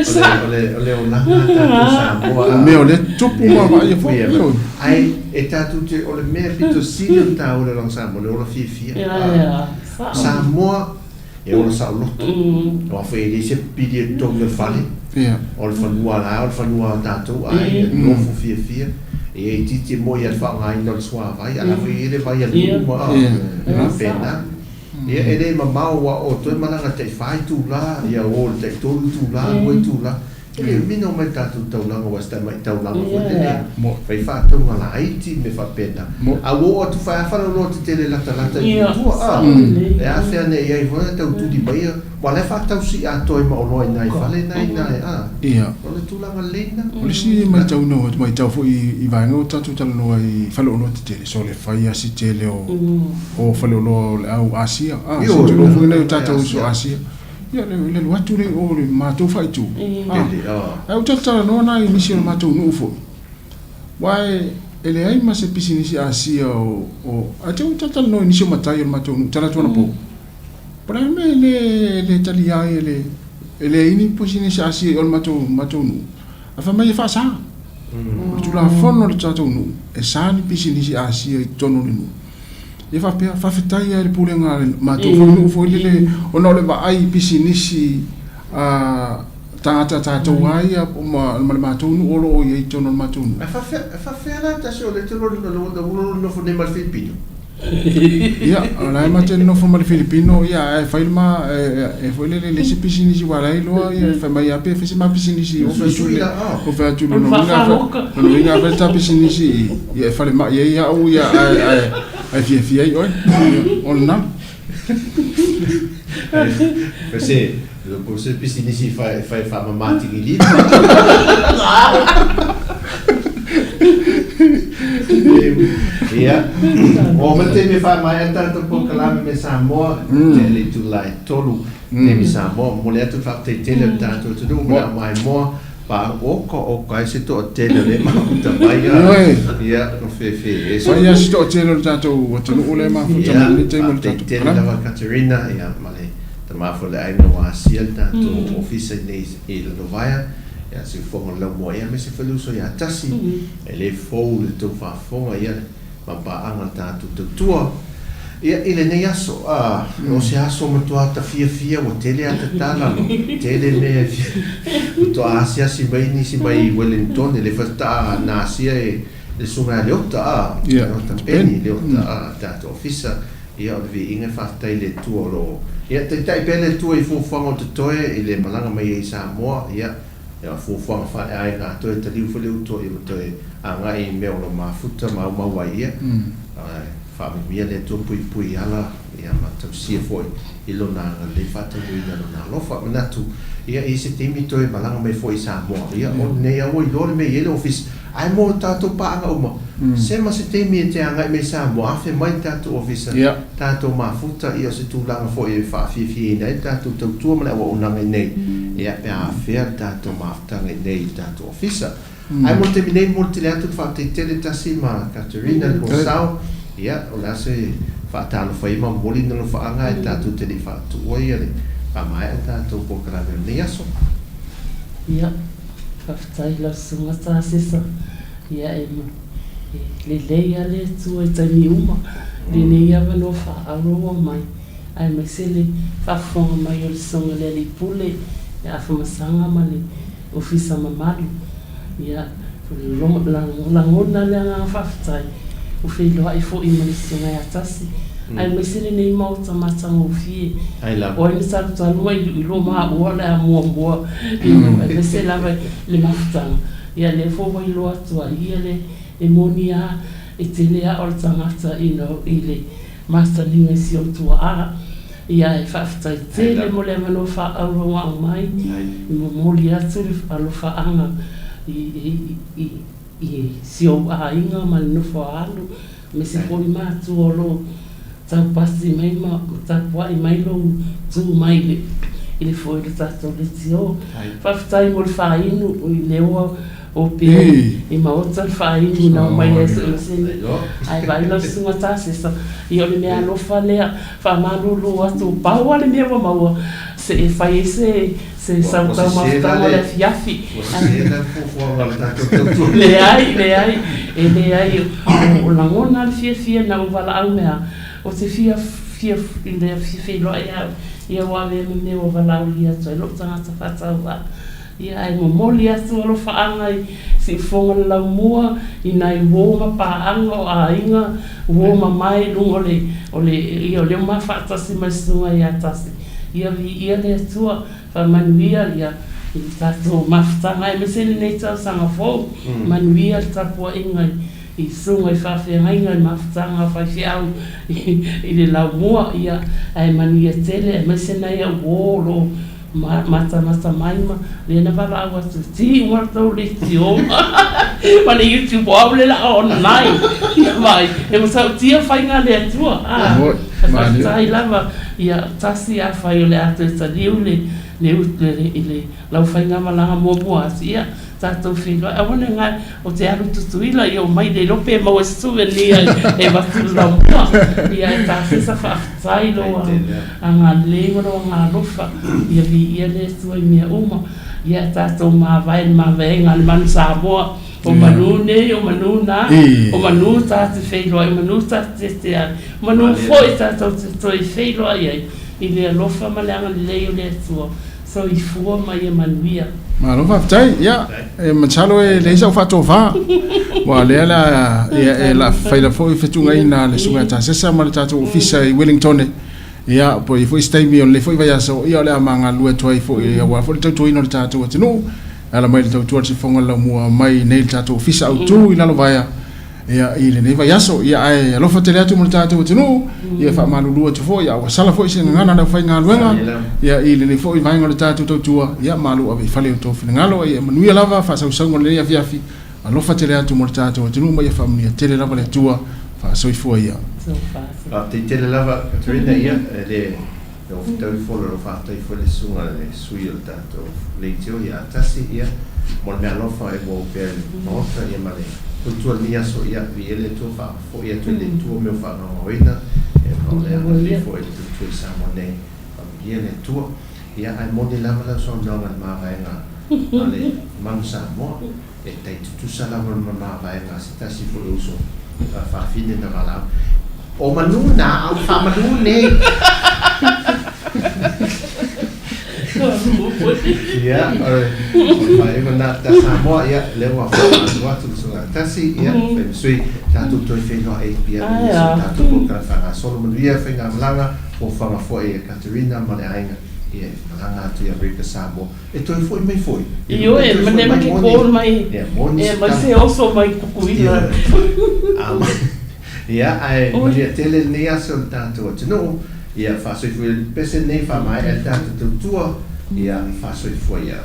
Speaker 2: le olaga a tatou Samoa.
Speaker 3: O mea o lea tupu ma vaaia foi.
Speaker 2: Ae e tatou te, o le mea pito sili ona taua i le olaga Samoa, o le ola fiafia. Samoa, e ola saoloto. Aua foi e leai se pili e totogi o le fale. O le fanua la, o le fanua a tatou aiga, nofo fiafia. E itiiti e moi lava le faaaogaina o le suavai, a o la foi e i ai le vai a nuu ma faapena. Ia, e le mamao aua o toe malaga tai fa itula, ia o le tai tolu itula, lua itula. E le umi na omai i le tatou taulaga aua se tamai taulaga foi lele fai faatauga laiti mea faapena. A ua oo atu faia faleoloa tetele latalata i tua, a, e afea ane i ai foi na tau tuli mai ia, aua la e faatausi atoa ai ma oloa i nai fale na i ina, a. O le tulaga lelei lena.
Speaker 3: O le isi matau na matau foi i vaega ua tatou talanoa i faleoloa tetele, sole fai lava si tele o o faleoloa o le au Asia, a, se tulou foi nai o tatou uso Asia. Ia, le, le alu atu lea i o i le matou faaitu, a, ae ou te talanoa nai nisi o le matou nuu foi, aua e, e leai ma se pisinisi Asia o, o, ae te ou talatalanoa i nisi o matai o le matou nuu talaatu anapo, po o le a le mea e le, e le talia ai e le, e leai ni pisinisi Asia i o le matou, matou nuu, ae fai mai e faasa. O le Tulafono a le tatou nuu, e sa ni pisinisi Asia i totonu o le nuu. Ia faapea, faafetai lava i le pulega a le matou foi nuu foi lele ona o le vaai i pisinisi a tagata tatou lava ia ma le matou nuu o lo o i ai i totonu o le matou nuu.
Speaker 2: E faafefea la tasi o lea e te nofo nei ma le Filipino?
Speaker 3: Ia, o la e ma te nofo ma le Filipino, ia, ae fai le ma, e foi lele le isi pisinisi aua o la e iloa, ia, fai mai lava pe fai se ma pisinisi, o fai atu le, o fai atu lona uiga, lona uiga a fai le ta pisinisi i, ia e falemai ai au, ia, ae, ae, ae fiafia ai oe. Ia, o lena.
Speaker 2: Se, se pisinisi e fai faamama tigilima. Ia, oo mai le taimi e faamaea le tatou polokalame me Samoa, tea le itula e tolu, taimi Samoa. Momoli atu le faafetai tele o le tatou atunuu ma le aumaimoa, pa oka oka ai se toatele o lea e mafuta mai. Ia, o fefe
Speaker 3: ese. Fai lava se toatele o le tatou atunuu lea e mafuta mai i lenei taimi o le tatou
Speaker 2: polokalame. Faafetai tele lava Katerina, ia, ma le tama foi o le aiga ua asia le tatou ofisa i nei i Lalovaea. Ia se fofoga o le laumua ia aemaise foi le uso ia Tasi e le fou le tou faafofoga ia le mapaaga le tatou tautua ia i lenei aso a o se aso matua ta fiafia ua tele a tatala tele mea e fia matua asiasi mai nisi mai Wellington le faatoa na asia e le susuga ia Leota a Leota Peni Leota a tatou ofisa ia o le viiga e faafetai i le Atua o lo o ia taitai pea le Atua i fuafuaga o totoe i le malaga mai ai i Samoa ia ia fuafuaga faaleaiga a toe taliu foi le uto ia ma toe agai i mea o lo o mafuta ma aumau ai ia faamanuia le Atua puipui ala ia ma tausia foi i lona agalelei faataunuuina lona alofa manatu ia i se taimi toe malaga mai foi i Samoa ia o lenei lava ua iloa le mea e i ai le ofisa Ae mo tatou paaga uma, se ma se taimi e te agai mai i Samoa, afe mai le tatou ofisa, tatou mafuta, ia o se tulaga foi e faafiafiaina ai le tatou tautua ma le auaunaga i nei, ia pe a afea le tatou mafutaga i nei i le tatou ofisa. Ae mo le taimi nei, momoli tele atu le faafetai tele Tasi ma Katerina le Mosau, ia o le a se faatalofa ia ma momoli le alofaaga ae tatou te le i faatuua ia le faamaea le tatou polokalame o lenei aso.
Speaker 4: Ia. Faafetai i lau Susuga Tasesa. Ia e E lelei lava le Atua i taimi uma, lenei avanoa faaauro ua mai, aemaise le faafofoga mai o le Susuga i le Alii Pule ia Afamasaga ma le Ofisa mamalu. Ia, lagona le agaga faafetai ua feiloai foi ma le Susuga ia Tasi, aemaise lenei Maota matagofie. O ai na talutalu ma iloilo maua o le a muamua, aemaise lava i le mafutaga. Ia lea foi ua iloa atu ai ia le e moni a e tele a o le tagata you know i le masaniga i si ou tuaa. Ia ae faafetai tele mo le avanoa faaauro ua aumai e momoli atu le alofaaga i i i si ou aiga ma le nofo a alu aemaise foi matua o lo o taupasi mai ma tapuai mai lou tu mai i le foe o le tatou leitio. Faafetai mo le faainu i lea ua opea i maota le faainu na omai ai Semaseni ae vaai lau susuga Tasesa ia o le mea alofa lea faamalulu atu pau lava le mea ua maua se e fai ai se Se
Speaker 2: Ua sese la
Speaker 4: sautaumafataga o le
Speaker 2: le
Speaker 4: afiafi.
Speaker 2: Ua sese la le fuafuaga a le tatou tautua.
Speaker 4: Leai, leai, e leai, o lagona le fiafia na ou valaau mai a, ou te fia, fia, fia feiloai au, ia ua avea ma mea ua valaaulia atu ai lou tagata faatauvaa. Ia ae momoli atu alofaaga i siufofoga o le laumua, i nai uo ma paaga o aiga, uo mamae i luga o le, o le, ia o lea ua ma faatasi ma le Susuga ia Tasi. Ia viia le Atua, faamanuia ia i le tatou mafutaga aemaise lenei tausaga fou, manuia le tapuaiga i susuga i faafeagaiga i mafutaga a faifeau i le laumua, ia ae manuia tele aemaise nai au uo o lo o matamata mai ma lea na valaau atu ti uma le tou leitio ma le youtube o au le la online ia vaai e matautia faiga a le Atua a faafetai lava ia tasi afai o le a toe taliu le le i le lau faigamalaga muamua atu ia tatou feiloai aua ne i Ou te alu i Tutuila, ia omai le iloa pe maua se souvenir e avatu i le laumua. Ia e Tasesa faafetai lou agalelei ma lou agaalofa, ia viia le Atua i mea uma. Ia tatou mavae i le mavaega a le manu Samoa, o manu nei, o manu na, o manu ta te feiloai, o manu ta te tete ai, o manu foi tatou te toe feiloai ai i le alofa ma le agalelei o le Atua. Soifua ma ia manuia.
Speaker 3: Malo faafetai. Ia, e masalo e leai sau faatofa. Aua o lea la ia e la fai la foi fetuunaiga a le Susuga ia Tasesa ma le tatou ofisa i Wellington. Ia, po o i ai foi se taimi o lenei foi vaiaso, ia o le a ma galulue atu ai foi aua foi le tautuaina o le tatou atunuu. E ala mai i le tautua a le Siufofoga o le Laumua mai i nei i le tatou ofisa autu i Lalovaea. Ia, i lenei vaiaso, ia, ae alofa tele atu mo le tatou atunuu, ia, faamalulu atu foi, a ua sala foi se gagana a le aufaigaluega, ia, i lenei foi vaega o le tatou tautua, ia, malu ave i fale i o outou finagalo, a ia manuia lava faasausauga o lenei afiafi, alofa tele atu mo le tatou atunuu ma ia faamanuia tele lava le Atua, faasoifua ia.
Speaker 2: Faafetai tele lava Katerina, ia, e le fetaui foi o lo o faafetai foi le susuga i le sui o le tatou leitio ia Tasi ia mo le meaalofa e ua opea i le Maota ia ma le tautua i lenei aso ia viia le Atua faafoi atu e le Atua mea o faagaogaoina ia ma o le agalelei foi i le tautua i Samoa nei faamanuia le Atua ia ae moni lava lau saunoaga i le mavaega a le Manu Samoa E tai tutusa lava ma mavaega a se tasi foi o uso fafine na valaau. O manu na, a o faamanu nei. Ia, o le faaiuga na ta Samoa, ia, lea ua faamanu atu le susuga tasi, ia, fai ma sui, tatou toe feiloai ia i nisi o tatou polokalame faagasolo. Manuia faigamalaga, fofoga foi a Katerina ma le aiga, ia, e malaga atu i Amerika Samoa. E toe foi mai foi.
Speaker 4: Ioe,
Speaker 2: E toe foi
Speaker 4: mai
Speaker 2: mai
Speaker 4: ke
Speaker 2: moni.
Speaker 4: call mai
Speaker 2: Ia, moni
Speaker 4: e
Speaker 2: se
Speaker 4: mai se
Speaker 2: tala.
Speaker 4: oso mai Tukuila.
Speaker 2: Ioe. A Ia, ae
Speaker 4: Oi.
Speaker 2: manuia tele lenei aso i le tatou atunuu. Ia, faasoifua ia le pese lenei, faamaea le tatou tautua. Ia, faasoifua ia.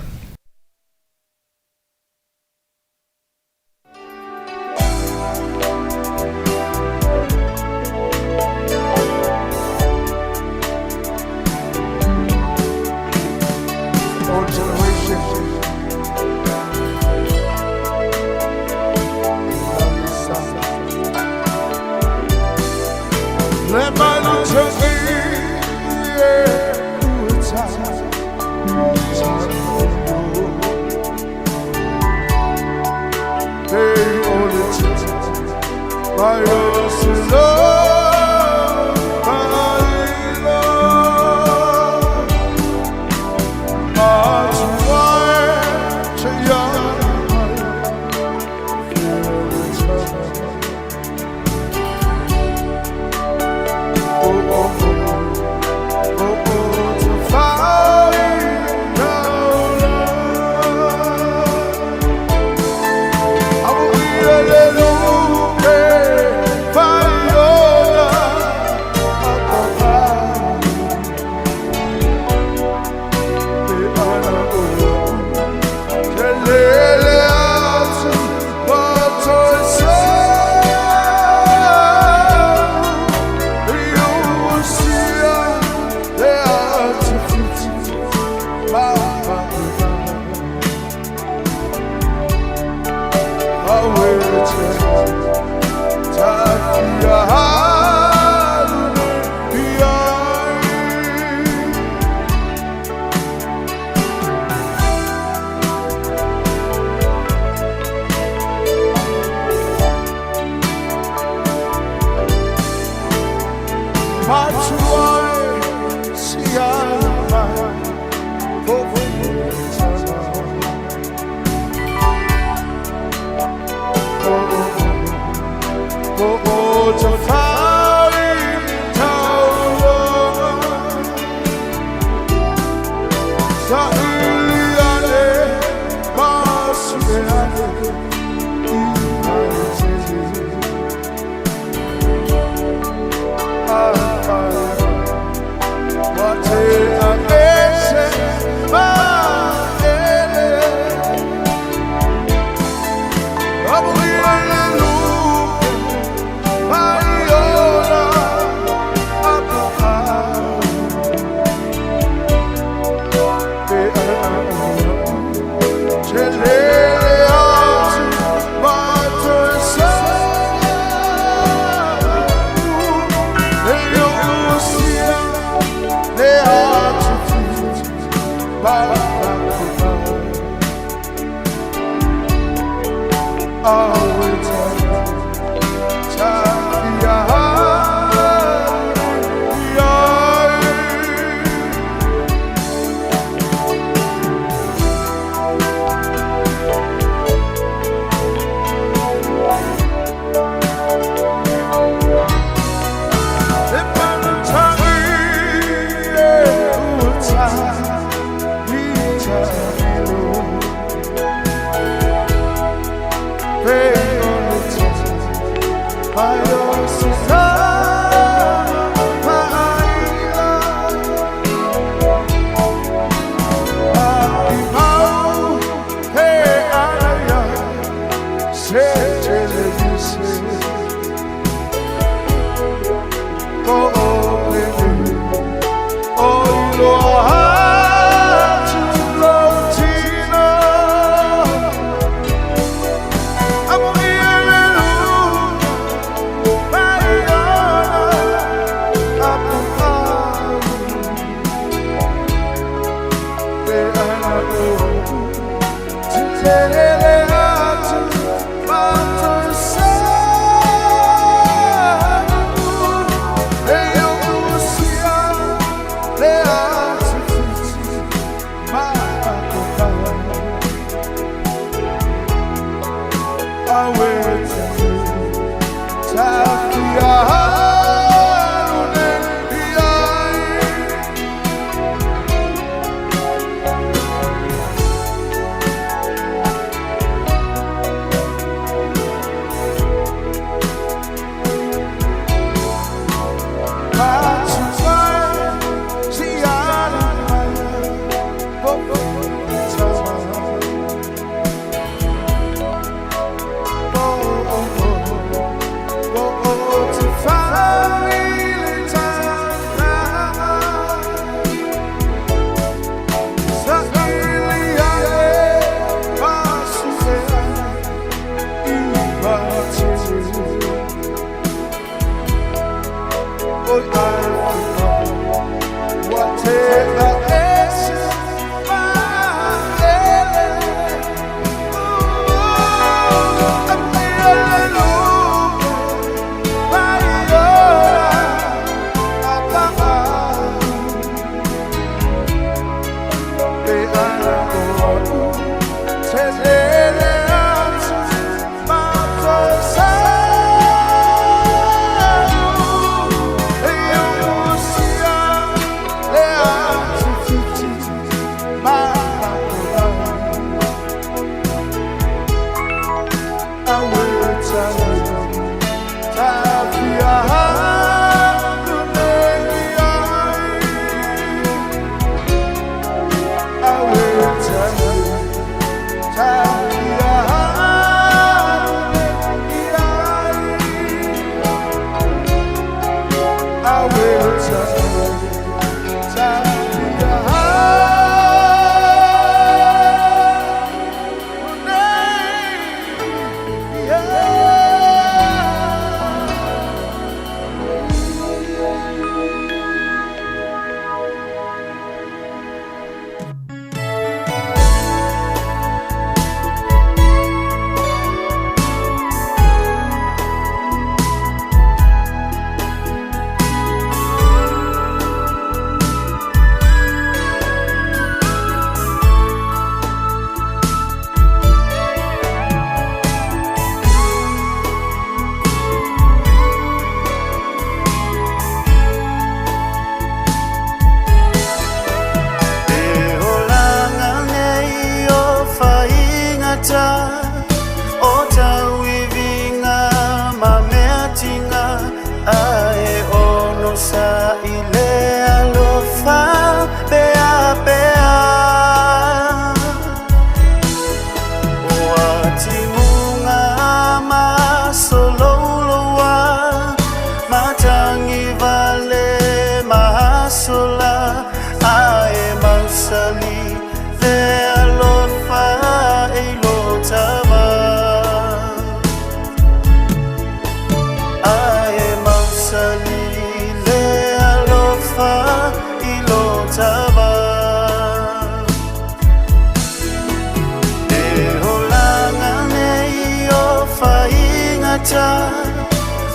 Speaker 5: mata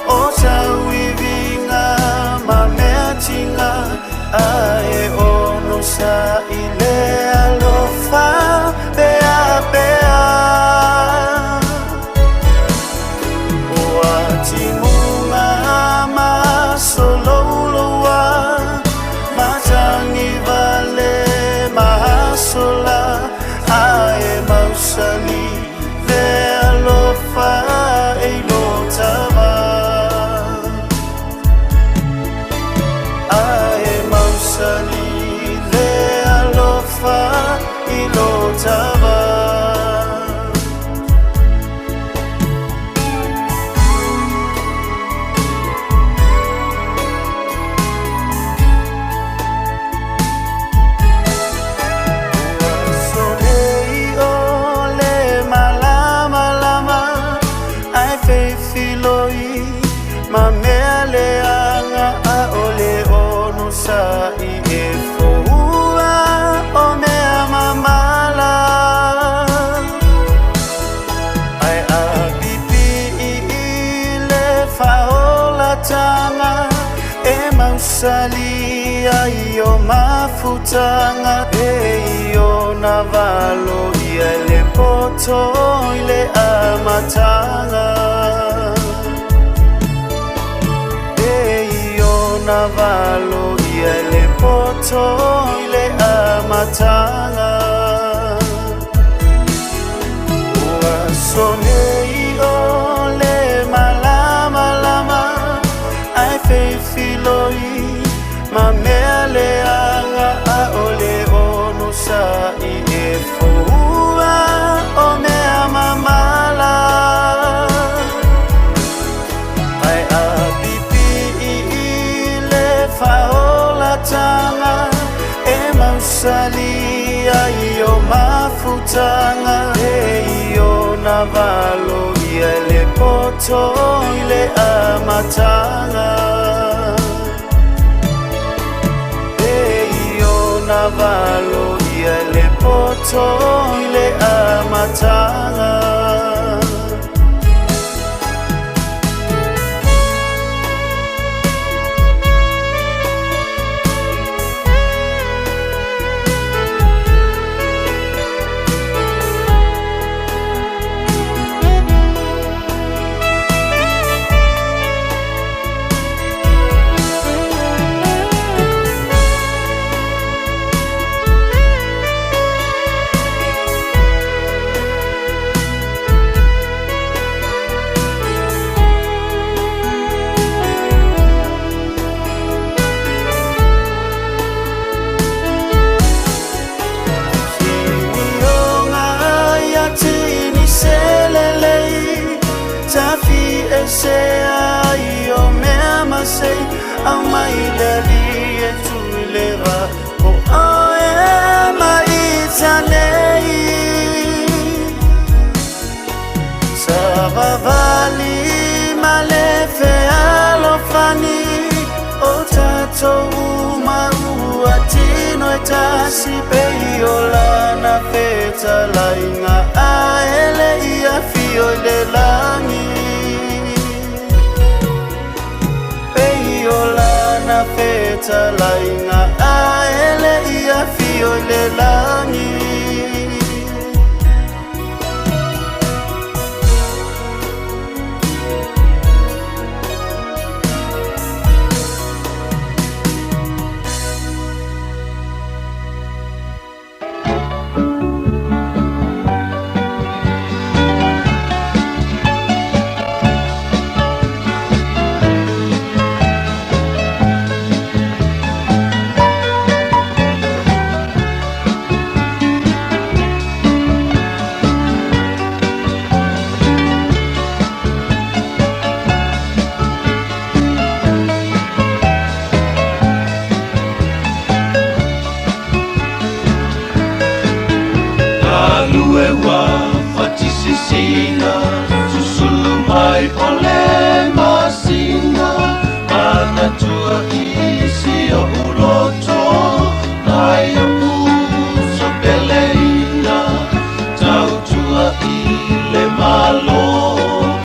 Speaker 5: o tauiviga ma meatiga ae onosaʻi le alofa peapea. Ua timuga ma solouloua, matagi vale ma aso lā, ae mausali le alofa e i lo tava. Ae mausali le alofa i lo tava. Ua solei o le malamalama, ae feifiloi ma mea leaga, ʻaʻole onosaʻi e foua o mea mamala. Ae a pipiʻi i le faaolataga, e mausali ai o mafutaga, e i ona valo ia le poto i le amataga. E i ona valo ia le poto i le amataga. Ua solei o le malamalama, ae feifiloi ma mea leaga, ʻaʻole onosaʻi e foua o mea mamala. Ae a pipiʻi i le faaolataga, e mausali ai o mafutaga, e i ona valo ia le poto i le amataga. E i ona valo ia le poto i le amataga. Simioga ia tini selelei, tafiese ai o mea masei, aumai le alii e tui le va o oe ma ita nei. Savavali ma le fealofani, o tatou uma ua tino e tasi, pei o lana fetalaiga ae le i afio i le lagi. Pei o lana fetalaiga ae le i afio i le lagi.
Speaker 1: Galue ua fatisisina, susulu mai o le masina, manatua i si oʻu loto, nai uso peleina, tautua i